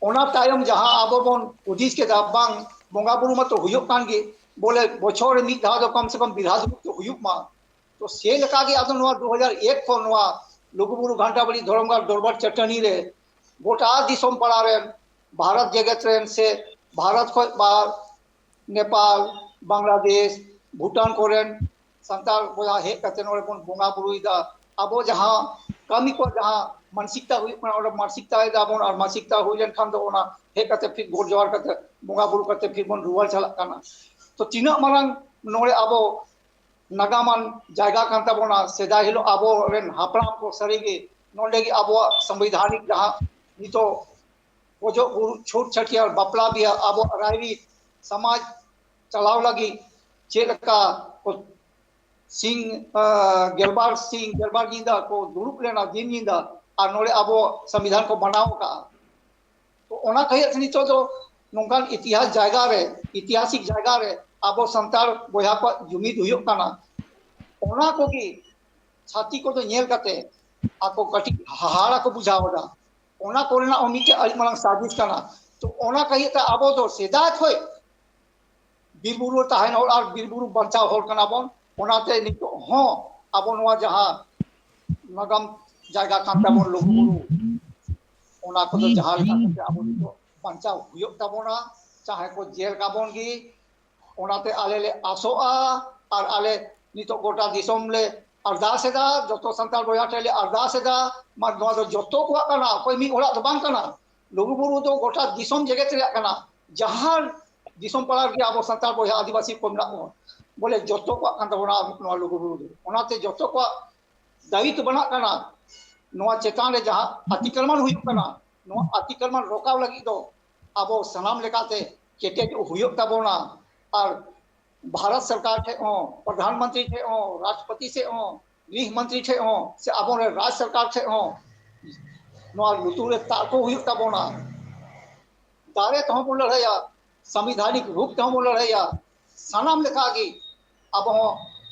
ᱚᱱᱟ ᱛᱟᱭᱚᱢ ᱡᱟᱦᱟᱸ ᱟᱵᱚ ᱵᱚᱱ ᱦᱩᱫᱤᱥ ᱠᱮᱫᱟ, ᱵᱟᱝ, ᱵᱚᱸᱜᱟ ᱵᱩᱨᱩ ᱢᱟᱛᱚ ᱦᱩᱭᱩᱜ ᱠᱟᱱ ᱜᱮ, ᱵᱚᱞᱮ ᱵᱚᱪᱷᱚᱨ ᱨᱮ ᱢᱤᱫ ᱫᱷᱟᱣ ᱫᱚ ᱠᱚᱢ ᱥᱮ ᱠᱚᱢ ᱵᱤᱨᱦᱟ ᱫᱩᱨᱩᱵ ᱫᱚ ᱦᱩᱭᱩᱜ ᱢᱟ᱾ ᱛᱚ ᱥᱮ ᱞᱮᱠᱟ ᱜᱮ ᱟᱫᱚ ᱱᱚᱣᱟ ᱫᱩ ᱦᱟᱡᱟᱨ ᱮᱠ ᱠᱷᱚᱱ ᱱᱚᱣᱟ ᱞᱩᱜᱩᱵᱩᱨᱩ ᱜᱷᱟᱱᱴᱟᱵᱟᱲᱤ ᱫᱷᱚᱨᱚᱢ ᱜᱟᱲ ᱫᱚᱨᱵᱟᱨ ᱪᱟᱹᱴᱟᱹᱱᱤ ᱨᱮ ᱜᱚᱴᱟ ᱫᱤᱥᱚᱢ ᱯᱟᱲᱟ ᱨᱮᱱ, ᱵᱷᱟᱨᱚᱛ ᱡᱮᱜᱮᱛ ᱨᱮᱱ ᱥᱮ ᱵᱷᱟᱨᱚᱛ ᱠᱷᱚᱱ ᱵᱟᱦᱨᱮ, ᱱᱮᱯᱟᱞ, ᱵᱟᱝᱞᱟᱫᱮᱥ, ᱵᱷᱩᱴᱟᱱ ᱠᱚᱨᱮᱱ ᱥᱟᱱᱛᱟᱲ ᱵᱚᱭᱦᱟ ᱦᱮᱡ ᱠᱟᱛᱮ ᱱᱚᱰᱮ ᱵᱚᱱ ᱵᱚᱸᱜᱟ ᱵᱩᱨᱩᱭᱮᱫᱟ᱾ ᱟᱵᱚ ᱡᱟᱦᱟᱸ ᱠᱟᱹᱢᱤ ᱠᱚ, ᱡᱟᱦᱟᱸ ᱢᱟᱱᱥᱤᱠᱛᱟ ᱦᱩᱭᱩᱜ ᱠᱟᱱᱟ, ᱚᱸᱰᱮ ᱢᱟᱱᱥᱤᱠᱛᱟ ᱮᱫᱟ ᱵᱚᱱ, ᱟᱨ ᱢᱟᱱᱥᱤᱠᱛᱟ ᱦᱩᱭ ᱞᱮᱱᱠᱷᱟᱱ ᱫᱚ ᱚᱱᱟ ᱦᱮᱡ ᱠᱟᱛᱮ ᱯᱷᱤᱨ ᱜᱚᱰ ᱡᱚᱦᱟᱨ ᱠᱟᱛᱮ ᱵᱚᱸᱜᱟ ᱵᱩᱨᱩ ᱠᱟᱛᱮ ᱯᱷᱤᱨ ᱵᱚᱱ ᱨᱩᱣᱟᱹᱲ ᱪᱟᱞᱟᱜ ᱠᱟᱱᱟ᱾ ᱛᱚ ᱛᱤᱱᱟᱹᱜ ᱢᱟᱨᱟᱝ ᱱᱚᱰᱮ ᱟᱵᱚ ᱱᱟᱜᱟᱢᱟᱱ ᱡᱟᱭᱜᱟ ᱠᱟᱱ ᱛᱟᱵᱚᱱᱟ᱾ ᱥᱮᱫᱟᱭ ᱦᱤᱞᱳᱜ ᱟᱵᱚᱨᱮᱱ ᱦᱟᱯᱲᱟᱢ ᱠᱚ ᱥᱟᱹᱨᱤᱜᱮ ᱱᱚᱰᱮ ᱜᱮ ᱟᱵᱚᱣᱟᱜ ᱥᱚᱝᱵᱤᱫᱷᱟᱱᱤᱠ ᱡᱟᱦᱟᱸ ᱱᱤᱛᱚᱜ ᱜᱚᱡᱚᱜ ᱜᱩᱨᱩᱜ, ᱪᱷᱩᱛ ᱪᱷᱟᱹᱴᱭᱟᱹᱨ, ᱵᱟᱯᱞᱟ ᱵᱤᱦᱟᱹ, ᱟᱵᱚᱣᱟᱜ ᱨᱟᱭᱨᱤᱛ ᱥᱚᱢᱟᱡᱽ ᱪᱟᱞᱟᱣ ᱞᱟᱹᱜᱤᱫ ᱪᱮᱫ ᱞᱮᱠᱟ ᱠᱚ ᱥᱤᱧ, ᱟᱸ, ᱜᱮᱞᱵᱟᱨ ᱥᱤᱧ ᱜᱮᱞᱵᱟᱨ ᱧᱤᱫᱟᱹ ᱠᱚ ᱫᱩᱲᱩᱵ ᱞᱮᱱᱟ ᱫᱤᱱ ᱧᱤᱫᱟᱹ, ᱟᱨ ᱱᱚᱰᱮ ᱟᱵᱚ ᱥᱚᱝᱵᱤᱫᱷᱟᱱ ᱠᱚ ᱵᱮᱱᱟᱣ ᱟᱠᱟᱫᱼᱟ᱾ ᱛᱚ ᱚᱱᱟ ᱠᱷᱟᱹᱛᱤᱨ ᱛᱮ ᱱᱤᱛᱚᱜ ᱫᱚ ᱱᱚᱝᱠᱟᱱ ᱤᱛᱤᱦᱟᱥ ᱡᱟᱭᱜᱟ ᱨᱮ, ᱤᱛᱤᱦᱟᱥᱤᱠ ᱡᱟᱭᱜᱟ ᱨᱮ ᱟᱵᱚ ᱥᱟᱱᱛᱟᱲ ᱵᱚᱭᱦᱟ ᱠᱚᱣᱟᱜ ᱡᱩᱢᱤᱫ ᱦᱩᱭᱩᱜ ᱠᱟᱱᱟ᱾ ᱚᱱᱟ ᱠᱚᱜᱮ ᱪᱷᱟᱹᱛᱤᱠ ᱠᱚᱫᱚ ᱧᱮᱞ ᱠᱟᱛᱮ ᱟᱠᱚ ᱠᱟᱹᱴᱤᱡ ᱦᱟᱦᱟᱲᱟ ᱠᱚ ᱵᱩᱡᱷᱟᱹᱣ ᱮᱫᱟ᱾ ᱚᱱᱟ ᱠᱚᱨᱮᱱᱟᱜ ᱦᱚᱸ ᱢᱤᱫᱴᱮᱡ ᱟᱹᱰᱤ ᱢᱟᱨᱟᱝ ᱥᱟᱡᱤᱥ ᱠᱟᱱᱟ᱾ ᱛᱚ ᱚᱱᱟ ᱠᱷᱟᱹᱛᱤᱨ ᱛᱮ ᱟᱵᱚ ᱫᱚ ᱥᱮᱫᱟᱭ ᱠᱷᱚᱱ ᱵᱤᱨ ᱵᱩᱨᱩ ᱨᱮ ᱛᱟᱦᱮᱱ ᱦᱚᱲ ᱟᱨ ᱵᱤᱨ ᱵᱩᱨᱩ ᱵᱟᱧᱪᱟᱣ ᱦᱚᱲ ᱠᱟᱱᱟ ᱵᱚᱱ᱾ ᱚᱱᱟᱛᱮ ᱱᱤᱛᱚᱜ ᱦᱚᱸ ᱟᱵᱚ ᱱᱚᱣᱟ ᱡᱟᱦᱟᱸ ᱱᱟᱜᱟᱢ ᱡᱟᱭᱜᱟ ᱠᱟᱱ ᱛᱟᱵᱚᱱ ᱞᱩᱜᱩᱵᱩᱨᱩ, ᱚᱱᱟ ᱠᱚᱫᱚ ᱡᱟᱦᱟᱸ ᱞᱮᱠᱟ ᱠᱟᱛᱮ ᱟᱵᱚ ᱱᱤᱛᱚᱜ ᱵᱟᱧᱪᱟᱣ ᱦᱩᱭᱩᱜ ᱛᱟᱵᱚᱱᱟ, ᱪᱟᱦᱮ ᱠᱚ ᱡᱮᱞ ᱠᱟᱵᱚᱱ ᱜᱮ᱾ ᱚᱱᱟᱛᱮ ᱟᱞᱮ ᱞᱮ ᱟᱥᱚᱜᱼᱟ ᱟᱨ ᱟᱞᱮ ᱱᱤᱛᱚᱜ ᱜᱚᱴᱟ ᱫᱤᱥᱚᱢ ᱞᱮ ᱟᱨᱫᱟᱥ ᱮᱫᱟ, ᱡᱚᱛᱚ ᱥᱟᱱᱛᱟᱲ ᱵᱚᱭᱦᱟ ᱴᱷᱮᱱ ᱞᱮ ᱟᱨᱫᱟᱥ ᱮᱫᱟ, ᱢᱟ ᱱᱚᱣᱟ ᱫᱚ ᱡᱚᱛᱚ ᱠᱚᱣᱟᱜ ᱠᱟᱱᱟ, ᱚᱠᱚᱭ ᱢᱤᱫ ᱦᱚᱲᱟᱜ ᱫᱚ ᱵᱟᱝ ᱠᱟᱱᱟ᱾ ᱞᱩᱜᱩᱵᱩᱨᱩ ᱫᱚ ᱜᱚᱴᱟ ᱫᱤᱥᱚᱢ ᱡᱮᱜᱮᱛ ᱨᱮᱭᱟᱜ ᱠᱟᱱᱟ᱾ ᱡᱟᱦᱟᱸ ᱫᱤᱥᱚᱢ ᱯᱟᱲᱟ ᱨᱮᱜᱮ ᱟᱵᱚ ᱥᱟᱱᱛᱟᱲ ᱵᱚᱭᱦᱟ ᱟᱹᱫᱤᱵᱟᱹᱥᱤ ᱠᱚ ᱢᱮᱱᱟᱜ ᱵᱚᱱ, ᱵᱚᱞᱮ ᱡᱚᱛᱚ ᱠᱚᱣᱟᱜ ᱠᱟᱱ ᱛᱟᱵᱚᱱᱟ ᱱᱚᱣᱟ ᱞᱩᱜᱩᱵᱩᱨᱩ ᱫᱚ᱾ ᱚᱱᱟᱛᱮ ᱡᱚᱛᱚ ᱠᱚᱣᱟᱜ ᱫᱟᱭᱤᱛᱛᱚ ᱵᱮᱱᱟᱜ ᱠᱟᱱᱟ᱾ ᱱᱚᱣᱟ ᱪᱮᱛᱟᱱ ᱨᱮ ᱡᱟᱦᱟᱸ ᱟᱛᱤᱠᱨᱚᱢᱚᱱ ᱦᱩᱭᱩᱜ ᱠᱟᱱᱟ, ᱱᱚᱣᱟ ᱟᱛᱤᱠᱨᱚᱢᱚᱱ ᱨᱚᱠᱟᱣ ᱞᱟᱹᱜᱤᱫ ᱫᱚ ᱟᱵᱚ ᱥᱟᱱᱟᱢ ᱞᱮᱠᱟᱛᱮ ᱠᱮᱴᱮᱡᱚᱜ ᱦᱩᱭᱩᱜ ᱛᱟᱵᱚᱱᱟ᱾ ᱟᱨ ᱵᱷᱟᱨᱚᱛ ᱥᱚᱨᱠᱟᱨ ᱴᱷᱮᱱ ᱦᱚᱸ, ᱯᱨᱚᱫᱷᱟᱱ ᱢᱚᱱᱛᱨᱤ ᱴᱷᱮᱱ ᱦᱚᱸ, ᱨᱟᱥᱴᱨᱚᱯᱚᱛᱤ ᱴᱷᱮᱱ ᱦᱚᱸ, ᱜᱨᱤᱦ ᱢᱚᱱᱛᱨᱤ ᱴᱷᱮᱱ ᱦᱚᱸ, ᱥᱮ ᱟᱵᱚᱨᱮᱱ ᱨᱟᱡᱽ ᱥᱚᱨᱠᱟᱨ ᱴᱷᱮᱱ ᱦᱚᱸ ᱱᱚᱣᱟ ᱞᱩᱛᱩᱨ ᱨᱮ ᱛᱟᱨᱠᱚ ᱦᱩᱭᱩᱜ ᱛᱟᱵᱚᱱᱟ᱾ ᱫᱟᱲᱮ ᱛᱮᱦᱚᱸ ᱵᱚᱱ ᱞᱟᱹᱲᱦᱟᱹᱭᱟ, ᱥᱟᱝᱵᱤᱫᱷᱟᱱᱤᱠ ᱨᱩᱯ ᱛᱮᱦᱚᱸ ᱵᱚᱱ ᱞᱟᱹᱲᱦᱟᱹᱭᱟ, ᱥᱟᱱᱟᱢ ᱞᱮᱠᱟ ᱜᱮ ᱟᱵᱚ ᱦᱚᱸ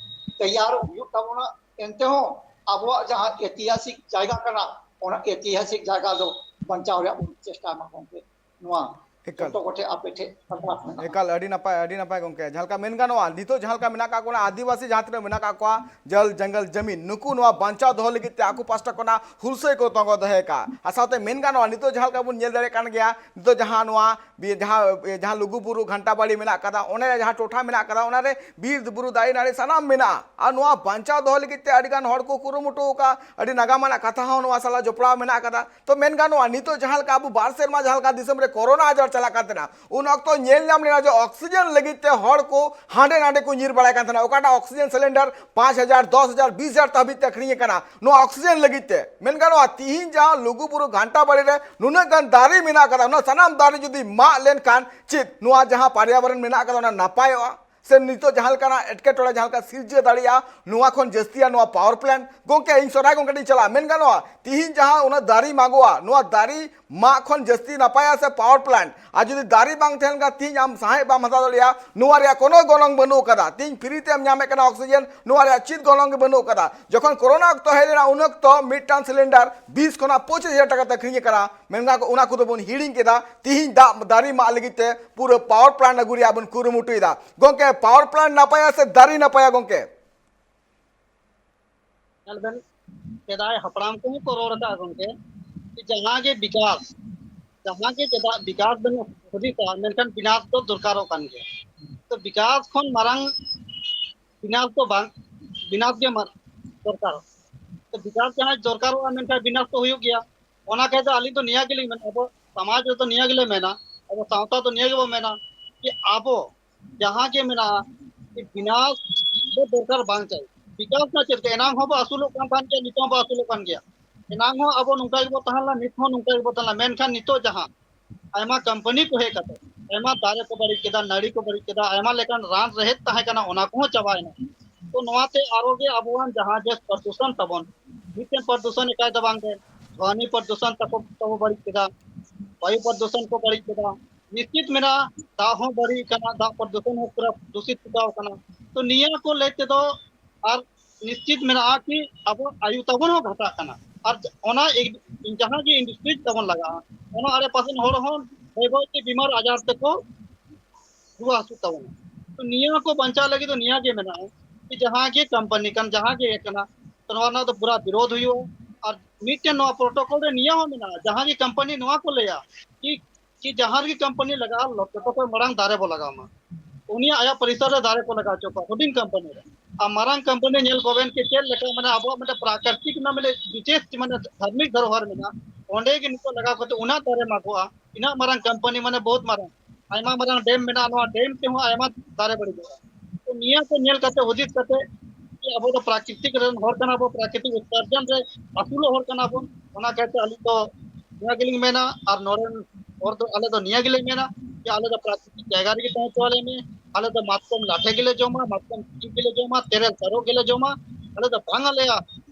ᱛᱮᱭᱟᱨᱚᱜ ᱦᱩᱭᱩᱜ ᱛᱟᱵᱚᱱᱟ᱾ ᱮᱱᱛᱮ ᱦᱚᱸ ᱟᱵᱚᱣᱟᱜ ᱡᱟᱦᱟᱸ ᱮᱛᱤᱦᱟᱥᱤᱠ ᱡᱟᱭᱜᱟ ᱠᱟᱱᱟ, ᱚᱱᱟ ᱮᱛᱤᱦᱟᱥᱤᱠ ᱡᱟᱭᱜᱟ ᱫᱚ ᱵᱟᱧᱪᱟᱣ ᱨᱮᱭᱟᱜ ᱵᱚᱱ ᱪᱮᱥᱴᱟᱭ ᱢᱟ ᱜᱚᱢᱠᱮ᱾ ᱱᱚᱣᱟ ᱮᱠᱟᱞ᱾ ᱡᱚᱛᱚ ᱠᱚᱴᱷᱮᱱ ᱟᱯᱮ ᱴᱷᱮᱱ ᱟᱨᱫᱟᱥ ᱢᱮᱱᱟᱜᱼᱟ᱾ ᱮᱠᱟᱞ, ᱟᱹᱰᱤ ᱱᱟᱯᱟᱭ, ᱟᱹᱰᱤ ᱱᱟᱯᱟᱭ ᱜᱚᱢᱠᱮ᱾ ᱡᱟᱦᱟᱸ ᱞᱮᱠᱟ ᱢᱮᱱ ᱜᱟᱱᱚᱜᱼᱟ, ᱱᱤᱛᱚᱜ ᱡᱟᱦᱟᱸ ᱞᱮᱠᱟ ᱢᱮᱱᱟᱜ ᱠᱟᱜ ᱠᱚᱣᱟ ᱟᱹᱫᱤᱵᱟᱹᱥᱤ, ᱡᱟᱦᱟᱸ ᱛᱤᱱᱟᱹᱜ ᱢᱮᱱᱟᱜ ᱠᱟᱜ ᱠᱚᱣᱟ, ᱡᱚᱞ ᱡᱚᱝᱜᱚᱞ ᱡᱟᱢᱤᱱ, ᱱᱩᱠᱩ ᱱᱚᱣᱟ ᱵᱟᱧᱪᱟᱣ ᱫᱚᱦᱚ ᱞᱟᱹᱜᱤᱫ ᱛᱮ ᱟᱠᱚ ᱯᱟᱥᱴᱟ ᱠᱷᱚᱱᱟᱜ ᱦᱩᱞᱥᱟᱹᱭ ᱠᱚ ᱛᱚᱸᱜᱚ ᱫᱚᱦᱚᱭ ᱠᱟᱜᱼᱟ᱾ ᱟᱨ ᱥᱟᱶᱛᱮ ᱢᱮᱱ ᱜᱟᱱᱚᱜᱼᱟ, ᱱᱤᱛᱚᱜ ᱡᱟᱦᱟᱸ ᱞᱮᱠᱟ ᱵᱚᱱ ᱧᱮᱞ ᱫᱟᱲᱮᱭᱟᱜ ᱠᱟᱱ ᱜᱮᱭᱟ, ᱱᱤᱛᱚᱜ ᱡᱟᱦᱟᱸ ᱱᱚᱣᱟ ᱵᱤ-, ᱡᱟᱦᱟᱸ, ᱡᱟᱦᱟᱸ ᱞᱩᱜᱩ ᱵᱩᱨᱩ ᱜᱷᱟᱱᱴᱟ ᱵᱟᱲᱤ ᱢᱮᱱᱟᱜ ᱠᱟᱫᱟ, ᱚᱱᱟ ᱨᱮ ᱡᱟᱦᱟᱸ ᱴᱚᱴᱷᱟ ᱢᱮᱱᱟᱜ ᱠᱟᱫᱟ, ᱚᱱᱟ ᱨᱮ ᱵᱤᱨ ᱵᱩᱨᱩ ᱫᱟᱨᱮ ᱱᱟᱹᱲᱤ ᱥᱟᱱᱟᱢ ᱢᱮᱱᱟᱜᱼᱟ᱾ ᱟᱨ ᱱᱚᱣᱟ ᱵᱟᱧᱪᱟᱣ ᱫᱚᱦᱚ ᱞᱟᱹᱜᱤᱫ ᱛᱮ ᱟᱹᱰᱤ ᱜᱟᱱ ᱦᱚᱲ ᱠᱚ ᱠᱩᱨᱩᱢᱩᱴᱩ ᱟᱠᱟᱫᱼᱟ᱾ ᱟᱹᱰᱤ ᱱᱟᱜᱟᱢ ᱟᱱᱟᱜ ᱠᱟᱛᱷᱟ ᱦᱚᱸ ᱱᱚᱣᱟ ᱥᱟᱞᱟᱜ ᱡᱚᱯᱲᱟᱣ ᱢᱮᱱᱟᱜ ᱠᱟᱫᱟ᱾ ᱛᱚ ᱢᱮᱱ ᱜᱟᱱᱚᱜᱼᱟ, ᱱᱤᱛᱚᱜ ᱡᱟᱦᱟᱸ ᱞᱮᱠᱟ ᱟᱵᱚ ᱵᱟᱨ ᱥᱮᱨᱢᱟ ᱡᱟᱦᱟᱸ ᱞᱮᱠᱟ ᱫᱤᱥᱚᱢ ᱨᱮ ᱠᱳᱨᱳᱱᱟ ᱟᱡᱟᱨ ᱪᱟᱞᱟᱜ ᱠᱟᱱ ᱛᱟᱦᱮᱱᱟ, ᱩᱱ ᱚᱠᱛᱚ ᱧᱮᱞ ᱧᱟᱢ ᱞᱮᱱᱟ ᱡᱮ ᱚᱠᱥᱤᱡᱮᱱ ᱞᱟᱹᱜᱤᱫ ᱛᱮ ᱦᱚᱲ ᱠᱚ ᱦᱟᱸᱰᱮ ᱱᱟᱰᱮ ᱠᱚ ᱧᱤᱨ ᱵᱟᱲᱟᱭ ᱠᱟᱱ ᱛᱟᱦᱮᱱᱟ᱾ ᱚᱠᱟᱴᱟᱜ ᱚᱠᱥᱤᱡᱮᱱ ᱥᱤᱞᱤᱱᱰᱟᱨ ᱯᱟᱸᱪ ᱦᱟᱡᱟᱨ, ᱫᱚᱥ ᱦᱟᱡᱟᱨ, ᱵᱤᱥ ᱦᱟᱡᱟᱨ ᱛᱮ ᱦᱟᱹᱵᱤᱡ ᱛᱮ ᱟᱹᱠᱷᱨᱤᱧ ᱟᱠᱟᱱᱟ ᱱᱚᱣᱟ ᱚᱠᱥᱤᱡᱮᱱ ᱞᱟᱹᱜᱤᱫ ᱛᱮ᱾ ᱢᱮᱱ ᱜᱟᱱᱚᱜᱼᱟ, ᱛᱤᱦᱤᱧ ᱡᱟᱦᱟᱸ ᱞᱩᱜᱩ ᱵᱩᱨᱩ ᱜᱷᱟᱱᱴᱟ ᱵᱟᱲᱤ ᱨᱮ ᱱᱩᱱᱟᱹᱜ ᱜᱟᱱ ᱫᱟᱨᱮ ᱢᱮᱱᱟᱜ ᱟᱠᱟᱫᱟ, ᱚᱱᱟ ᱥᱟᱱᱟᱢ ᱫᱟᱨᱮ ᱡᱩᱫᱤ ᱢᱟᱜ ᱞᱮᱱᱠᱷᱟᱱ ᱪᱮᱫ ᱱᱚᱣᱟ ᱡᱟᱦᱟᱸ ᱯᱚᱨᱭᱟᱵᱚᱨᱚᱱ ᱢᱮᱱᱟᱜ ᱟᱠᱟᱫᱟ, ᱚᱱᱟ ᱱᱟᱯᱟᱭᱚᱜᱼᱟ? ᱥᱮ ᱱᱤᱛᱚᱜ ᱡᱟᱦᱟᱸ ᱞᱮᱠᱟᱱᱟᱜ ᱮᱴᱠᱮᱴᱚᱬᱮ ᱡᱟᱦᱟᱸ ᱞᱮᱠᱟ ᱥᱤᱨᱡᱟᱹ ᱫᱟᱲᱮᱭᱟᱜᱼᱟ, ᱱᱚᱣᱟ ᱠᱷᱚᱱ ᱡᱟᱹᱥᱛᱤᱭᱟ ᱱᱚᱣᱟ ᱯᱟᱣᱟᱨ ᱯᱞᱟᱱᱴ? ᱜᱚᱝᱠᱮ, ᱤᱧ ᱥᱚᱨᱦᱟᱭ ᱜᱚᱝᱠᱮ ᱴᱷᱮᱱ ᱤᱧ ᱪᱟᱞᱟᱜᱼᱟ, ᱢᱮᱱ ᱜᱟᱱᱚᱜᱼᱟ, ᱛᱤᱦᱤᱧ ᱡᱟᱦᱟᱸ ᱚᱱᱟ ᱫᱟᱨᱮ ᱢᱟᱜᱚᱜᱼᱟ, ᱱᱚᱣᱟ ᱫᱟᱨᱮ ᱢᱟᱜ ᱠᱷᱚᱱ ᱡᱟᱹᱥᱛᱤ ᱱᱟᱯᱟᱭᱟ ᱥᱮ ᱯᱟᱣᱟᱨ ᱯᱞᱟᱱᱴ? ᱟᱨ ᱡᱩᱫᱤ ᱫᱟᱨᱮ ᱵᱟᱝ ᱛᱟᱦᱮᱱ ᱠᱷᱟᱱ, ᱛᱤᱦᱤᱧ ᱟᱢ ᱥᱟᱦᱮᱸᱫ ᱵᱟᱢ ᱦᱟᱛᱟᱣ ᱫᱟᱲᱮᱭᱟᱜᱼᱟ, ᱱᱚᱣᱟ ᱨᱮᱭᱟᱜ ᱠᱳᱱᱳ ᱜᱚᱱᱚᱝ ᱵᱟᱹᱱᱩᱜ ᱟᱠᱟᱫᱟ᱾ ᱛᱤᱦᱤᱧ ᱯᱷᱨᱤ ᱛᱮᱢ ᱧᱟᱢᱮᱫ ᱠᱟᱱᱟ ᱚᱠᱥᱤᱡᱮᱱ, ᱱᱚᱣᱟ ᱨᱮᱭᱟᱜ ᱪᱮᱫ ᱜᱚᱱᱚᱝ ᱜᱮ ᱵᱟᱹᱱᱩᱜ ᱟᱠᱟᱫᱟ᱾ ᱡᱚᱠᱷᱚᱱ ᱠᱳᱨᱳᱱᱟ ᱚᱠᱛᱚ ᱦᱮᱡ ᱞᱮᱱᱟ, ᱩᱱ ᱚᱠᱛᱚ ᱢᱤᱫᱴᱟᱝ ᱥᱤᱞᱤᱱᱰᱟᱨ ᱵᱤᱥ ᱠᱷᱚᱱᱟᱜ ᱯᱚᱸᱪᱤᱥ ᱦᱟᱡᱟᱨ ᱴᱟᱠᱟ ᱛᱮ ᱟᱹᱠᱷᱨᱤᱧ ᱟᱠᱟᱱᱟ᱾ ᱢᱮᱱᱠᱷᱟᱱ ᱚᱱᱟ ᱠᱚᱫᱚ ᱵᱚᱱ ᱦᱤᱲᱤᱧ ᱠᱮᱫᱟ᱾ ᱛᱤᱦᱤᱧ ᱫᱟᱜ, ᱫᱟᱨᱮ ᱢᱟᱜ ᱞᱟᱹᱜᱤᱫ ᱛᱮ ᱯᱩᱨᱟᱹ ᱯᱟᱣᱟᱨ ᱯᱞᱟᱱᱴ ᱟᱹᱜᱩ ᱨᱮᱭᱟᱜ ᱵᱚᱱ ᱠᱩᱨᱩᱢᱩᱴᱩᱭᱮᱫᱟ᱾ ᱜᱚᱝᱠᱮ, ᱯᱟᱣᱟᱨ ᱯᱞᱟᱱᱴ ᱱᱟᱯᱟᱭᱟ ᱥᱮ ᱫᱟᱨᱮ ᱱᱟᱯᱟᱭᱟ ᱜᱚᱝᱠᱮ? ᱧᱮᱞ ᱵᱮᱱ, ᱥᱮᱫᱟᱭ ᱦᱟᱯᱲᱟᱢ ᱠᱚᱦᱚᱸ ᱠᱚ ᱨᱚᱲ ᱟᱠᱟᱫᱼᱟ ᱜᱚᱝᱠᱮ, ᱡᱮ ᱡᱟᱦᱟᱸ ᱜᱮ ᱵᱤᱠᱟᱥ, ᱡᱟᱦᱟᱸ ᱜᱮ ᱪᱮᱫᱟᱜ ᱵᱤᱠᱟᱥ ᱵᱮᱱ ᱦᱩᱫᱤᱥᱟ, ᱢᱮᱱᱠᱷᱟᱱ ᱵᱤᱱᱟᱥ ᱫᱚ ᱫᱚᱨᱠᱟᱨᱚᱜ ᱠᱟᱱ ᱜᱮᱭᱟ᱾ ᱛᱚ ᱵᱤᱠᱟᱥ ᱠᱷᱚᱱ ᱢᱟᱨᱟᱝ ᱵᱤᱱᱟᱥ ᱫᱚ ᱵᱟᱝ, ᱵᱤᱱᱟᱥ ᱜᱮ ᱢᱟᱨ-, ᱫᱚᱨᱠᱟᱨᱚᱜ᱾ ᱛᱚ ᱵᱤᱠᱟᱥ ᱡᱟᱦᱟᱸ ᱫᱚᱨᱠᱟᱨᱚᱜᱼᱟ, ᱢᱮᱱᱠᱷᱟᱱ ᱵᱤᱱᱟᱥ ᱫᱚ ᱦᱩᱭᱩᱜ ᱜᱮᱭᱟ᱾ ᱚᱱᱟ ᱠᱷᱟᱹᱛᱤᱨ ᱟᱹᱞᱤᱧ ᱫᱚ ᱱᱤᱭᱟᱹ ᱜᱮᱞᱤᱧ ᱢᱮᱱᱟ, ᱟᱵᱚ ᱥᱚᱢᱟᱡᱽ ᱨᱮᱫᱚ ᱱᱤᱭᱟᱹ ᱜᱮᱞᱮ ᱢᱮᱱᱟ, ᱟᱵᱚ ᱥᱟᱶᱛᱟ ᱫᱚ ᱱᱤᱭᱟᱹ ᱜᱮᱵᱚ ᱢᱮᱱᱟ, ᱡᱮ ᱟᱵᱚ ᱡᱟᱦᱟᱸ ᱜᱮ ᱢᱮᱱᱟᱜᱼᱟ, ᱡᱮ ᱵᱤᱱᱟᱥ ᱫᱚ ᱫᱚᱨᱠᱟᱨ ᱵᱟᱝ ᱪᱟᱹᱭ᱾ ᱵᱤᱠᱟᱥ ᱨᱮᱱᱟᱜ ᱪᱮᱫ ᱞᱮᱠᱟ? ᱮᱱᱟᱝ ᱦᱚᱸᱵᱚ ᱟᱹᱥᱩᱞᱚᱜ ᱠᱟᱱ ᱛᱟᱦᱮᱸᱱ ᱜᱮᱭᱟ, ᱱᱤᱛᱚᱜ ᱦᱚᱸᱵᱚ ᱟᱹᱥᱩᱞᱚᱜ ᱠᱟᱱ ᱜᱮᱭᱟ᱾ ᱮᱱᱟᱝ ᱦᱚᱸ ᱟᱵᱚ ᱱᱚᱝᱠᱟ ᱜᱮᱵᱚ ᱛᱟᱦᱮᱸ ᱞᱮᱱᱟ, ᱱᱤᱛ ᱦᱚᱸ ᱱᱚᱝᱠᱟ ᱜᱮᱵᱚ ᱛᱟᱦᱮᱸ ᱞᱮᱱᱟ᱾ ᱢᱮᱱᱠᱷᱟᱱ ᱱᱤᱛᱚᱜ ᱡᱟᱦᱟᱸ ᱟᱭᱢᱟ ᱠᱳᱢᱯᱟᱱᱤ ᱠᱚ ᱦᱮᱡ ᱠᱟᱛᱮ ᱟᱭᱢᱟ ᱫᱟᱨᱮ ᱠᱚ ᱵᱟᱹᱲᱤᱡ ᱠᱮᱫᱟ, ᱱᱟᱹᱲᱤ ᱠᱚ ᱵᱟᱹᱲᱤᱡ ᱠᱮᱫᱟ, ᱟᱭᱢᱟ ᱞᱮᱠᱟᱱ ᱨᱟᱱ ᱨᱮᱦᱮᱫ ᱛᱟᱦᱮᱸ ᱠᱟᱱᱟ, ᱚᱱᱟ ᱠᱚᱦᱚᱸ ᱪᱟᱵᱟᱭᱮᱱᱟ᱾ ᱛᱚ ᱱᱚᱣᱟᱛᱮ ᱟᱨᱚ ᱜᱮ ᱟᱵᱚᱣᱟᱜ ᱡᱟᱦᱟᱸ ᱡᱮ ᱯᱨᱚᱫᱩᱥᱚᱱ ᱛᱟᱵᱚᱱ, ᱢᱤᱫᱴᱮᱱ ᱯᱨᱚᱫᱩᱥᱚᱱ ᱮᱠᱟᱭ ᱫᱚ ᱵᱟᱝ ᱜᱮ, ᱫᱷᱚᱱᱤ ᱯᱨᱚᱫᱩᱥᱚᱱ ᱛᱟᱠᱚ ᱛᱟᱵᱚ ᱵᱟᱹᱲᱤᱡ ᱠᱮᱫᱟ, ᱵᱟᱭᱩ ᱯᱨᱚᱫᱩᱥᱚᱱ ᱠᱚ ᱵᱟᱹᱲᱤᱡ ᱠᱮᱫᱟ, ᱱᱤᱥᱪᱤᱛ ᱢᱮᱱᱟᱜᱼᱟ ᱫᱟᱜ ᱦᱚᱸ ᱵᱟᱹᱲᱤᱡ ᱠᱟᱱᱟ, ᱫᱟᱜ ᱯᱨᱚᱫᱩᱥᱚᱱ ᱦᱚᱸ ᱯᱩᱨᱟᱹ ᱫᱩᱥᱤᱛ ᱪᱟᱵᱟᱣ ᱠᱟᱱᱟ᱾ ᱛᱚ ᱱᱤᱭᱟᱹ ᱠᱚ ᱞᱟᱹᱭ ᱛᱮᱫᱚ ᱟᱨ ᱱᱤᱥᱪᱤᱛ ᱢᱮᱱᱟᱜᱼᱟ ᱠᱤ ᱟᱵᱚ ᱟᱭᱩ ᱛᱟᱵᱚᱱ ᱦᱚᱸ ᱜᱷᱟᱴᱟᱜ ᱠᱟᱱᱟ᱾ ᱟᱨ ᱚᱱᱟ ᱮᱜ-, ᱡᱟᱦᱟᱸ ᱜᱮ ᱤᱱᱰᱟᱥᱴᱨᱤᱡᱽ ᱛᱟᱵᱚᱱ ᱞᱟᱜᱟᱜᱼᱟ, ᱚᱱᱟ ᱟᱲᱮ ᱯᱟᱥᱮ ᱦᱚᱲ ᱦᱚᱸ ᱵᱟᱹᱭ ᱵᱟᱹᱭ ᱛᱮ ᱵᱤᱢᱟᱨ ᱟᱡᱟᱨ ᱛᱮᱠᱚ ᱨᱩᱣᱟᱹ ᱦᱟᱹᱥᱩᱜ ᱛᱟᱵᱚᱱᱟ᱾ ᱛᱚ ᱱᱤᱭᱟᱹ ᱠᱚ ᱵᱟᱧᱪᱟᱣ ᱞᱟᱹᱜᱤᱫ ᱫᱚ ᱱᱤᱭᱟᱹ ᱜᱮ ᱢᱮᱱᱟᱜᱼᱟ ᱠᱤ ᱡᱟᱦᱟᱸ ᱜᱮ ᱠᱳᱢᱯᱟᱱᱤ ᱠᱟᱱ, ᱡᱟᱦᱟᱸ ᱜᱮ ᱤᱭᱟᱹ ᱠᱟᱱᱟ, ᱛᱚ ᱱᱚᱣᱟ ᱨᱮᱱᱟᱜ ᱫᱚ ᱯᱩᱨᱟ ᱵᱤᱨᱳᱫᱷ ᱦᱩᱭᱩᱜᱼᱟ᱾ ᱟᱨ ᱢᱤᱫᱴᱮᱱ ᱱᱚᱣᱟ ᱯᱨᱚᱴᱳᱠᱚᱞ ᱨᱮ ᱱᱤᱭᱟᱹ ᱦᱚᱸ ᱢᱮᱱᱟᱜᱼᱟ, ᱡᱟᱦᱟᱸ ᱜᱮ ᱠᱳᱢᱯᱟᱱᱤ ᱱᱚᱣᱟ ᱠᱚ ᱞᱟᱹᱭᱟ ᱠᱤ, ᱠᱤ ᱡᱟᱦᱟᱸ ᱨᱮᱜᱮ ᱠᱳᱢᱯᱟᱱᱤ ᱞᱟᱜᱟᱜᱼᱟ, ᱡᱚᱛᱚ ᱠᱷᱚᱱ ᱢᱟᱲᱟᱝ ᱫᱟᱨᱮ ᱵᱚ ᱞᱟᱜᱟᱣ ᱢᱟ, ᱩᱱᱤᱭᱟᱜ ᱟᱭᱟᱜ ᱯᱚᱨᱤᱥᱚᱨ ᱨᱮ ᱫᱟᱨᱮ ᱠᱚ ᱞᱟᱜᱟᱣ ᱦᱚᱪᱚ ᱠᱚᱣᱟ ᱦᱩᱰᱤᱧ ᱠᱳᱢᱯᱟᱱᱤ ᱨᱮ᱾ ᱟᱨ ᱢᱟᱨᱟᱝ ᱠᱳᱢᱯᱟᱱᱤ ᱧᱮᱞ ᱠᱚᱵᱮᱱ ᱠᱤ ᱪᱮᱫ ᱞᱮᱠᱟ, ᱢᱟᱱᱮ, ᱟᱵᱚᱣᱟᱜ ᱢᱤᱫᱴᱮᱱ ᱯᱨᱟᱠᱨᱤᱛᱤᱠ ᱨᱮᱱᱟᱜ ᱢᱤᱫᱴᱮᱱ ᱵᱤᱥᱮᱥ, ᱢᱟᱱᱮ, ᱫᱷᱟᱨᱢᱤᱠ ᱫᱷᱚᱨᱚᱦᱚᱨ ᱢᱮᱱᱟᱜᱼᱟ, ᱚᱸᱰᱮ ᱜᱮ ᱱᱤᱛᱚᱜ ᱞᱟᱜᱟᱣ ᱠᱟᱛᱮ ᱚᱱᱟ ᱫᱟᱨᱮ ᱢᱟᱜᱚᱜᱼᱟ, ᱤᱱᱟᱹᱜ ᱢᱟᱨᱟᱝ ᱠᱳᱢᱯᱟᱱᱤ, ᱢᱟᱱᱮ, ᱵᱚᱦᱩᱛ ᱢᱟᱨᱟᱝ, ᱟᱭᱢᱟ ᱢᱟᱨᱟᱝ ᱰᱮᱢ ᱢᱮᱱᱟᱜᱼᱟ, ᱱᱚᱣᱟ ᱰᱮᱢ ᱛᱮᱦᱚᱸ ᱟᱭᱢᱟ ᱫᱟᱨᱮ ᱵᱟᱹᱲᱤᱡᱚᱜᱼᱟ᱾ ᱛᱚ ᱱᱤᱭᱟᱹ ᱠᱚ ᱧᱮᱞ ᱠᱟᱛᱮ, ᱦᱩᱫᱤᱥ ᱠᱟᱛᱮ, ᱡᱮ ᱟᱵᱚ ᱫᱚ ᱯᱨᱟᱠᱨᱤᱛᱤᱠ ᱨᱮᱱ ᱦᱚᱲ ᱠᱟᱱᱟ ᱵᱚ, ᱯᱨᱟᱠᱨᱤᱛᱤᱠ ᱩᱯᱟᱨᱡᱚᱱ ᱨᱮ ᱟᱹᱥᱩᱞᱚᱜ ᱦᱚᱲ ᱠᱟᱱᱟ ᱵᱚᱱ᱾ ᱚᱱᱟ ᱠᱟᱭᱛᱮ ᱟᱹᱞᱤᱧ ᱫᱚ ᱱᱤᱭᱟᱹ ᱜᱮᱞᱤᱧ ᱢᱮᱱᱟ, ᱟᱨ ᱱᱚᱰᱮᱱ ᱦᱚᱲ ᱫᱚ, ᱟᱞᱮ ᱫᱚ ᱱᱤᱭᱟᱹ ᱜᱮᱞᱮ ᱢᱮᱱᱟ ᱡᱮ ᱟᱞᱮ ᱫᱚ ᱯᱨᱟᱠᱨᱤᱛᱤᱠ ᱡᱟᱭᱜᱟ ᱨᱮᱜᱮ ᱛᱟᱦᱮᱸ ᱦᱚᱪᱚ ᱟᱞᱮ ᱢᱮ᱾ ᱟᱞᱮ ᱫᱚ ᱢᱟᱛᱠᱚᱢ ᱞᱟᱴᱷᱮ ᱜᱮᱞᱮ ᱡᱚᱢᱟ, ᱢᱟᱛᱠᱚᱢ ᱪᱤᱯ ᱜᱮᱞᱮ ᱡᱚᱢᱟ, ᱛᱮᱨᱮᱞ ᱛᱟᱨᱚᱵ ᱜᱮᱞᱮ ᱡᱚᱢᱟ᱾ ᱟᱞᱮ ᱫᱚ ᱵᱟᱝ ᱟᱞᱮᱭᱟ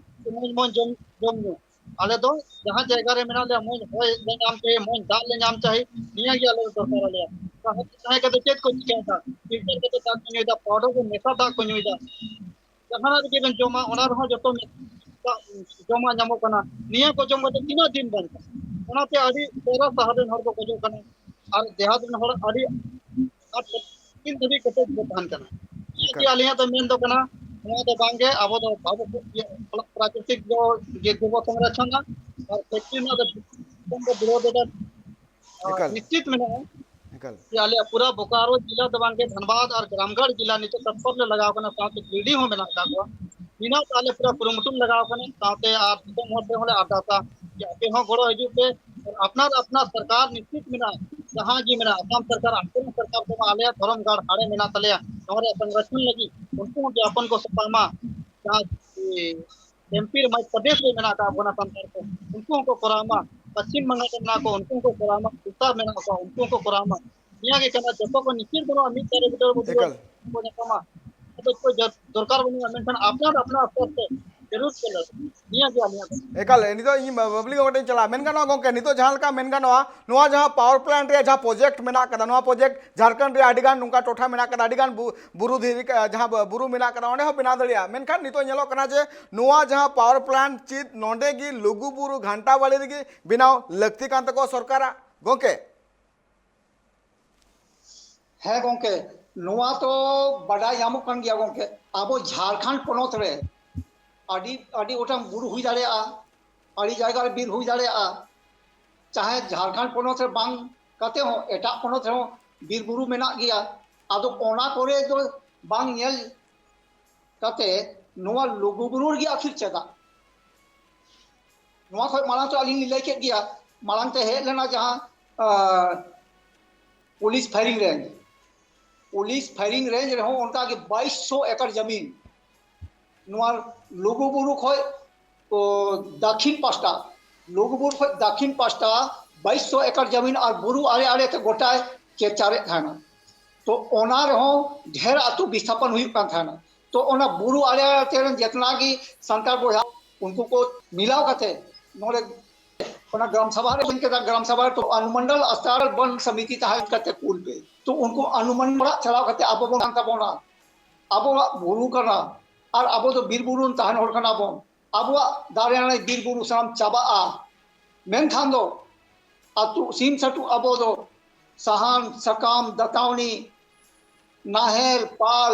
ᱢᱚᱡᱽ ᱢᱚᱡᱽ ᱡᱚᱢ, ᱡᱚᱢ ᱧᱩ᱾ ᱟᱞᱮ ᱫᱚ ᱡᱟᱦᱟᱸ ᱡᱟᱭᱜᱟ ᱨᱮ ᱢᱮᱱᱟᱜ ᱞᱮᱭᱟ, ᱢᱚᱡᱽ ᱦᱚᱭ ᱞᱮ ᱧᱟᱢ ᱪᱟᱹᱦᱤ, ᱢᱚᱡᱽ ᱫᱟᱜ ᱞᱮ ᱧᱟᱢ ᱪᱟᱹᱦᱤ, ᱱᱤᱭᱟᱹ ᱜᱮ ᱟᱞᱮ ᱫᱚ ᱫᱚᱨᱠᱟᱨ ᱟᱞᱮᱭᱟ᱾ ᱛᱟᱦᱮᱸ ᱠᱟᱛᱮ ᱪᱮᱫ ᱠᱚ ᱪᱤᱠᱟᱹᱭᱮᱫᱟ? ᱯᱷᱤᱞᱴᱟᱨ ᱠᱟᱛᱮ ᱫᱟᱜ ᱠᱚ ᱧᱩᱭᱮᱫᱟ, ᱯᱟᱣᱰᱟᱨ ᱠᱚ ᱢᱮᱥᱟ ᱫᱟᱜ ᱠᱚ ᱧᱩᱭᱮᱫᱟ᱾ ᱡᱟᱦᱟᱱᱟᱜ ᱨᱮᱜᱮ ᱵᱮᱱ ᱡᱚᱢᱟ, ᱚᱱᱟ ᱨᱮᱦᱚᱸ ᱡᱚᱛᱚ ᱢᱮᱥᱟ ᱡᱚᱢᱟᱜ ᱧᱟᱢᱚᱜ ᱠᱟᱱᱟ᱾ ᱱᱤᱭᱟᱹ ᱠᱚ ᱡᱚᱢ ᱠᱟᱛᱮ ᱛᱤᱱᱟᱹᱜ ᱫᱤᱱ ᱵᱟᱧᱪᱟᱜᱼᱟ? ᱚᱱᱟᱛᱮ ᱟᱹᱰᱤ ᱪᱮᱦᱨᱟ ᱥᱟᱦᱟᱨ ᱨᱮᱱ ᱦᱚᱲ ᱠᱚ ᱜᱚᱡᱚᱜ ᱠᱟᱱᱟ, ᱟᱨ ᱫᱮᱦᱟᱛ ᱨᱮᱱ ᱦᱚᱲ ᱟᱹᱰᱤ ᱟᱸᱴ ᱛᱤᱱ ᱫᱷᱟᱹᱵᱤᱡ ᱠᱮᱴᱮᱡ ᱠᱚ ᱛᱟᱦᱮᱱ ᱠᱟᱱᱟ᱾ ᱱᱤᱭᱟᱹ ᱮᱠᱟᱞ᱾ ᱜᱮ ᱟᱹᱞᱤᱧᱟᱜ ᱫᱚ ᱢᱮᱱ ᱫᱚ ᱠᱟᱱᱟ, ᱱᱚᱣᱟ ᱫᱚ ᱵᱟᱝ ᱜᱮ ᱟᱵᱚ ᱫᱚ ᱵᱟᱵᱚ, ᱤᱭᱟᱹ, ᱯᱨᱟᱠᱨᱤᱛᱤᱠ ᱫᱚ ᱡᱮ ᱫᱮᱵᱚ ᱥᱚᱝᱨᱚᱠᱷᱚᱱᱟ ᱟᱨ ᱯᱷᱮᱠᱴᱨᱤ ᱨᱮᱱᱟᱜ ᱫᱚ ᱫᱚ ᱵᱤᱨᱳᱫᱷ ᱮᱫᱟ᱾ ᱟᱨ ᱮᱠᱟᱞ᱾ ᱱᱤᱥᱪᱤᱛ ᱢᱮᱱᱟᱜᱼᱟ ᱮᱠᱟᱞ᱾ ᱡᱮ ᱟᱞᱮᱭᱟᱜ ᱯᱩᱨᱟᱹ ᱵᱳᱠᱟᱨᱳ ᱡᱮᱞᱟ ᱫᱚ ᱵᱟᱝ ᱜᱮ, ᱫᱷᱟᱱᱵᱟᱫᱽ ᱟᱨ ᱜᱨᱟᱢᱜᱟᱲ ᱡᱮᱞᱟ ᱱᱤᱛᱚᱜ ᱛᱚᱛᱯᱚᱨ ᱞᱮ ᱞᱟᱜᱟᱣ ᱠᱟᱱᱟ, ᱥᱟᱶᱛᱮ ᱜᱤᱨᱰᱤ ᱦᱚᱸ ᱢᱮᱱᱟᱜ ᱟᱠᱟᱫ ᱠᱚᱣᱟ᱾ ᱢᱮᱱᱟᱜ ᱛᱮ ᱟᱞᱮ ᱯᱩᱨᱟᱹ ᱠᱩᱨᱩᱢᱩᱴᱩ ᱞᱮ ᱞᱟᱜᱟᱣ ᱠᱟᱱᱟ, ᱥᱟᱶᱛᱮ ᱟᱨ ᱫᱤᱥᱚᱢ ᱦᱚᱲ ᱴᱷᱮᱱ ᱦᱚᱸᱞᱮ ᱟᱨᱫᱟᱥᱟ ᱡᱮ ᱟᱯᱮ ᱦᱚᱸ ᱜᱚᱲᱚ ᱦᱤᱡᱩᱜ ᱯᱮ᱾ ᱟᱨ ᱟᱯᱱᱟᱨ ᱟᱯᱱᱟᱨ ᱥᱚᱨᱠᱟᱨ ᱱᱤᱥᱪᱤᱛ ᱢᱮᱱᱟᱜᱼᱟ, ᱡᱟᱦᱟᱸ ᱜᱮ ᱢᱮᱱᱟᱜᱼᱟ, ᱟᱥᱟᱢ ᱥᱚᱨᱠᱟᱨ, ᱟᱯᱮ ᱨᱮᱱ ᱥᱚᱨᱠᱟᱨ ᱠᱚᱢᱟ ᱟᱞᱮᱭᱟᱜ ᱫᱷᱚᱨᱚᱢ ᱜᱟᱲ ᱦᱟᱸᱰᱮ ᱢᱮᱱᱟᱜ ᱛᱟᱞᱮᱭᱟ, ᱱᱚᱣᱟ ᱨᱮᱭᱟᱜ ᱥᱚᱝᱨᱚᱠᱷᱚᱱ ᱞᱟᱹᱜᱤᱫ ᱩᱱᱠᱩ ᱦᱚᱸ ᱡᱟᱯᱚᱱ ᱠᱚ ᱥᱟᱯᱲᱟᱣ ᱢᱟ᱾ ᱡᱟᱦᱟᱸ, ᱮ, ᱮᱢᱯᱤ ᱨᱮ ᱢᱚᱫᱷᱭᱚ ᱯᱨᱚᱫᱮᱥ ᱨᱮ ᱢᱮᱱᱟᱜ ᱟᱠᱟᱫ ᱵᱚᱱᱟ ᱥᱟᱱᱛᱟᱲ ᱠᱚ, ᱩᱱᱠᱩ ᱦᱚᱸᱠᱚ ᱠᱚᱨᱟᱣ ᱢᱟ᱾ ᱯᱚᱥᱪᱤᱢ ᱵᱟᱝᱞᱟ ᱨᱮ ᱢᱮᱱᱟᱜ ᱠᱚᱣᱟ, ᱩᱱᱠᱩ ᱦᱚᱸᱠᱚ ᱠᱚᱨᱟᱣ ᱢᱟ, ᱩᱛᱛᱚᱨ ᱢᱮᱱᱟᱜ ᱠᱚᱣᱟ, ᱩᱱᱠᱩ ᱦᱚᱸᱠᱚ ᱠᱚᱨᱟᱣ ᱢᱟ᱾ ᱱᱤᱭᱟᱹ ᱜᱮ ᱠᱟᱱᱟ, ᱡᱚᱛᱚ ᱠᱚ ᱱᱤᱥᱪᱤᱛ ᱵᱟᱹᱱᱩᱜᱼᱟ, ᱢᱤᱫ ᱫᱟᱨᱮ ᱵᱩᱴᱟᱹ ᱨᱮ ᱵᱚ ᱫᱩᱲᱩᱵ ᱮᱠᱟᱞ᱾ ᱵᱚ ᱧᱟᱯᱟᱢᱟ᱾ ᱟᱫᱚ ᱠᱚ ᱡᱚ-, ᱫᱚᱨᱠᱟᱨ ᱵᱟᱹᱱᱩᱜᱼᱟ, ᱢᱮᱱᱠᱷᱟᱱ ᱟᱯᱱᱟᱨ ᱟᱯᱱᱟᱨ ᱥᱛᱚᱨ ᱛᱮ ᱡᱟᱹᱨᱩᱲ ᱠᱟᱱᱟ᱾ ᱱᱤᱭᱟᱹ ᱜᱮ ᱟᱞᱮᱭᱟᱜ ᱫᱚ᱾ ᱮᱠᱟᱞ, ᱱᱤᱛᱚᱜ ᱤᱧ ᱵᱟᱵᱞᱤ ᱜᱚᱝᱠᱮ ᱴᱷᱮᱱ ᱪᱟᱞᱟᱜᱼᱟ᱾ ᱢᱮᱱ ᱜᱟᱱᱚᱜᱼᱟ ᱜᱚᱝᱠᱮ, ᱱᱤᱛᱚᱜ ᱡᱟᱦᱟᱸ ᱞᱮᱠᱟ ᱢᱮᱱ ᱜᱟᱱᱚᱜᱼᱟ, ᱱᱚᱣᱟ ᱡᱟᱦᱟᱸ power plant ᱨᱮᱭᱟᱜ ᱡᱟᱦᱟᱸ project ᱢᱮᱱᱟᱜ ᱠᱟᱫᱟ, ᱱᱚᱣᱟ project ᱡᱷᱟᱲᱠᱷᱚᱸᱰ ᱨᱮᱭᱟᱜ ᱟᱹᱰᱤ ᱜᱟᱱ ᱱᱚᱝᱠᱟ ᱴᱚᱴᱷᱟ ᱢᱮᱱᱟᱜ ᱠᱟᱫᱟ, ᱟᱹᱰᱤ ᱜᱟᱱ ᱵᱩ-, ᱵᱩᱨᱩ ᱫᱷᱤᱨᱤ ᱠᱟ-, ᱡᱟᱦᱟᱸ ᱵᱩ-, ᱵᱩᱨᱩ ᱢᱮᱱᱟᱜ ᱠᱟᱫᱟ, ᱚᱸᱰᱮ ᱦᱚᱸ ᱵᱮᱱᱟᱣ ᱫᱟᱲᱮᱭᱟᱜᱼᱟ᱾ ᱢᱮᱱᱠᱷᱟᱱ ᱱᱤᱛᱚᱜ ᱧᱮᱞᱚᱜ ᱠᱟᱱᱟ ᱡᱮ ᱱᱚᱣᱟ ᱡᱟᱦᱟᱸ power plant ᱪᱮᱫ ᱱᱚᱸᱰᱮ ᱜᱮ ᱞᱩᱜᱩ ᱵᱩᱨᱩ ᱜᱷᱟᱱᱴᱟ ᱵᱟᱲᱮ ᱨᱮᱜᱮ ᱵᱮᱱᱟᱣ ᱞᱟᱹᱠᱛᱤ ᱠᱟᱱ ᱛᱟᱠᱚᱣᱟ ᱥᱚᱨᱠᱟᱨᱟᱜ ᱜᱚᱝᱠᱮ? ᱦᱮᱸ ᱜᱚᱝᱠᱮ, ᱱᱚᱣᱟ ᱛᱚ ᱵᱟᱰᱟᱭ ᱧᱟᱢᱚᱜ ᱠᱟᱱ ᱜᱮᱭᱟ ᱜᱚᱝᱠᱮ, ᱟᱵᱚ ᱡᱷᱟᱲᱠᱷᱚᱸᱰ ᱯᱚᱱᱚᱛ ᱨᱮ ᱟᱹᱰᱤ, ᱟᱹᱰᱤ ᱜᱚᱴᱟᱝ ᱵᱩᱨᱩ ᱦᱩᱭ ᱫᱟᱲᱮᱭᱟᱜᱼᱟ, ᱟᱹᱰᱤ ᱡᱟᱭᱜᱟ ᱨᱮ ᱵᱤᱨ ᱦᱩᱭ ᱫᱟᱲᱮᱭᱟᱜᱼᱟ, ᱪᱟᱦᱮ ᱡᱷᱟᱲᱠᱷᱚᱸᱰ ᱯᱚᱱᱚᱛ ᱨᱮ ᱵᱟᱝ ᱠᱟᱛᱮ ᱦᱚᱸ ᱮᱴᱟᱜ ᱯᱚᱱᱚᱛ ᱨᱮᱦᱚᱸ ᱵᱤᱨ ᱵᱩᱨᱩ ᱢᱮᱱᱟᱜ ᱜᱮᱭᱟ᱾ ᱟᱫᱚ ᱚᱱᱟ ᱠᱚᱨᱮ ᱫᱚ ᱵᱟᱝ ᱧᱮᱞ ᱠᱟᱛᱮ ᱱᱚᱣᱟ ᱞᱩᱜᱩ ᱵᱩᱨᱩ ᱨᱮᱜᱮ ᱟᱹᱠᱷᱤᱨ ᱪᱮᱫᱟᱜ? ᱱᱚᱣᱟ ᱠᱷᱚᱱ ᱢᱟᱲᱟᱝ ᱛᱚ ᱟᱹᱞᱤᱧ ᱞᱤᱧ ᱞᱟᱹᱭ ᱠᱮᱫ ᱜᱮᱭᱟ, ᱢᱟᱲᱟᱝ ᱛᱮ ᱦᱮᱡ ᱞᱮᱱᱟ ᱡᱟᱦᱟᱸ, ᱟᱸ, police firing range, police firing range ᱨᱮᱦᱚᱸ ᱚᱱᱠᱟ ᱜᱮ ᱵᱟᱭᱤᱥ ᱥᱚ ᱮᱠᱚᱨ ᱡᱟᱢᱤᱱ ᱱᱚᱣᱟ ᱞᱩᱜᱩ ᱵᱩᱨᱩ ᱠᱷᱚᱱ, ᱚ, ᱫᱟᱠᱷᱤᱱ ᱯᱟᱥᱴᱟ, ᱞᱩᱜᱩ ᱵᱩᱨᱩ ᱠᱷᱚᱱ ᱫᱟᱠᱷᱤᱱ ᱯᱟᱥᱴᱟ ᱵᱟᱭᱤᱥ ᱥᱚ ᱮᱠᱚᱨ ᱡᱟᱢᱤᱱ ᱟᱨ ᱵᱩᱨᱩ ᱟᱲᱮ ᱟᱲᱮ ᱛᱮ ᱜᱚᱴᱟᱭ ᱠᱮᱯᱪᱟᱨᱮᱫ ᱛᱟᱦᱮᱱᱟ᱾ ᱛᱚ ᱚᱱᱟ ᱨᱮᱦᱚᱸ ᱰᱷᱮᱨ ᱟᱹᱛᱩ ᱵᱤᱥᱛᱷᱟᱯᱚᱱ ᱦᱩᱭᱩᱜ ᱠᱟᱱ ᱛᱟᱦᱮᱱᱟ᱾ ᱛᱚ ᱚᱱᱟ ᱵᱩᱨᱩ ᱟᱲᱮ ᱟᱲᱮ ᱛᱮ ᱨᱮᱱ ᱡᱮᱛᱱᱟ ᱜᱮ ᱥᱟᱱᱛᱟᱲ ᱵᱚᱭᱦᱟ ᱩᱱᱠᱩ ᱠᱚ ᱢᱤᱞᱟᱣ ᱠᱟᱛᱮ ᱱᱚᱰᱮ ᱚᱱᱟ ᱜᱨᱟᱢ ᱥᱟᱵᱷᱟ ᱨᱮ ᱦᱩᱭ ᱠᱮᱫᱟ, ᱜᱨᱟᱢ ᱥᱟᱵᱷᱟ ᱨᱮ ᱛᱚ ᱚᱱᱩᱢᱚᱱᱰᱚᱞ ᱥᱛᱚᱨ ᱵᱚᱱ ᱥᱚᱢᱤᱛᱤ ᱛᱟᱦᱮᱸ ᱠᱟᱛᱮ ᱠᱩᱞ ᱯᱮ᱾ ᱛᱚ ᱩᱱᱠᱩ ᱚᱱᱩᱢᱚᱱᱰᱚᱞ ᱚᱲᱟᱜ ᱪᱟᱞᱟᱣ ᱠᱟᱛᱮ ᱟᱵᱚ ᱵᱚᱱ ᱠᱟᱱ ᱛᱟᱵᱚᱱᱟ, ᱟᱵᱚᱣᱟᱜ ᱵᱩᱨᱩ ᱠᱟᱱᱟ ᱟᱨ ᱟᱵᱚ ᱫᱚ ᱵᱤᱨ ᱵᱩᱨᱩ ᱨᱮᱱ ᱛᱟᱦᱮᱱ ᱦᱚᱲ ᱠᱟᱱᱟ ᱵᱚᱱ, ᱟᱵᱚᱣᱟᱜ ᱫᱟᱨᱮ ᱱᱟᱹᱲᱤ ᱵᱤᱨ ᱵᱩᱨᱩ ᱥᱟᱱᱟᱢ ᱪᱟᱵᱟᱜᱼᱟ᱾ ᱢᱮᱱᱠᱷᱟᱱ ᱫᱚ ᱟᱹᱛᱩ ᱥᱤᱢ ᱥᱟᱹᱴᱩ ᱟᱵᱚ ᱫᱚ ᱥᱟᱦᱟᱱ ᱥᱟᱠᱟᱢ ᱫᱟᱹᱛᱟᱹᱣᱱᱤ ᱱᱟᱦᱮᱞ ᱯᱟᱞ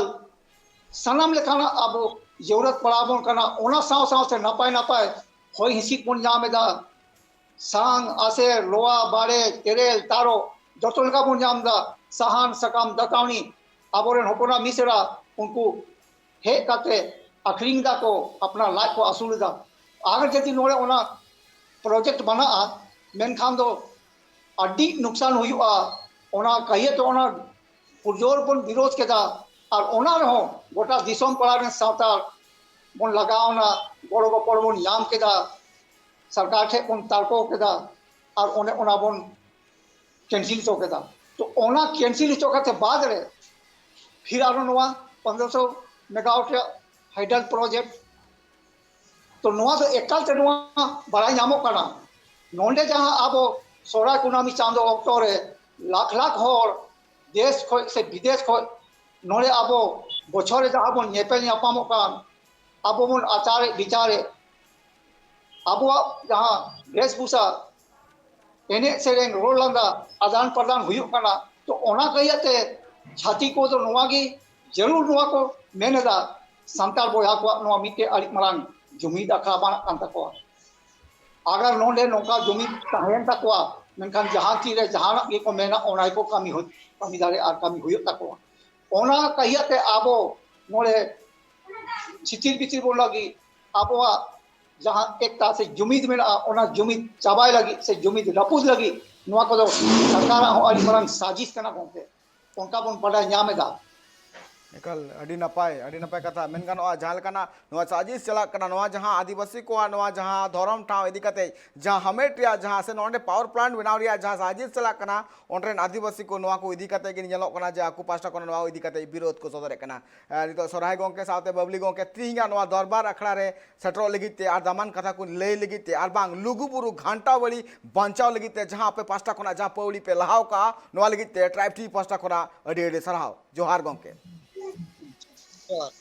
ᱥᱟᱱᱟᱢ ᱞᱮᱠᱟᱱᱟᱜ ᱟᱵᱚ ᱡᱟᱹᱨᱩᱲᱟᱛ ᱯᱟᱲᱟᱣ ᱟᱵᱚᱱ ᱠᱟᱱᱟ᱾ ᱚᱱᱟ ᱥᱟᱶ ᱥᱟᱶᱛᱮ ᱱᱟᱯᱟᱭ ᱱᱟᱯᱟᱭ ᱦᱚᱭ ᱦᱤᱸᱥᱤᱫ ᱵᱚᱱ ᱧᱟᱢ ᱮᱫᱟ, ᱥᱟᱝ, ᱟᱥᱮᱨ, ᱞᱚᱣᱟ, ᱵᱟᱲᱮ, ᱛᱮᱨᱮᱞ, ᱛᱟᱨᱚ ᱡᱚᱛᱚ ᱞᱮᱠᱟ ᱵᱚᱱ ᱧᱟᱢ ᱮᱫᱟ᱾ ᱥᱟᱦᱟᱱ ᱥᱟᱠᱟᱢ ᱫᱟᱹᱛᱟᱹᱣᱱᱤ ᱟᱵᱚᱨᱮᱱ ᱦᱚᱯᱚᱱᱟ ᱢᱤᱥᱮᱨᱟ ᱩᱱᱠᱩ ᱦᱮᱡ ᱠᱟᱛᱮ ᱟᱠᱷᱨᱤᱧ ᱫᱟᱠᱚ, ᱟᱯᱱᱟᱨ ᱞᱟᱡ ᱠᱚ ᱟᱹᱥᱩᱞ ᱮᱫᱟ᱾ ᱟᱨ ᱡᱩᱫᱤ ᱱᱚᱰᱮ ᱚᱱᱟ ᱯᱨᱚᱡᱮᱠᱴ ᱵᱮᱱᱟᱜᱼᱟ, ᱢᱮᱱᱠᱷᱟᱱ ᱫᱚ ᱟᱹᱰᱤ ᱱᱩᱠᱥᱟᱱ ᱦᱩᱭᱩᱜᱼᱟ᱾ ᱚᱱᱟ ᱠᱟᱹᱭᱟᱹ ᱛᱮ ᱚᱱᱟ ᱯᱩᱨᱡᱳᱨ ᱵᱚᱱ ᱵᱤᱨᱳᱫᱷ ᱠᱮᱫᱟ᱾ ᱟᱨ ᱚᱱᱟ ᱨᱮᱦᱚᱸ ᱜᱚᱴᱟ ᱫᱤᱥᱚᱢ ᱯᱟᱲᱟ ᱨᱮᱱ ᱥᱟᱱᱛᱟᱲ ᱵᱚᱱ ᱞᱟᱜᱟᱣ ᱮᱱᱟ, ᱜᱚᱲᱚ ᱜᱚᱯᱚᱲ ᱵᱚᱱ ᱧᱟᱢ ᱠᱮᱫᱟ᱾ ᱥᱚᱨᱠᱟᱨ ᱴᱷᱮᱱ ᱵᱚᱱ ᱛᱟᱨᱠᱚ ᱠᱮᱫᱟ ᱟᱨ ᱚᱱᱮ ᱚᱱᱟ ᱵᱚᱱ ᱠᱮᱱᱥᱮᱞ ᱦᱚᱪᱚ ᱠᱮᱫᱟ᱾ ᱛᱚ ᱚᱱᱟ ᱠᱮᱱᱥᱮᱞ ᱦᱚᱪᱚ ᱠᱟᱛᱮ ᱵᱟᱫ ᱨᱮ ᱯᱷᱤᱨ ᱟᱨᱚ ᱱᱚᱣᱟ ᱯᱚᱱᱫᱽᱨᱚᱥᱚ ᱢᱮᱜᱟᱣᱟᱴ ᱨᱮᱭᱟᱜ ᱦᱟᱭᱰᱟᱞ ᱯᱨᱚᱡᱮᱠᱴ᱾ ᱛᱚ ᱱᱚᱣᱟ ᱫᱚ ᱮᱠᱟᱞ ᱛᱮ ᱱᱚᱣᱟ ᱵᱟᱲᱟᱭ ᱧᱟᱢᱚᱜ ᱠᱟᱱᱟ, ᱱᱚᱰᱮ ᱡᱟᱦᱟᱸ ᱟᱵᱚ ᱥᱚᱦᱨᱟᱭ ᱠᱩᱱᱟᱢᱤ ᱪᱟᱸᱫᱚ ᱚᱠᱛᱚ ᱨᱮ ᱞᱟᱠᱷ ᱞᱟᱠᱷ ᱦᱚᱲ ᱫᱮᱥ ᱠᱷᱚᱱ ᱥᱮ ᱵᱤᱫᱮᱥ ᱠᱷᱚᱱ ᱱᱚᱰᱮ ᱟᱵᱚ ᱵᱚᱪᱷᱚᱨ ᱨᱮ ᱡᱟᱦᱟᱸ ᱵᱚᱱ ᱧᱮᱯᱮᱞ ᱧᱟᱯᱟᱢᱚᱜ ᱠᱟᱱ, ᱟᱵᱚ ᱵᱚᱱ ᱟᱪᱟᱨᱮᱫ ᱵᱤᱪᱟᱨᱮᱫ, ᱟᱵᱚᱣᱟᱜ ᱡᱟᱦᱟᱸ ᱵᱷᱮᱥᱵᱷᱩᱥᱟ, ᱮᱱᱮᱡ ᱥᱮᱨᱮᱧ, ᱨᱚᱲ ᱞᱟᱸᱫᱟ, ᱟᱫᱟᱱ ᱯᱨᱚᱫᱟᱱ ᱦᱩᱭᱩᱜ ᱠᱟᱱᱟ᱾ ᱛᱚ ᱚᱱᱟ ᱠᱟᱹᱭᱟᱹ ᱛᱮ ᱪᱷᱟᱹᱛᱤᱠ ᱠᱚᱫᱚ ᱱᱚᱣᱟ ᱜᱮ ᱡᱟᱹᱨᱩᱲ ᱱᱚᱣᱟ ᱠᱚ ᱢᱮᱱ ᱮᱫᱟ, ᱥᱟᱱᱛᱟᱲ ᱵᱚᱭᱦᱟ ᱠᱚᱣᱟᱜ ᱱᱚᱣᱟ ᱢᱤᱫᱴᱮᱡ ᱟᱹᱰᱤ ᱢᱟᱨᱟᱝ ᱡᱩᱢᱤᱫ ᱟᱠᱷᱲᱟ ᱵᱟᱱᱟᱜ ᱠᱟᱱ ᱛᱟᱠᱚᱣᱟ᱾ ᱟᱜᱟᱨ ᱱᱚᱰᱮ ᱱᱚᱝᱠᱟ ᱡᱩᱢᱤᱫ ᱛᱟᱦᱮᱸᱭᱮᱱ ᱛᱟᱠᱚᱣᱟ, ᱢᱮᱱᱠᱷᱟᱱ ᱡᱟᱦᱟᱸ ᱛᱤᱨᱮ ᱡᱟᱦᱟᱱᱟᱜ ᱜᱮᱠᱚ ᱢᱮᱱᱟ, ᱚᱱᱟ ᱜᱮᱠᱚ ᱠᱟᱹᱢᱤ ᱦᱩᱭ-, ᱠᱟᱹᱢᱤ ᱫᱟᱲᱮᱭᱟᱜᱼᱟ ᱟᱨ ᱠᱟᱹᱢᱤ ᱦᱩᱭᱩᱜ ᱛᱟᱠᱚᱣᱟ᱾ ᱚᱱᱟ ᱠᱟᱹᱭᱟᱹ ᱛᱮ ᱟᱵᱚ ᱱᱚᱰᱮ ᱪᱷᱤᱛᱤᱨ ᱵᱤᱛᱤᱨ ᱵᱚᱱ ᱞᱟᱹᱜᱤᱫ ᱟᱵᱚᱣᱟᱜ ᱡᱟᱦᱟᱸ ᱮᱠᱛᱟ ᱥᱮ ᱡᱩᱢᱤᱫ ᱢᱮᱱᱟᱜᱼᱟ, ᱚᱱᱟ ᱡᱩᱢᱤᱫ ᱪᱟᱵᱟᱭ ᱞᱟᱹᱜᱤᱫ ᱥᱮ ᱡᱩᱢᱤᱫ ᱨᱟᱹᱯᱩᱫ ᱞᱟᱹᱜᱤᱫ ᱱᱚᱣᱟ ᱠᱚᱫᱚ ᱥᱚᱨᱠᱟᱨᱟᱜ ᱦᱚᱸ ᱟᱹᱰᱤ ᱢᱟᱨᱟᱝ ᱥᱟᱡᱤᱥ ᱠᱟᱱᱟ ᱜᱚᱢᱠᱮ, ᱚᱱᱠᱟ ᱵᱚᱱ ᱵᱟᱰᱟᱭ ᱧᱟᱢ ᱮᱫᱟ᱾ ᱮᱠᱟᱞ, ᱟᱹᱰᱤ ᱱᱟᱯᱟᱭ, ᱟᱹᱰᱤ ᱱᱟᱯᱟᱭ ᱠᱟᱛᱷᱟ᱾ ᱢᱮᱱ ᱜᱟᱱᱚᱜᱼᱟ, ᱡᱟᱦᱟᱸ ᱞᱮᱠᱟᱱᱟᱜ ᱱᱚᱣᱟ ᱥᱟᱡᱤᱥ ᱪᱟᱞᱟᱜ ᱠᱟᱱᱟ, ᱱᱚᱣᱟ ᱡᱟᱦᱟᱸ ᱟᱹᱫᱤᱵᱟᱹᱥᱤ ᱠᱚᱣᱟᱜ ᱱᱚᱣᱟ ᱡᱟᱦᱟᱸ ᱫᱷᱚᱨᱚᱢ ᱴᱷᱟᱶ ᱤᱫᱤ ᱠᱟᱛᱮ ᱡᱟᱦᱟᱸ ᱦᱟᱢᱮᱴ ᱨᱮᱭᱟᱜ ᱡᱟᱦᱟᱸ ᱥᱮ ᱱᱚᱰᱮ ᱯᱟᱣᱟᱨ ᱯᱞᱟᱱᱴ ᱵᱮᱱᱟᱣ ᱨᱮᱭᱟᱜ ᱡᱟᱦᱟᱸ ᱥᱟᱡᱤᱥ ᱪᱟᱞᱟᱜ ᱠᱟᱱᱟ, ᱚᱸᱰᱮ ᱨᱮᱱ ᱟᱹᱫᱤᱵᱟᱹᱥᱤ ᱠᱚ ᱱᱚᱣᱟ ᱠᱚ ᱤᱫᱤ ᱠᱟᱛᱮ ᱜᱮ ᱧᱮᱞᱚᱜ ᱠᱟᱱᱟ ᱡᱮ ᱟᱠᱚ ᱯᱟᱦᱴᱟ ᱠᱷᱚᱱ ᱱᱚᱣᱟ ᱤᱫᱤ ᱠᱟᱛᱮ ᱵᱤᱨᱳᱫᱷ ᱠᱚ ᱥᱚᱫᱚᱨᱮᱫ ᱠᱟᱱᱟ᱾ ᱮ, ᱱᱤᱛᱚᱜ ᱥᱚᱨᱦᱟᱭ ᱜᱚᱢᱠᱮ ᱥᱟᱶᱛᱮ ᱵᱟᱵᱞᱤ ᱜᱚᱢᱠᱮ ᱛᱮᱦᱮᱧᱟᱜ ᱱᱚᱣᱟ ᱫᱚᱨᱵᱟᱨ ᱟᱠᱷᱲᱟ ᱨᱮ ᱥᱮᱴᱮᱨᱚᱜ ᱞᱟᱹᱜᱤᱫ ᱛᱮ ᱟᱨ ᱫᱟᱢᱟᱱ ᱠᱟᱛᱷᱟ ᱠᱚ ᱞᱟᱹᱭ ᱞᱟᱹᱜᱤᱫ ᱛᱮ ᱟᱨ ᱵᱟᱝ ᱞᱩᱜᱩᱵᱩᱨᱩ ᱜᱷᱟᱱᱴᱟᱣᱟᱲᱤ ᱵᱟᱧᱪᱟᱣ ᱞᱟᱹᱜᱤᱫ ᱛᱮ ᱡᱟᱦᱟᱸ ᱟᱯᱮ ᱯᱟᱦᱴᱟ ᱠᱷᱚᱱᱟᱜ ᱡᱟᱦᱟᱸ ᱯᱟᱹᱣᱲᱤ ᱯᱮ ᱞᱟᱦᱟᱣ ᱠᱟᱜᱼᱟ, ᱱᱚᱣᱟ ᱞᱟᱹᱜᱤᱫ ᱛᱮ ᱴᱨᱟᱭᱤᱵᱽ ᱴᱤᱵᱷᱤ ᱯᱟᱦᱴᱟ ᱠᱷᱚᱱᱟᱜ ᱟᱹᱰᱤ ᱟᱹᱰᱤ ᱥᱟᱨᱦᱟᱣ᱾ ᱡᱚᱦᱟᱨ ᱜᱚᱢᱠᱮ᱾ ᱡᱚᱦᱟᱨ᱾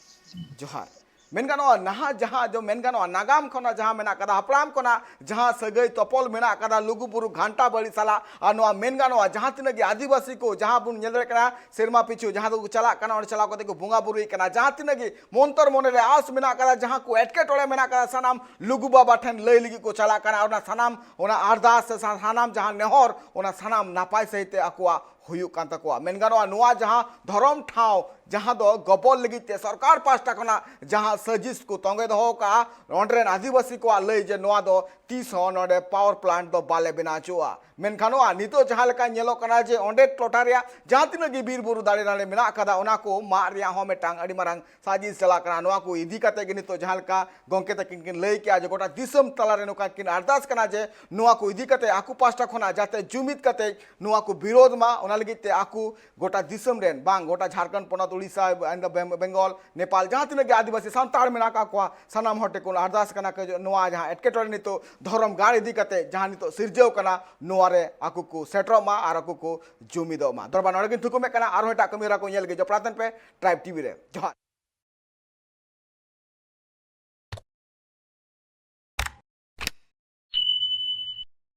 ᱡᱚᱦᱟᱨ᱾ ᱢᱮᱱ ᱜᱟᱱᱚᱜᱼᱟ, ᱱᱟᱦᱟᱜ ᱡᱟᱦᱟᱸ ᱫᱚ ᱢᱮᱱ ᱜᱟᱱᱚᱜᱼᱟ, ᱱᱟᱜᱟᱢ ᱠᱷᱚᱱᱟᱜ ᱡᱟᱦᱟᱸ ᱢᱮᱱᱟᱜ ᱠᱟᱫᱟ, ᱦᱟᱯᱲᱟᱢ ᱠᱷᱚᱱᱟᱜ ᱡᱟᱦᱟᱸ ᱥᱟᱹᱜᱟᱹᱭ ᱛᱚᱯᱚᱞ ᱢᱮᱱᱟᱜ ᱠᱟᱫᱟ ᱞᱩᱜᱩᱵᱩᱨᱩ ᱜᱷᱟᱱᱴᱟ ᱵᱟᱲᱤ ᱥᱟᱞᱟᱜ, ᱟᱨ ᱱᱚᱣᱟ ᱢᱮᱱ ᱜᱟᱱᱚᱜᱼᱟ, ᱡᱟᱦᱟᱸ ᱛᱤᱱᱟᱹᱜ ᱜᱮ ᱟᱹᱫᱤᱵᱟᱹᱥᱤ ᱠᱚ ᱡᱟᱦᱟᱸ ᱵᱚᱱ ᱧᱮᱞ ᱫᱟᱲᱮᱭᱟᱜ ᱠᱟᱱᱟ, ᱥᱮᱨᱢᱟ ᱯᱤᱪᱷᱩ ᱡᱟᱦᱟᱸ ᱫᱚᱠᱚ ᱪᱟᱞᱟᱜ ᱠᱟᱱᱟ, ᱚᱸᱰᱮ ᱪᱟᱞᱟᱣ ᱠᱟᱛᱮ ᱠᱚ ᱵᱚᱸᱜᱟ ᱵᱩᱨᱩᱭᱮᱫ ᱠᱟᱱᱟ, ᱡᱟᱦᱟᱸ ᱛᱤᱱᱟᱹᱜ ᱜᱮ ᱢᱚᱱᱛᱚᱨ ᱢᱚᱱᱮ ᱨᱮ ᱟᱸᱥ ᱢᱮᱱᱟᱜ ᱠᱟᱫᱟ, ᱡᱟᱦᱟᱸ ᱠᱚ ᱮᱴᱠᱮᱴᱚᱬᱮ ᱢᱮᱱᱟᱜ ᱠᱟᱫᱟ, ᱥᱟᱱᱟᱢ ᱞᱩᱜᱩ ᱵᱟᱵᱟ ᱴᱷᱮᱱ ᱞᱟᱹᱭ ᱞᱟᱹᱜᱤᱫ ᱠᱚ ᱪᱟᱞᱟᱜ ᱠᱟᱱᱟ᱾ ᱚᱱᱟ ᱥᱟᱱᱟᱢ, ᱚᱱᱟ ᱟᱨᱫᱟᱥ ᱥᱮ ᱥᱟ-, ᱥᱟᱱᱟᱢ ᱡᱟᱦᱟᱸ ᱱᱮᱦᱚᱨ, ᱚᱱᱟ ᱥᱟᱱᱟᱢ ᱱᱟᱯᱟᱭ ᱥᱟᱺᱦᱤᱡ ᱛᱮ ᱟᱠᱚᱣᱟᱜ ᱦᱩᱭᱩᱜ ᱠᱟᱱ ᱛᱟᱠᱚᱣᱟ᱾ ᱢᱮᱱ ᱜᱟᱱᱚᱜᱼᱟ, ᱱᱚᱣᱟ ᱡᱟᱦᱟᱸ ᱫᱷᱚᱨᱚᱢ ᱴᱷᱟᱶ ᱡᱟᱦᱟᱸ ᱫᱚ ᱜᱚᱵᱚᱞ ᱞᱟᱹᱜᱤᱫ ᱛᱮ ᱥᱚᱨᱠᱟᱨ ᱯᱟᱦᱴᱟ ᱠᱷᱚᱱᱟᱜ ᱡᱟᱦᱟᱸ ᱥᱟᱹᱡᱤᱥ ᱠᱚ ᱛᱚᱸᱜᱮ ᱫᱚᱦᱚ ᱠᱟᱜᱼᱟ, ᱚᱸᱰᱮ ᱨᱮᱱ ᱟᱹᱫᱤᱵᱟᱹᱥᱤ ᱠᱚᱣᱟᱜ ᱞᱟᱹᱭ ᱡᱮ ᱱᱚᱣᱟ ᱫᱚ ᱛᱤᱥ ᱦᱚᱸ ᱱᱚᱰᱮ power plant ᱫᱚ ᱵᱟᱞᱮ ᱵᱮᱱᱟᱣ ᱦᱚᱪᱚᱣᱟᱜᱼᱟ᱾ ᱢᱮᱱᱠᱷᱟᱱ ᱱᱚᱣᱟ ᱱᱤᱛᱚᱜ ᱡᱟᱦᱟᱸ ᱞᱮᱠᱟ ᱧᱮᱞᱚᱜ ᱠᱟᱱᱟ ᱡᱮ ᱚᱸᱰᱮ ᱴᱚᱴᱷᱟ ᱨᱮᱭᱟᱜ ᱡᱟᱦᱟᱸ ᱛᱤᱱᱟᱹᱜ ᱜᱮ ᱵᱤᱨ ᱵᱩᱨᱩ ᱫᱟᱨᱮ ᱱᱟᱹᱲᱤ ᱢᱮᱱᱟᱜ ᱟᱠᱟᱫᱟ, ᱚᱱᱟ ᱠᱚ ᱢᱟᱜ ᱨᱮᱭᱟᱜ ᱦᱚᱸ ᱢᱤᱫᱴᱟᱝ ᱟᱹᱰᱤ ᱢᱟᱨᱟᱝ ᱥᱟᱡᱤᱥ ᱪᱟᱞᱟᱜ ᱠᱟᱱᱟ᱾ ᱱᱚᱣᱟ ᱠᱚ ᱤᱫᱤ ᱠᱟᱛᱮ ᱜᱮ ᱱᱤᱛᱚᱜ ᱡᱟᱦᱟᱸ ᱞᱮᱠᱟ ᱜᱚᱢᱠᱮ ᱛᱟᱹᱠᱤᱱ ᱠᱤᱱ ᱞᱟᱹᱭ ᱠᱮᱜᱼᱟ ᱡᱮ ᱜᱚᱴᱟ ᱫᱤᱥᱚᱢ ᱛᱟᱞᱟ ᱨᱮ ᱱᱚᱝᱠᱟ ᱠᱤᱱ ᱟᱨᱫᱟᱥ ᱠᱟᱱᱟ ᱡᱮ ᱱᱚᱣᱟ ᱠᱚ ᱤᱫᱤ ᱠᱟᱛᱮ ᱟᱠᱚ ᱯᱟᱦᱴᱟ ᱠᱷᱚᱱᱟᱜ ᱡᱟᱛᱮ ᱡᱩᱢᱤᱫ ᱠᱟᱛᱮ ᱱᱚᱣᱟ ᱠᱚ ᱵᱤᱨᱳᱫᱷ ᱢᱟ, ᱚᱱᱟ ᱞᱟᱹᱜᱤᱫ ᱛᱮ ᱟᱠᱚ ᱜᱚᱴᱟ ᱫᱤᱥᱚᱢ ᱨᱮᱱ, ᱵᱟᱝ ᱜᱚᱴᱟ ᱡᱷᱟᱲᱠᱷᱚᱸᱰ ᱯᱚᱱᱚᱛ, ᱩᱲᱤᱥᱥᱟ, ᱵᱮᱝᱜᱚᱞ, ᱱᱮᱯᱟᱞ, ᱡᱟᱦᱟᱸ ᱛᱤᱱᱟᱹᱜ ᱜᱮ ᱟᱹᱫᱤᱵᱟᱹᱥᱤ ᱥᱟᱱᱛᱟᱲ ᱢᱮᱱᱟᱜ ᱟᱠᱟᱫ ᱠᱚᱣᱟ, ᱥᱟᱱᱟᱢ ᱦᱚᱲ ᱴᱷᱮᱱ ᱠᱷᱚᱱ ᱟᱨᱫᱟᱥ ᱠᱟᱱᱟ ᱠᱚ ᱡᱮ ᱱᱚᱣᱟ ᱡᱟᱦᱟᱸ ᱮᱴᱠᱮᱴᱚᱬᱮ ᱱᱤᱛᱚᱜ ᱫᱷᱚᱨᱚᱢ ᱜᱟᱲ ᱤᱫᱤ ᱠᱟᱛᱮ ᱡᱟᱦᱟᱸ ᱱᱤᱛᱚᱜ ᱥᱤᱨᱡᱟᱹᱣ ᱠᱟᱱᱟ, ᱱᱚᱣᱟ ᱨᱮ ᱟᱠᱚ ᱠᱚ ᱥᱮᱴᱮᱨᱚᱜ ᱢᱟ ᱟᱨ ᱟᱠᱚ ᱠᱚ ᱡᱩᱢᱤᱫᱚᱜ ᱢᱟ᱾ ᱫᱚᱨᱵᱟᱨ ᱱᱚᱰᱮ ᱜᱤᱧ ᱛᱷᱩᱠᱩᱢᱮᱫ ᱠᱟᱱᱟ᱾ ᱟᱨᱦᱚᱸ ᱮᱴᱟᱜ ᱠᱟᱹᱢᱤ ᱦᱚᱨᱟ ᱠᱚ ᱧᱮᱞ ᱞᱟᱹᱜᱤᱫ ᱡᱚᱯᱲᱟᱣ ᱛᱟᱦᱮᱱ ᱯᱮ Tribe TV ᱨᱮ᱾ ᱡᱚᱦᱟᱨ᱾